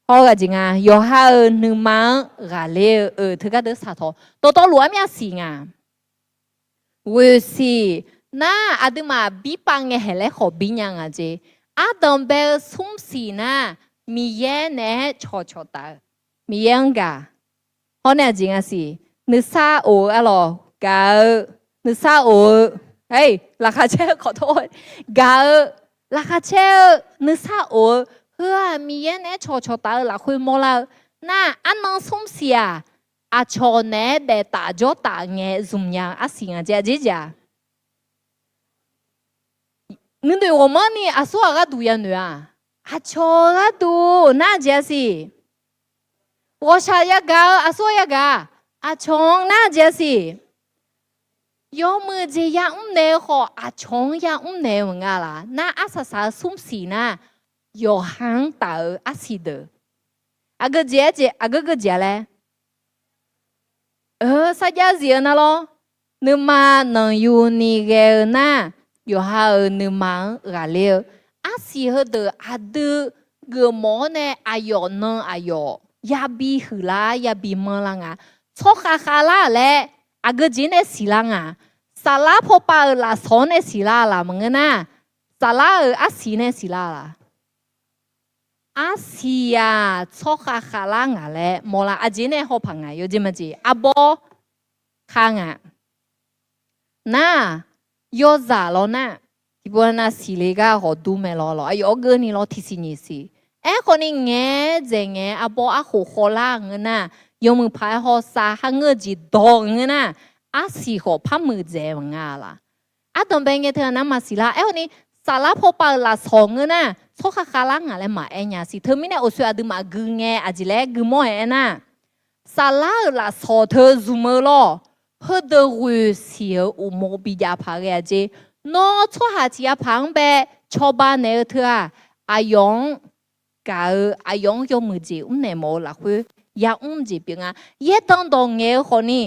hawr ghaq jeq nga, yawqha-euq nuima-anr ghaqler-eu, euq teugar deuq saqtawq dawqtawvluf armyav siq nga. Ghoeq siq nar, aqduimaf birpav ngae haeq laer khawf bir nya nga jeq. Ardanqbae-eu smr siq nar, Miqyaer naeq-aer cawqcawq taf-eu, Miqyaer-anr gaq. Hawr nae aqjeq nga siq, nuisar of-eu-ar lawq, gaq-eu, nuisar of-eu, laqkhaq caer-eu khawf tawr, gaq-eu, laqkhaq caer-eu, nuisar of-eu, heu-aq Miqyaer naeq-aer cawqcawq taf-eu lafkhoer mawrlar-eu. Nar, arnan smr siq-aq, aqcawq naeq-aer daef taf jawr taf ngae zmq nya-eu arsiq nga jeq, aqjeq jeq-aq. Nuinoeq ghawqmanrni aqsur ghaq gharduq yanoeq-aq, aqcawq-eu gharduq nar jeq-a siq. Ghawqshaq yagaq-eu aqsur yagaq, aqcawq-anr nar jeq-a siq. Yawmuiq jeq yamr naeq-eu khawf, aqcawq-anr yamr naeq-eu maqnga laf. Nar arsaq saq-eu smr siq nar, yawqha-anr taf-eu arsiq deuq, aqgeu jeq-aer jeq, aqgeu geu jeq-a laer. Sarjax zif-eu nar lawr, nuima nanqyuni ghae-eu nar, yawqha-euq nuima-anr ghaqler-eu, arsiq heudeuq aqdui geufmawf-awr nae aqyawf nan aqyawf yabi huiqlar yabi manrlar nga. Tsawrkhav khavlar laer aqgeu jeq nae siqlar nga. Saflar pawpav-euq lafsawq-anr nae siqlar laf maqngeur nar, saflar-euq arsiq nae siqlar laf. Arsiq-aq tsawrkhav khavlar ngaq laer mawrlar. Aqjeq nae hawpaq ngaq yawjeq majeq arbawr kar nga. Nar, yawzaq lawr nar, tiqpov nav siqle gar ghawqdur mae lawr lawr, aqyawf-anr geuvni lawr tiqsiq nyiq siq. Aerkhawfni ngaeq-aer dzaeq ngaeq-aer arbawr arkhof khawvlar ngeur nar, yawmuiq paq-aer hawsav kharngeur-eu jeq dawq ngeur nar, arsiq khawf par muiqdzaeq maqnga laf. Ardanqbae ngae teu-aq nar maqsiq lar. Aerkhawfni, saflar pawpav-euq lafsawq ngeur nar, tsawrkhav khavlar ngaq laer maqaer nya siq. Teumirnae awqsoeq aqduimaf gui ngae aqjeq laer gui mawr-aer aernar, saflar-euq lafsawq teu zmq-eu lawr, heudeuq ghoeq siq-euq uqmov bijav paq ghae-a jeq. Nawr tsawrhaq tiq yav paq-anr bae cawba naeq-eu teu-aq, aqyawf-anr gaq-eu aqyawf-anr yawmuiq jeq mrnaeq mawf-eu lafkhoer yamr jeq pyeuf nga. Yaerdanq dawq ngaeq-eu khawfni,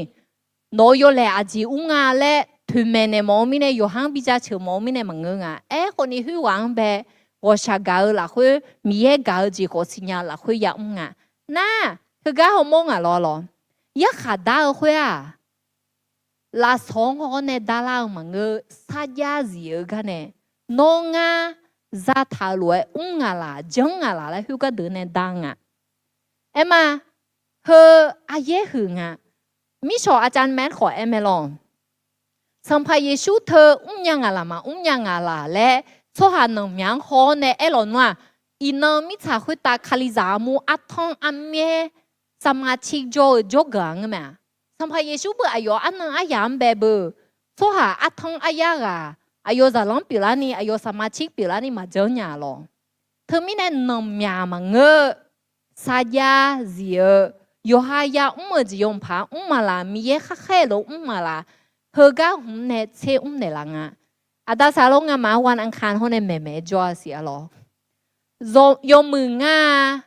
nawq-euq yawlaeq aqjeq mr nga laer toeqmaeq naeq mawf-eu mirnae, yawqha-anr bi jaceuq mawf-eu mirnae maqngeur nga. Aerkhawfni khoerghaq-anr bae ghawqshaq gaq-eu lafkhoer, Miqyaer gaq-eu jeq khawf siqnya-eu lafkhoer yamr nga. Nar, heugar hawmawr ngaq lawr lawr, yarkhaq dar-eu khoer-aq, lafsawq-anr haw-awr nae darlar-eu maqngeur, sarjax zif-eu gar nae, nawr ngar zataq-eu lof-aer mr ngaq laf, janr ngaq laf laer khoergar deuq nae dar nga. Aerma, heu aqyaer huiq nga. Mirshawq aqcav maeq-aer khawf aer mae lawr. Sanqpaq Yeqsur teu mrnya ngaq laf maqmr nya ngaq laf laer tsawrhaq nanqmyaq-anr haw-awr nae aerlawq nmr-aq, iqnan mirtsaq khoertav Kalizaq armur artanr armyaer saqmaqciv jawr-eu jawrganq-a ngeur mae-a. Sanqpaq Yeqsur beu aqyawf arnan aryaq-anr bae beu, tsawrhaq artanr aryar ghaq aqyawf zaqlanr pyeuflarni, aqyawf saqmaqciv pyeuflarni maqjanr nya lawr. Teumirnae nanqmyaq maqngeur, sarjax zif-eu, yawqha yamr-eu jeq yawqpaq-anr mr maqlaq, Miqyaer kharkhaer lof mr maqlaq, heugar hmq nae tser mr naeqlaf nga. Aqda saqlor ngamaf-anr วันอังคาร hawr nae maeqmaeq-aer jawr-a siq-a lawr. Yawmuiq ngar-a,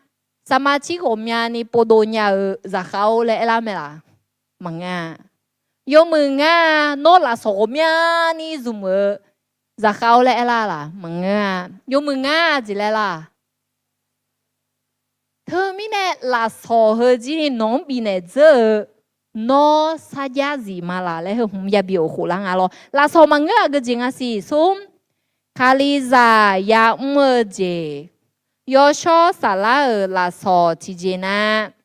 saqmaqciv ghawqmyani povdov nya-eu zaqkhav-or laer aerlar mae laf? Maqngeur-a. Yawmuiq ngar-a, nawr lafsawq ghawqmyani zmq-eu zaqkhav-or laer aerlar laf? Maqngeur-a. Yawmuiq ngar jeq laer lar? Teumirnae lafsawq heu jir ni nawq-anr bifnaeq dzeur-eu, nawr sarjax zif ma laf laer heu hmq yabi of khoflar nga lawr. Lafsawq maqngeur aqgeu jeq nga siq. Smr, Kalizaq yamr-eu jeq. Yawshawr Saflar-euq lafsawq tiqjeq nar,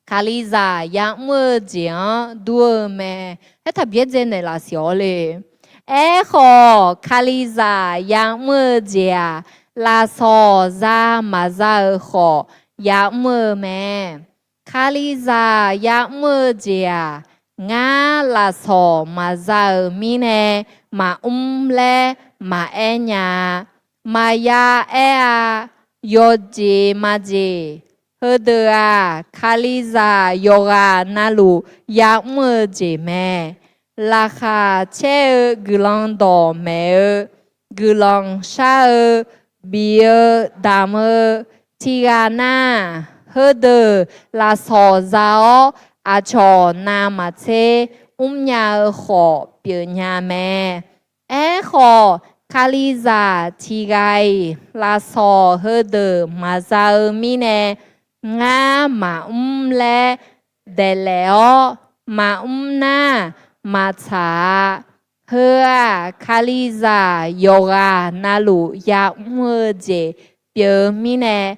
Kalizaq yamr-eu jeq-anr dur-eu mae. Aertaq byaerdzae naeqlaf siq-awr le. Aerkhawf, Kalizaq yamr-eu jeq-aq, lafsawq za maqza-euq khawf yamr-eu mae. Kalizaq yamr-eu jeq-aq, ngar lafsawq maqza-euq mirnae maqmr laer maqaer nya-a. Maqya aer-a. Yawjeq majeq. Heudeuq-aq, Kalizaq yawqghaq navluf yamr-eu jeq mae. Laqkhaq caer-eu guiqlanq dawqmaeq-eu, guiqlanq shar-eu, bif-eu damq-eu, tiqghaq nar, heudeuq lafsawq za-awr aqcawq navmaqtser mrnya-eu khawf pyeufnya mae. Aerkhawf, Kalizaq tiqghaq-iq lafsawq heudeuq maqza-eu mirnae, ngar maqmr laer daeflaef-awr maqmr nar, maqtsaq-a. Heu-aq, Kalizaq yawqghaq navluf yamr-eu jeq pyeuf-eu mirnae,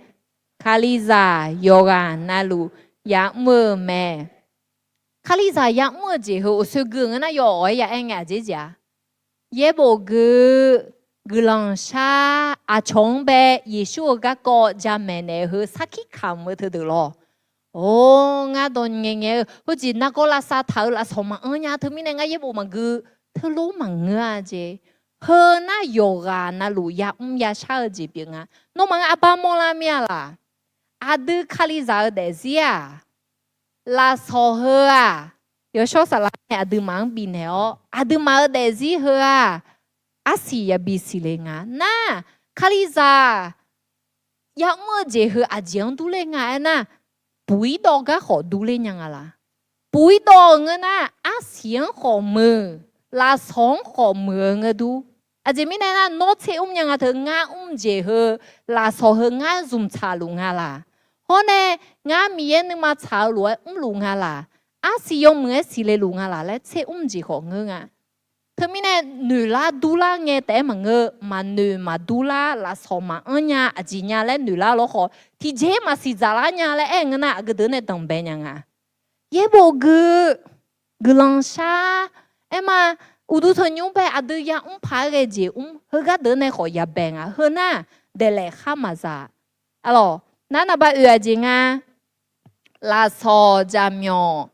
Kalizaq yawqghaq navluf yamr-eu mae. Kalizaq yamr-eu jeq heu oqsoer gui-eu ngeur nar, yawawq-aer ya aer ngae aqjeq jeq-a. Yaerbof gui, guiqlanq shar, aqcawq-anr bae Yeqsur-euq garkawv jamaeq naeq-eu heu sarkir kamq-eu teudeuq lawr. Or, ngar dawq ngaeq ngaeq-eu heujeq nargawr lavsav taq-eu lafsawq maqanr nya teumirnae ngar yaerbof maqgui, teulof maqngeur-a jeq. Heu nar yawqghaq navluf yamr yashar-eu jeq pyeuf nga. Nawmaf-anr arbar mawrlar mir-a laq? Aqdui Kalizaq-eu daefzir-aq, lafsawq heu-aq, Yawshawr Saflar nae aqduimaf-anr bifnaeq-awr, aqduimaf-eu daefzir heu-aq, arsiq yabi siqle nga nar, Kalizaq yamr-eu jeq heu aqjeq-anr durler nga aernar, buq-ir dawv gar khawf durler nya nga laq? Buq-ir dawv-euq ngeur nar, arsiq-anr khawf muiq, lafsawq-anr khawf muiq-eu ngeur dur. Aqjeq mirnae nar, nawr tser mr nya nga teu ngar mr jeq heu, lafsawq heu ngar zmq tsaq luf nga laq? Hawr nae ngar Miqyaer nuima tsaq-eu lof-aer mrluf nga laq? Arsiq yawmuiq-aer siqle luf nga laq laer tser mr jeq khawf ngeur nga. Teumirnae noeqlar durlar ngae taef-aer maqngeur, maqnoeq maqdurlar, lafsawq maqanr nya, aqjeq nya laer noeqlar lawr khawf, tiqjeq maqsiq dzaqlar nya laer aer-eu ngeur nar, aqgeu deuq nae danqbae nya nga. Yaerbof gui, guiqlanq shar, aerma, uqduq tanqnymr bae aqdui yamr paq-aer ghae jeq mr, heugar deuq nae khawf yabae nga. Heu nar, daeqlaef khar maqza. Arlawq, nar naqba oeq aqjeq nga. Lafsawq jaqmyawf,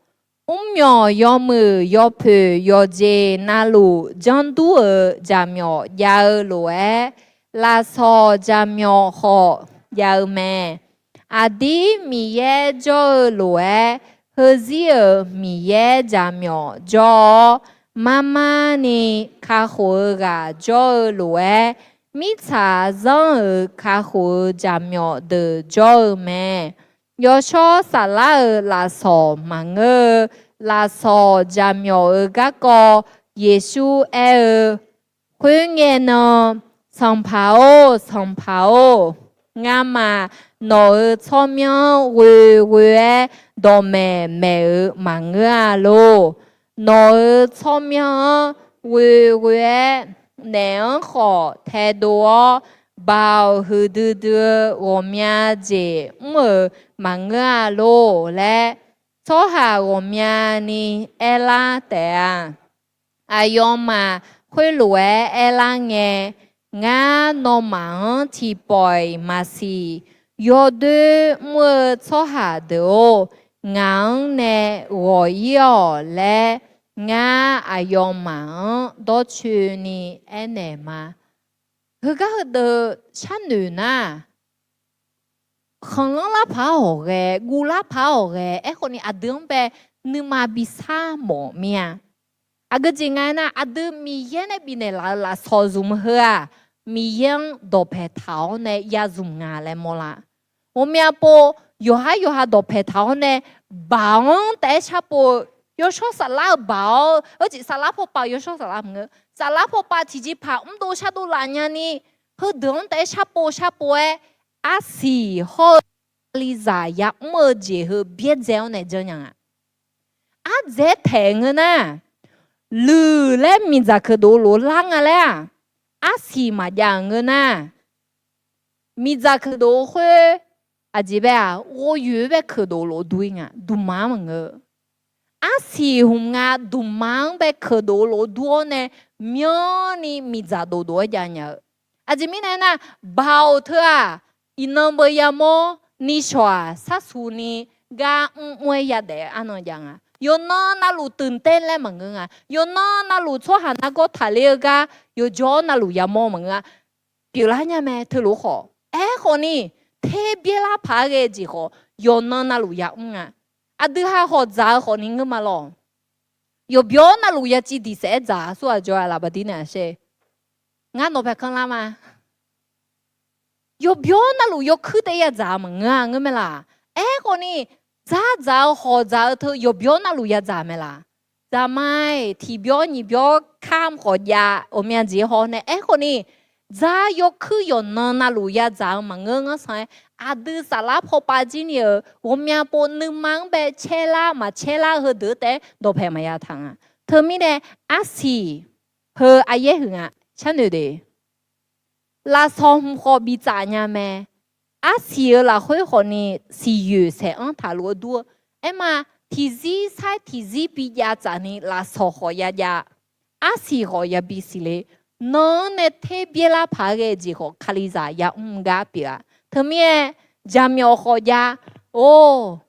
mrmyawf yawmuiq yawpoeq yawqjeq navluf janrdur-euq jaqmyawf jav-eu lof-aer, lafsawq jaqmyawf khawf jav-eu mae. Aqdir Miqyaer jawr-eu lof-aer, heuzir-euq Miqyaer jaqmyawf jawr-awr, marmarni kakhof-eu ghaq jawr-eu lof-aer, mirtsaq zanr-euq kakhof-eu jaqmyawf deuq jawr-eu mae. Yawshawr saflar-euq lafsawq maqngeur-eu, lafsawq jaqmyawf-euq garkawv Yeqsur aer-eu, Khoerngae nan, Sanqpaq-or, Sanqpaq-or, ngamaf nawq-euq tsawrmyanr-anr ghoeghoe-aer dawqmaeq maeq-euq maqngeur-a lor. Nawq-euq tsawrmyanr-anr ghoeghoe-aer naef-anr khawf taedov-awr, baoq huiqdui dui-eu ghawqmya jeq mr-euq maqngeur-a lor laer, tsawrhaq ghawqmyani aerlar taef-a. Aqyawfmaf khoerlof-aer aerlar ngae, ngar nawmaf-anr tiqpawf-iq maqsiq. Yawdoer mr-eu tsawrhaq deuq-or, ngaq-anr nae ghawq-ir-awq laer, ngar aqyawfmaf-anr dawrcoeni aernaeq ma. Heugar heudeuq sharnoeq nar, khanqlanr lar paq-awq ghae, guv lar paq-awq ghae, aerkhawf ni aqdui-anr bae nuima bi sar mawf mir-a. Aqgeu jeq nga aernar, aqdui Miqyaer nae bifnaeq laf-eu lafsawq zmq heu-aq, Miqyaer-anr dawqpaeq taq-awr nae ya zmq nga laer mawrlar. Ghawqmya pov, yawqhar yawqha dawqpaeq taq-awr nae, baoq-anr taef-aer sharpov-eu, yawshawr saflar-eu baoq-awr, eur, saflar pawpav-eu yawshawr saflar maqngeur, saflar pawpav tiqjeqpaq mrdov shardov laf nyani, heudeuq-anr taef-aer sharpov sharpov-aer, arsiq hawr-eu alizaq yamr-eu jeq heu byaerdzae-awr nae janrnya nga. Ardzaeq taeq ngeur nar, luiq laer miqdzaq keuqdov lof-eu lar nga laer-aq, arsiq maqjav-euq ngeur nar, miqdzaq keuqdov-eu khoer, aqjeq bae-aq, ghovyoeq-eu bae keuqdov lof-eu dur-ir nga, duqma-anr maqngeur. Arsiq hmq nga duqma-anr bae keuqdov lof-eu dur-awr nae, myanrni miqdzaq dovdov-aer jav nya-eu. Aqjeq mirnae aernar, baoq teu-aq, iqnan beu yamawr ni shawq-aq, sharsuq ni gar mrmr-aer yadaef-eu arnan jav nga. Yawqnan navluf ตื่นเต้น laer maqngeur nga. Yawqnan navluf tsawrhaq nargawr taqler-eu gar yawqjawr navluf yamawr maqngeur-a. Pyeuflar nya mae teulof khawf. Aerkhawf ni, terbyaer lar paq-aer ghae-eu jeq khawf, yawqnan navluf yamr nga. Aqdui ha hawq dzaq-eu khawf ni ngeur ma lawq. Yawqbyawr navluf yaciv diq saef-aer dzaq-a, surhaq jawr-a laf baqdir naeq-a sher. Ngar nawq paeq kanr lar ma. Yawqbyawr navluf yawkuir taef yadzaq-eu maqngeur-a ngeur mae laq. Aerkhawf ni, dzardzaq-eu hawq dzaq-eu teu yawqbyawr navluf yadzaq mae laq. Zaqmar-iq tiqbyawr nyiq byawr kamq khawf jav, ghawqmya jeq haw nae aerkhawf ni, dzar yawkuir yawqnan navluf yadzaq-eu maqngeur ngar sanq-aer, aqdui saflar pawpav jir ni-euq ghawqmya pov nuima-anr bae caerlar maqcaer lar-eu heudeuq taef-aer dawqpaeq maqya taq nga. Teumirnae arsiq heu aqyaer huiq nga, sharnoeq de. Lafsawq hmq khawf biftsaf nya mae. Arsiq-eu lafkhoer khawf ni siqyoeq saeq-anr taqlof-eu dur-eu. Aerma, tiqzir sair tiqzir bijav tsaf ni lafsawq khawf yajav. Arsiq khawf yabi siqle. Nan-anr nae terbyaer lar paq-aer ghae-eu jeq khawf kalizaq yamr gar pyeuf-a. Teumirnae, jaqmyawf khawf jav. Or,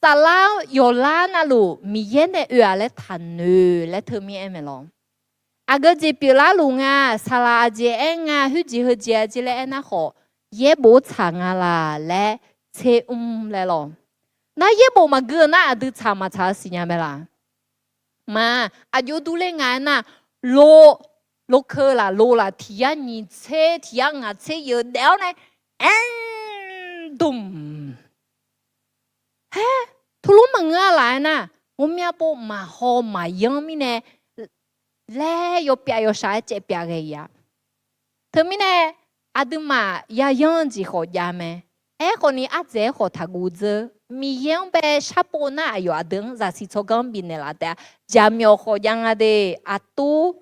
saflar yawqlar navluf Miqyaer nae oe-aq laer taqnoeq laer teumirnae aer mae lawq. Aqgeu jeq pyeuflar luf nga, saqlaq aqjeq aer nga, khoerjeq heujeq aqjeq laer aernar khawf, yaerbof tsaq nga laq laer tser mr laer lawq. Nar yaerbof maqgui-eu nar aqdui tsaq maqtsaq-eu siqnya mae laq. Maq, aqjox durler nga aernar, lo, lokeu laf lo laf tiq yar nyiq tser tiq yar ngaq tser yeuf daef-awr nae, aer, dmq. Haer, Teulof maqngeur-a laf-aer nar, ghawqmya pov maqhaw maqyanr mirnae laer yawpyav yawshaq-aer caevpyav ghae-a. Teumirnae aqduimaf yayanr-eu jeq khawf jav mae. Aerkhawfni ardzaeq-aer khawf taqguv dzeur. Miqyaer-anr bae sharpov nar aqyawf aqdui-anr zaqsiq tsawrganr bifnaeq laf taef-a. Jaqmyawf khawf jav nga de, aqtur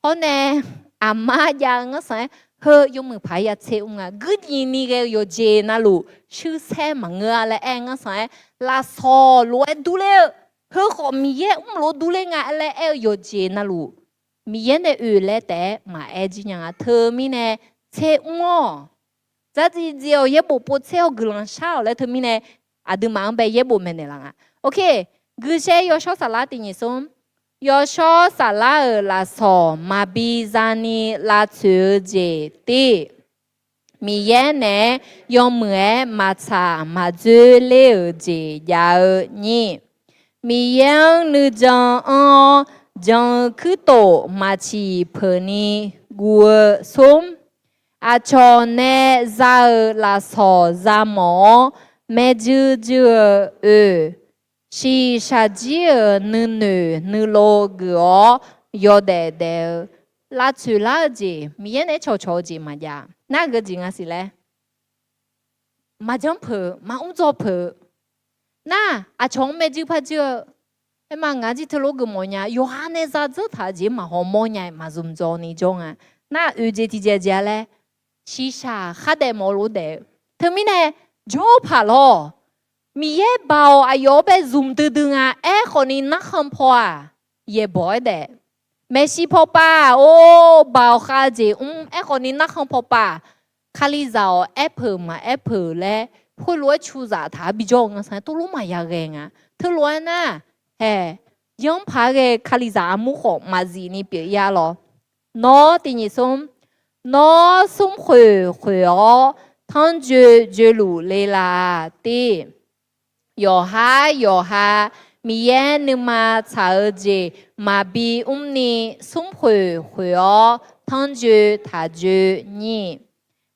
hawr nae aqmar jav-eu ngarsanq-aer, heu yawmuiq paq-aer ya tser mr nga. Guirnyiq ni ghae-eu yawqjeq navluf shuirsaer maqngeur-a laer aer-eu ngarsanq-aer, lafsawq lof-aer durler-eu, heu khawf Miqyaer mrlof durler nga laer aer-eu yawqjeq navluf Miqyaer nae oe laer taef-aer maqaer jir nya nga. Teumirnae tser mr-awq. Dzardziv dziv-awq, yaerbof povtser-awq, guiqlanq shar-awq laer teumirnae aqduimaf-anr bae yaerbof maeqnaeq laf nga. Ok, guiqshaer yawshawr saflar tiq nyiq smr. Yawshawr saflar-euq lafsawq maqbi zani lavtsoeq-eu jeq tiv, Miqyaer naeq-aer yawmuiq-aer maqtsaq maqdzoerler-euq jeq jav-eu nyir, Miqyaer-anr nuijan anr-awr jan-eu kuirtof maqciq peuq ni guv-eu smr, aqcawq nae za-euq lafsawq za mawf-awr maerjuir juir-eu oe, shiqshaq jir-euq nuinoeq nuilov geuf-awr yawdaef daef-eu, lavtsoeq lar-eu jeq, Miqyaer naeq-aer cawqcawq-eu jeq maqjav. Nar geujeq nga siq laer, maqjanr peuq, maqmr dzaw peuq. Nar aqcawq-anr maerjuir parjuir-eu, aerma ngaq jir teulof geufmawf nya, yawqha nae za dzeur taq-eu jeq maqhaw mawr nya-aer maqzmq dzaw ni jawr nga. Nar oeq jeq tiqjeq jeq-a laer, shiqshaq khardaef mawf lof daef-eu. Teumirnae jawr paq lawr, Miqyaer baoq aqyawf-anr bae zmq duidui nga. Aerkhawfni narkhan paw-aq, yaeqbawq-aer daef. Maeqshi pawpav-or, baoq khav jeq mr. Aerkhawfni narkhan pawpav, Kalizaq-awq aer peuq maqaer peuq laer khoerlof-aer cuzaq taq-a bijawr-eu ngar sanq-aer tuvlof maqya ghae nga. Teulof-aer nar, hae, yanr paq-aer ghae Kalizaq armur khawf maqzif ni pyeuf ir-a lawr. Nawr tiq nyiq smr, nawr smrkhoeq khoeq-awr tanrjoe joeluf le la tiv, yawqhar yawqha Miqyaer nuima tsaq-eu jeq maqbi mrni smrkhoeq khoeq-awr tanrjoe taq joe nyir,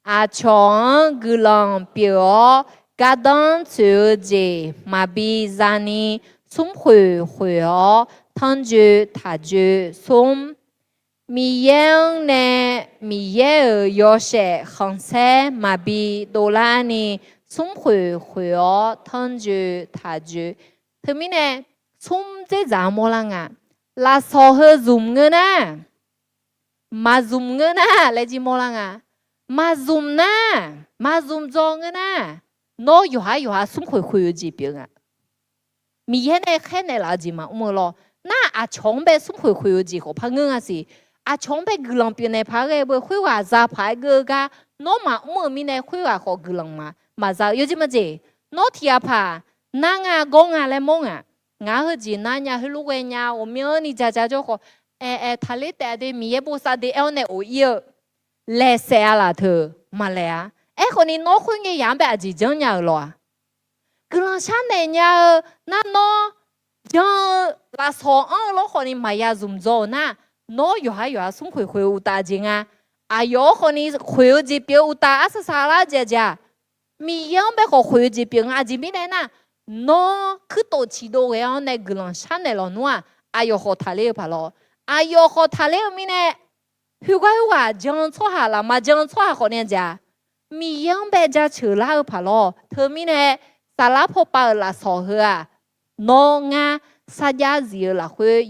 aqcawq-anr guiqlanq pyeuf-awr gardanr tsoeq-eu jeq maqbi zani smrkhoeq khoeq-awr tanrjoe taq joe smr, Miqyaer-anr nae Miqyaer-euq yawshaef khanqsaer maqbi dovlarni smrkhoeq khoeq-awr tanrjoe taq joe. Teumirnae smr dzerdzaq-anr mawrlar nga. Lafsawq heu zmq ngeur nar, maqzmq ngeur nar laer jir mawrlar nga. Maqzmq nar, maqzmq dzaw ngeur nar, nawr yawqhar yawqha smrkhoeq khoeq-eu jeq pyeuf nga. Miqyaer nae khaernaeq laf-eu jeq maqmr-eu lawr. Nar aqcawq-anr bae smrkhoeq khoeq-eu jeq khawf par ngeur nga siq. Aqcawq-anr bae guiqlanq pyeufnaeq paq-aer ghae beu khoerghaq za paq-aer geur-eu gar nawr maqmr-euq mirnae khoerghaq khawf guiqlanq maqza-eu yawjeq majeq. Nawr tiq ghaq paq nar nga gawr nga laer mawr ngaq. Ngaq-anr heujeq nar nya heulof ghae nya ghawqmyanrni ja ja jawr khawf, aer aer taqler taef-a de Miqyaer bosav de aer-awr nae of ir-eu laeq saef-a laf teu maqlaeq-a. Aerkhawfni nawr khoerngae yaq-anr bae aqjeq janrnya-euq lawq-aq, guiqlanq sharnaeq nya-eu nar nawr jan-eu lafsawq anr-eu lawr khawfni maqya zmq dzaw-euq nar, nawr yawqhar yawqha smrkhoeq khoeq-eu uqtaf jeq nga. Aqyawf-anr khawfni khoeq-eu jeq pyeuf-eu uqtaf arsaq saq lar jeq aqjeq-aq, Miqyaer-anr bae khawf khoeq-eu jeq pyeuf nga. Aqjeq mirnae nar, nawr kuirtof ciqdov ghae-awr nae guiqlanq sharnaeq lawq nmr-aq, aqyawf khawf taqler-eu paq lawr. Aqyawf khawf taqler-eu mirnae, khoergar khoerghaq jan-eu tsawrhaq laf maqjan-eu tsawrhaq khawfni aqjeq-aq, Miqyaer-anr bae jaceuq lar-eu paq lawr. Teumirnae saflar pawpav-euq lafsawq heu-aq, nawr ngar sarjax zif-eu lafkhoer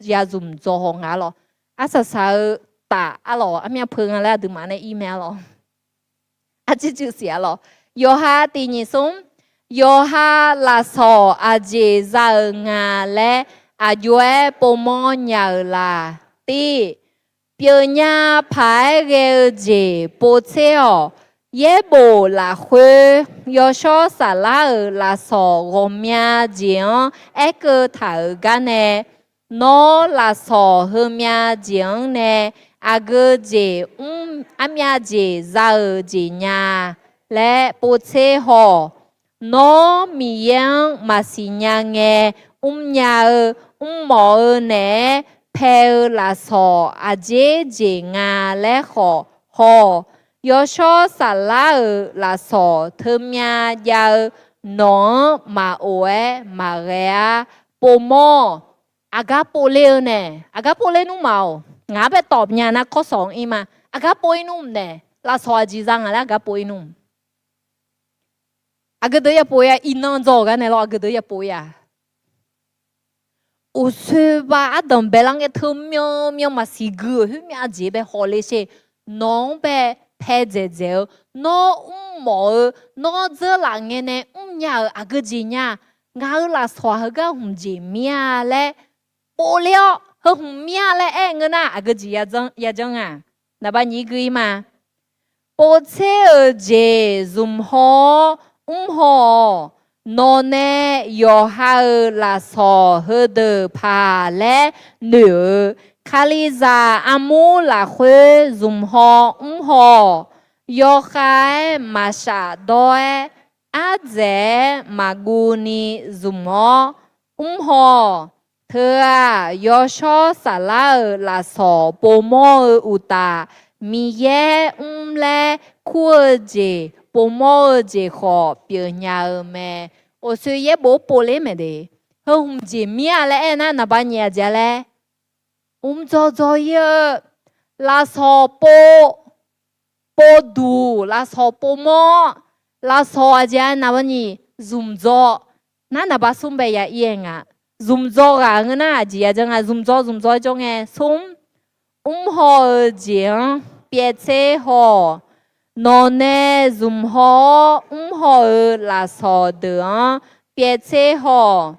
ya zmq dzaw haw nga lawr. Arsaq saq-eu taf arlawq armyav peu nga laer aqduimaf nae ir mae arlawq. Arcuiv cuiv siq arlawq. Yawqha tiq nyiq smr, yawqha lafsawq aqjeq za-euq nga laer aqjox-aer povmawr nya-euq laf tiv, pyeufnya paq-aer ghae-eu jeq povtser-awq. Yaerbof lafkhoer yawshawr saflar-euq lafsawq ghawqmya jeq-anr aerkeuv taq-euq gar nae, nawr lafsawq heumya jeq-anr nae aqgeu jeq mr armyav jeq za-euq jeq nya laer povtser haw-awq. Nawr Miqyaer-anr maqsiq nya ngae, mrnya-eu mrmawf-eu naeq-aer pae-eu lafsawq aqjeq jeq nga laer khawf haw-awq. Yawshawr saflar-euq lafsawq teumya jav-eu nawq-anr maqof-aer maqghae-ar, povmawr-awq. Aqgar povler-eu nae, aqgar povler nmr ma-awq. Ngaq-anr bae tawq nya nar kawrsawq-anr ir ma. Aqgar pov ir nmr nae, lafsawq aqjeq za ngaq laer aqgar pov ir nmr. Aqgeu deuq ya pov-ir-a, iqnan dzaw-euq gar nae lawr, aqgeu deuq ya pov-ir-a. Uqsoe ba ardanq baelar ngae teu myanmyan maqsiq gui-euq khoermyav jeq bae hawle sher. Nawq-anr bae pae dzaeqdzaeq-eu, nawr mrmawf-eu, nawr dzeurlaf ngae nae mrnya-euq aqgeu jeq nya. Ngaq-euq lafsawq heugar hmq jeq mir-a laer povler-awr, heu hmq mir-a laer aer-eu ngeur nar, aqgeu jeq yajanr-a. Naqba nyiq gui-ir ma. Povtser-euq jeq zmq haw-awr mr haw-awq. Nawqnae yawqha-euq lafsawq heudeuq paq laer noeq-eu, Kalizaq armur lafkhoer zmq haw mr haw-awq. Yawkhav-aer maqshaf dawr-aer, ardzaeq-aer maqguv ni zmq-awr mr haw-awq. Teu-aq, yawshawr saflar-euq lafsawq povmawr-eu uqtaf, Miqyaer mr laer kur-eu jeq povmawr-eu jeq khawf pyeuf nya-eu mae. Uqsoe yaerbof povler mae de. Heu hmq jeq mir-a laer aer nar, naqba nyiq aqjeq-a laer, mr dzaw dzaw-ir-eu, lafsawq pov, povduq, lafsawq povmawr, lafsawq aqjeq-a naqba nyiq zmq dzaw. Nar naqba smr bae ya ir-aer nga. Zmq dzaw ghaq ngeur nar aqjeq yajanr nga, zmq dzaw zmq dzaw-aer jawr ngae smr. Mr haw-eu jeq-anr pyaev tser haw-awq. Nawqnae zmq haw-awr mr haw-eu lafsawq deuq-anr pyaev tser haw-awq.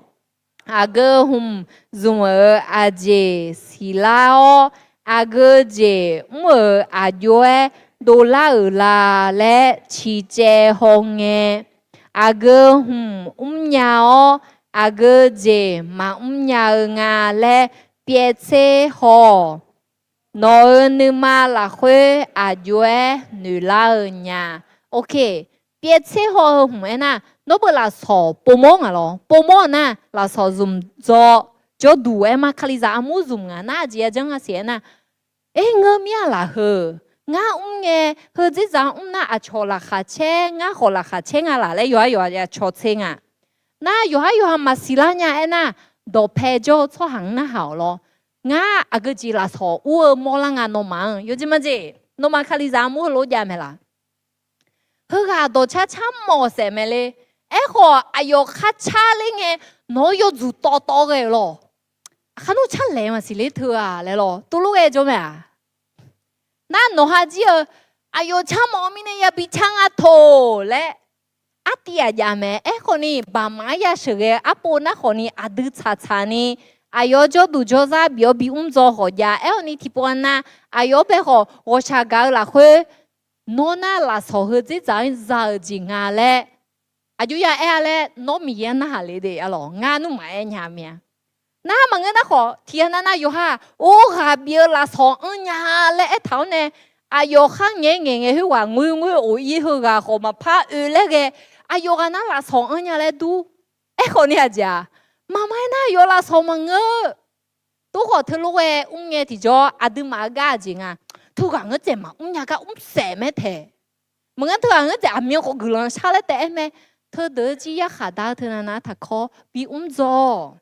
Aqgeu hmq zmq-euq aqjeq siqlar-awr, aqgeu jeq mr-euq aqjox-aer dovlar-euq la laer ciqcaev haw ngae, aqgeu hmq mrnya-awr, aqgeu jeq maqmr nya-eu nga laer pyaev tser haw-awq. Nawq-euq nuima lafkhoer aqjox-aer noeqlar-eu nya. Ok, pyaev tser haw-eu hmq aernar, nawr beu lafsawq povmawr ngaq lawr. Povmawr-eu nar, lafsawq zmq dzaw, jawrduq-aer ma, Kalizaq armur zmq ngaq nar aqjeq yajanr nga siq aernar, Aer, ngeur mir-a laf heu. Ngar mr ngae, heu dzerdzaq-anr mr nar aqcawq laqkhaq caer, ngar khawf laqkhaq caer nga laf laer yawqha yawqha ya cawtser nga. Nar yawqha yawqha maqsiq lar nya aernar, dawqpae jawr-eu tsawrhaq-anr narhaq-awq lawr. Ngar aqgeu jeq lafsawq ur-eu mawrlar nga nawmaf-anr. Yawjeq majeq, nawmaf Kalizaq armur heulof jav mae laf. Heughaq dawqcar car mawf saef mae le. Aerkhawf aqyawf khar car ler ngae, nawq-anr yawdzuq tawv tawv ghae-euq lawq. Aqkar nawr car laeq maqsiq ler teu-aq laer lawr, tuvlof ghae jawr mae-aq. Nar nawq ha jir-eu, aqyawf car mawf-eu mirnae yabi car nga toq laer, artiv aqjav mae. Aerkhawf ni baqmaf-anr ya sheuqghae-eu arpov nar khawf ni aqdui tsaqtsaq ni, aqyawf jawrduq jawrzar bif-awr bi mr dzaw khawf jav. Aerkhawf ni tiqpov-a nar, aqyawf-anr bae khawf ghawqshaq gaq-eu lafkhoer, nawr nar lafsawq heu dzerdzaq-anr za-euq jeq nga laer, aqjox ya aer-a laer nawr Miqyaer-anr narhaq le de-a lawq. Ngar nmr maqaer nya mir-a. Nar maqngeur nar khawf tiqghaq nav nar yawqha-aq, or ghaq bif-eu lafsawq anrnya laer aertaq-awr nae, aqyawf khar ngaeq-aer ngaeq ngaeq khoerghaq ngoerngoer of-ir heughaq khawf maqpar oe laer ghae, aqyawf ghaq nar lafsawq anrnya laer dur. Aerkhawf ni aqjeq-aq, maqma aernar aqyawf lafsawq maqngeur. Tov khawf teulof ghae mr ngae tiqjawr aqduimaf-eu gar aqjeq nga. Teughaq ngeurtsaeq maqmr nya gar mr saef mae taeq. Maqngeur teughaq ngeurtsaeq aqmyan khawf guiqlanq shar laer taef-aer mae. Teudeuq-eu jir yarkhaq dar-eu teunav nav taqkawr bi mr dzaw-awq.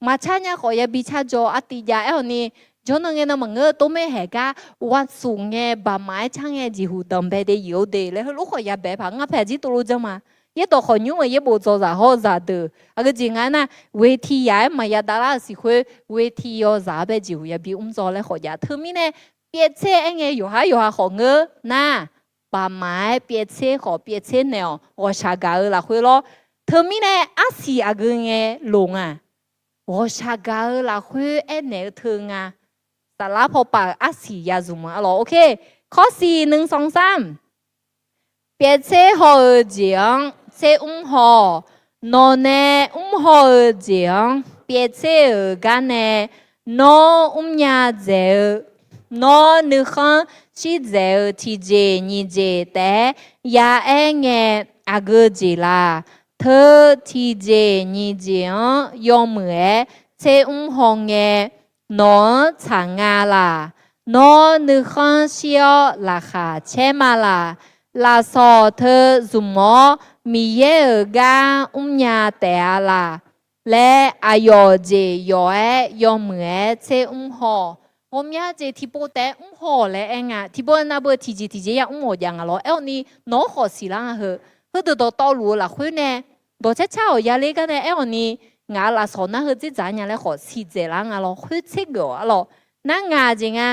Maqcar nya khawf yabi car dzaw artiv jav. Aerkhawf ni, jawrnan ngae nan maqngeur-eu tov maer haeq gar, ghaq suf ngae baqmaf-aer car ngae jeqhuq danqbae de yif-eu de laer heulof khawf yabae paq ngar pae aqjir tuvlof janr ma. Yaerdawq khawf nymr-euq yaerbof dzawzaq hawr-eu zaqdeuq aqgeu jeq nga aernar, เวที yaq-aer maqya davlar-euq siq khoer, เวที yawzaq-anr bae jeqhuq yabi mr dzaw laer khawf jav. Teumirnae, pyaev tser-aer ngae yawqhar yawqha khawf ngeur nar, baqmaf-aer pyaev tser khawf pyaev tser naeq-awq. Ghawqshaq gaq-eu lafkhoer lawr. Teumirnae arsiq aqgeu ngae loq nga. Ghawqshaq gaq-eu lafkhoer aernaeq-eu teu nga. Saflar pawpav-euq arsiq ya zmq-eu arlawq. Ok, ข้อสี่ หนึ่ง สอง สาม Pyaev tser haw-eu jeq-anr tser mr haw-awq. Nawqnae mr haw-eu jeq-anr pyaev tser-euq gar nae, nawr mrnya dzaeq-eu, nawr nuikhanr shir dzaeq-eu tiqjeq nyiq jeq taef-aer ya aer ngae, aqgeu jeq laq. Teu tiqjeq nyiq jeq-anr yawmuiq-aer tser mr haw ngae, nawq-anr tsaq nga laq. Nawr nuikhanr shir-awr laqkhaq caer ma laq. Lafsawq teu zmq-awr Miqyaer-euq gar mrnya taef-a laq laer aqyawf jeq yawf-aer yawmuiq-aer tser mr haw. Ghawqmya jeq tiqpov taef-aer mr haw laer aer nga. Tiqpov navbeu tiqjeq tiqjeq ya mr-awq jav nga lawr. Aer-awq ni nawq-anr khawf siqlar nga heu. Heudeuq dawqtawvluf-eu lafkhoer nae dawqcar car-awq yale gar nae aer-awq ni, ngaq-euq lafsawq nar heu dzerdzaq nya laer khawf siqdzaeq lar nga lawr. Khoer tser geuf-awq arlawq. Nar ngaq jeq nga.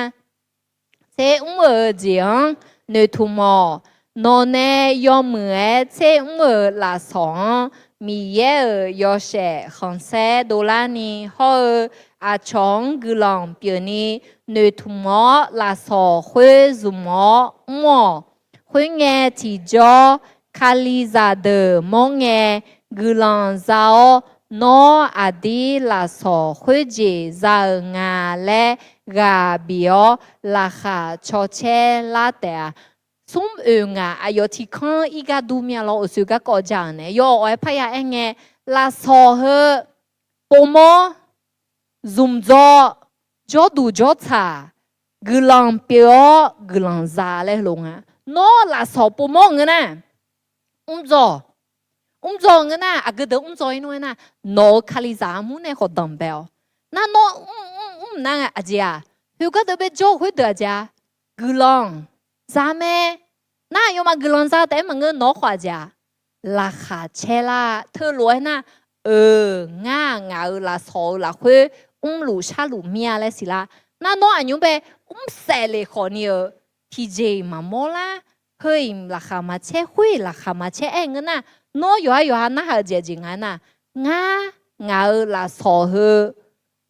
Tser mr-euq jeq-anr noeqtmq mawf. Nawqnae yawmuiq-aer tser mr-euq lafsawq-anr Miqyaer-euq yawshaef khanqsaer dovlarni hawr-eu aqcawq-anr guiqlanq pyeufni noeqtmq-awr lafsawq khoer zmq-awr mr-awq. Khoerngae tiqjawr, Kalizaq deuq mawr ngae guiqlanq za-awr, nawr aqdir lafsawq khoerjeq za-euq nga laer ghaq bif-awr laqkhaq cawcaer lar taef-a. Smr oeq ngaq aqyawf tiqkanr ir gar dur mya lawr. Oeqsoeq garkawv ja-euq nae yawawq-aer parya aer ngae, lafsawq heu povmawr, zmqdzawr, jawrduq jawrtsaq, guiqlanq pyeuf-awr guiqlanq za laer heulof nga. Nawr lafsawq povmawr ngeur nar, mrdzaw, mrdzaw ngeur nar, aqgeu deuq mrdzaw ir nmr-aer nar, nawq-euq Kalizaq armur nae khawf danqbae-awq. Nar nawr mr mr mr nar aqjeq-aq, khoergar deuq bae jawr-eu khoerdeuq aqjeq-a, guiqlanq za mae. Nar aqyawfmaf guiqlanq za taef-aer maqngeur, nawq-anr khawf aqjeq-aq, laqkhaq caer lar. Teulof-aer nar, euq ngar ngaq-euq lafsawq-euq lafkhoer mrluf sharluf mir-a laer siqlar. Nar nawr aqnymr bae mrsaef lef khawfni-euq tiqjeq-iq maqmawr lar. Heu-iq laqkhaq maqcaer, khoer-iq laqkhaq maqcaer aer ngeur nar, nawr yawqha yawqha narhaq-eu jeq aqjeq nga nar, ngar ngaq-euq lafsawq heu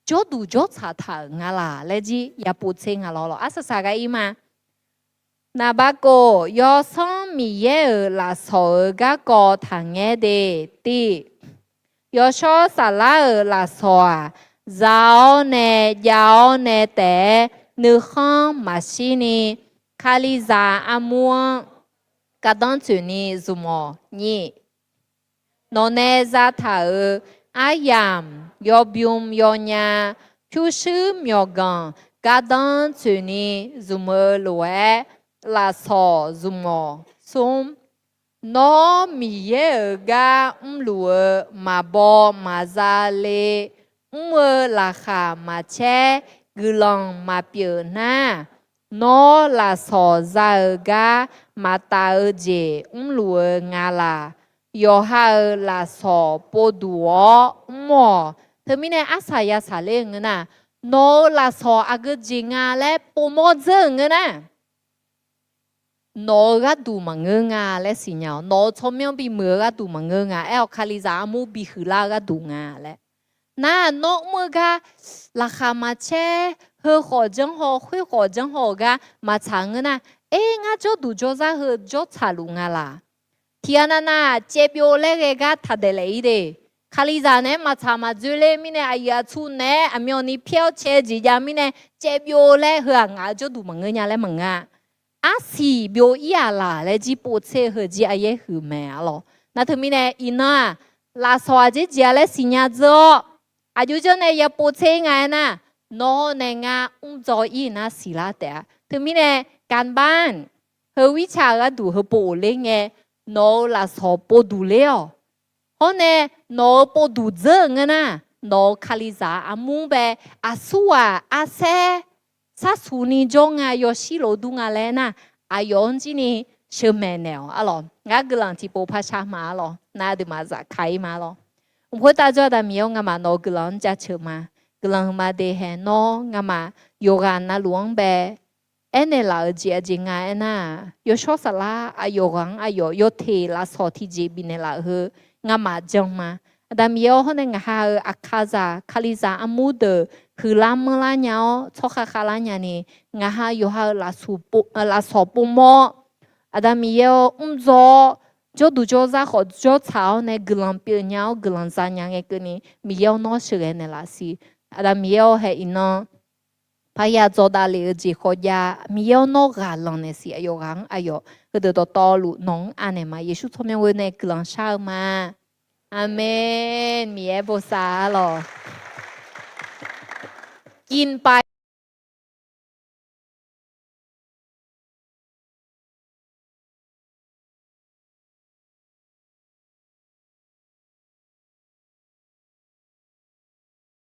jawrduq jawrtsaq taq-euq nga laq laer jir yapov tser nga lawr lawr. Arsaq saq ghaq ir ma. Naqbaqkof yawsanr Miqyaer-euq lafsawq-euq garkawv taqngaer de. Tiv, yawshawr saflar-euq lafsawq-aq, za-awr nae jav-awr nae taef-aer nuikhanr maqshirni, Kalizaq armur-anr gardanr tsoeqni zmq-awq. Nyif, nawqnae zataq-euq aryamq, yawbym yawnya, pyurshuir myawqganq gardanr tsoeqni zmq-eu lof-aer lafsawq zmq-awq. Smr, nawr Miqyaer-euq gar mrluf-eu maqbaw maqza le, mr-eu laqkhaq maqcaer, guiqlanq maqpyeuf nar, nawr lafsawq za-eu gar maqtaf-eu jeq mrluf-eu nga laq. Yawqha-euq lafsawq povduq-awr mr-awq. Teumirnae arsaq yasaq ler-eu ngeur nar, nawq-euq lafsawq aqgeu jeq nga laer povmawr dzeur-euq ngeur nar, nawq-euq gharduq maqngeur nga laer siqnya-awq. Nawq-euq tsawrmyanr bimuiq-eu gharduq maqngeur nga. Aer-awq Kalizaq armur bihuiqlar-eu gharduq nga laer. Nar nawr mr-eu gar laqkhaq maqcaer, heu khawf janrhaw khoer khawf janrhaw-euq gar maqtsaq ngeur nar, er ngar jawrduq jawrzar heu jawrtsaq luf nga laq. Tiqghaq navnav caevbyov laer ghae gar taqdaeq laef ir de. Kalizaq naeq-aer maqtsaq maqdzoe ler mirnae aqyuif aqtsu naeq-aer aqmyanni pyaer-awr cae jeq jav mirnae caevbyov laer heu-aq ngaq-euq jawrduq maqngeur nya laer maqngeur-a. Arsiq byov ir-aq laq laer jir povtser-eu heu jir aryaer huiq mae arlawq. Nar teumirnae iqnan-aq, lafsawq aqjeq jeq-a laer siqnya dzeur-awr, aqjox janr nae yapov tser nga aernar, nawr nae ngar mrdzaw ir nar siqlar taef-a. Teumirnae, การบ้าน heu วิชา gharduq heu pov ghofler ngae, nawq-euq lafsawq povduq ler-awq. Hawr nae nawq-euq povduq dzeur-eu ngeur nar, nawq-euq Kalizaq armur bae aqsurghaq arsaer sharsuq ni jawr nga yawshir lof dur nga laer nar, aqyawf-anr jir ni sheuqmaeq naeq-awq arlawq. Ngar guiqlanq tiqpov par shar ma arlawq. Nar aqduimaf zafkaq ir ma arlawq. Mq khoertav jawr-eu Aqda Miqyaer-awr, ngamaf nawq-euq guiqlanq-anr jaceuq ma. Guiqlanq huiqma de hae nawr ngamaf yawqghaq navluf-anr bae aernaeq laf-euq jeq aqjeq nga aernar-aq, yawshawr saflar aqyawf ghaq-anr aqyawf yawteq lafsawq tiqjeq bifnaeq laf-euq heu ngamaf jan ma. Aqda Miqyaer-awr, hawr nae ngaq ha-euq aqkazaq Kalizaq armur deuq huiqlar manrlar nya-awr tsawrkhav khavlar nyani, ngaq ha yawqha-euq lafsawq povmawr-awr, Aqda Miqyaer-awr mrdzaw-awr, jawrduq jawrzar khawf jawrtsaq-awr nae guiqlanq pyeuf nya-awr guiqlanq za nya ngae keuvni, Miqyaer-awr nawr sheuqghae naeqlaf siq. Aqda Miqyaer-awr, hae iqnan parya dzawqdav lef-eu jeq khawf jav, Miqyaer-awr nawr ghaq lanq naeq siq. Aqyawf ghaq-anr aqyawf heudeuq dawqtawvluf nawq-anr anaeq ma. Yeqsur tsawrmyanr ghoer nae guiqlanq shar-eu ma. Aqmeq. Miqyaer bosav arlawq. กินไป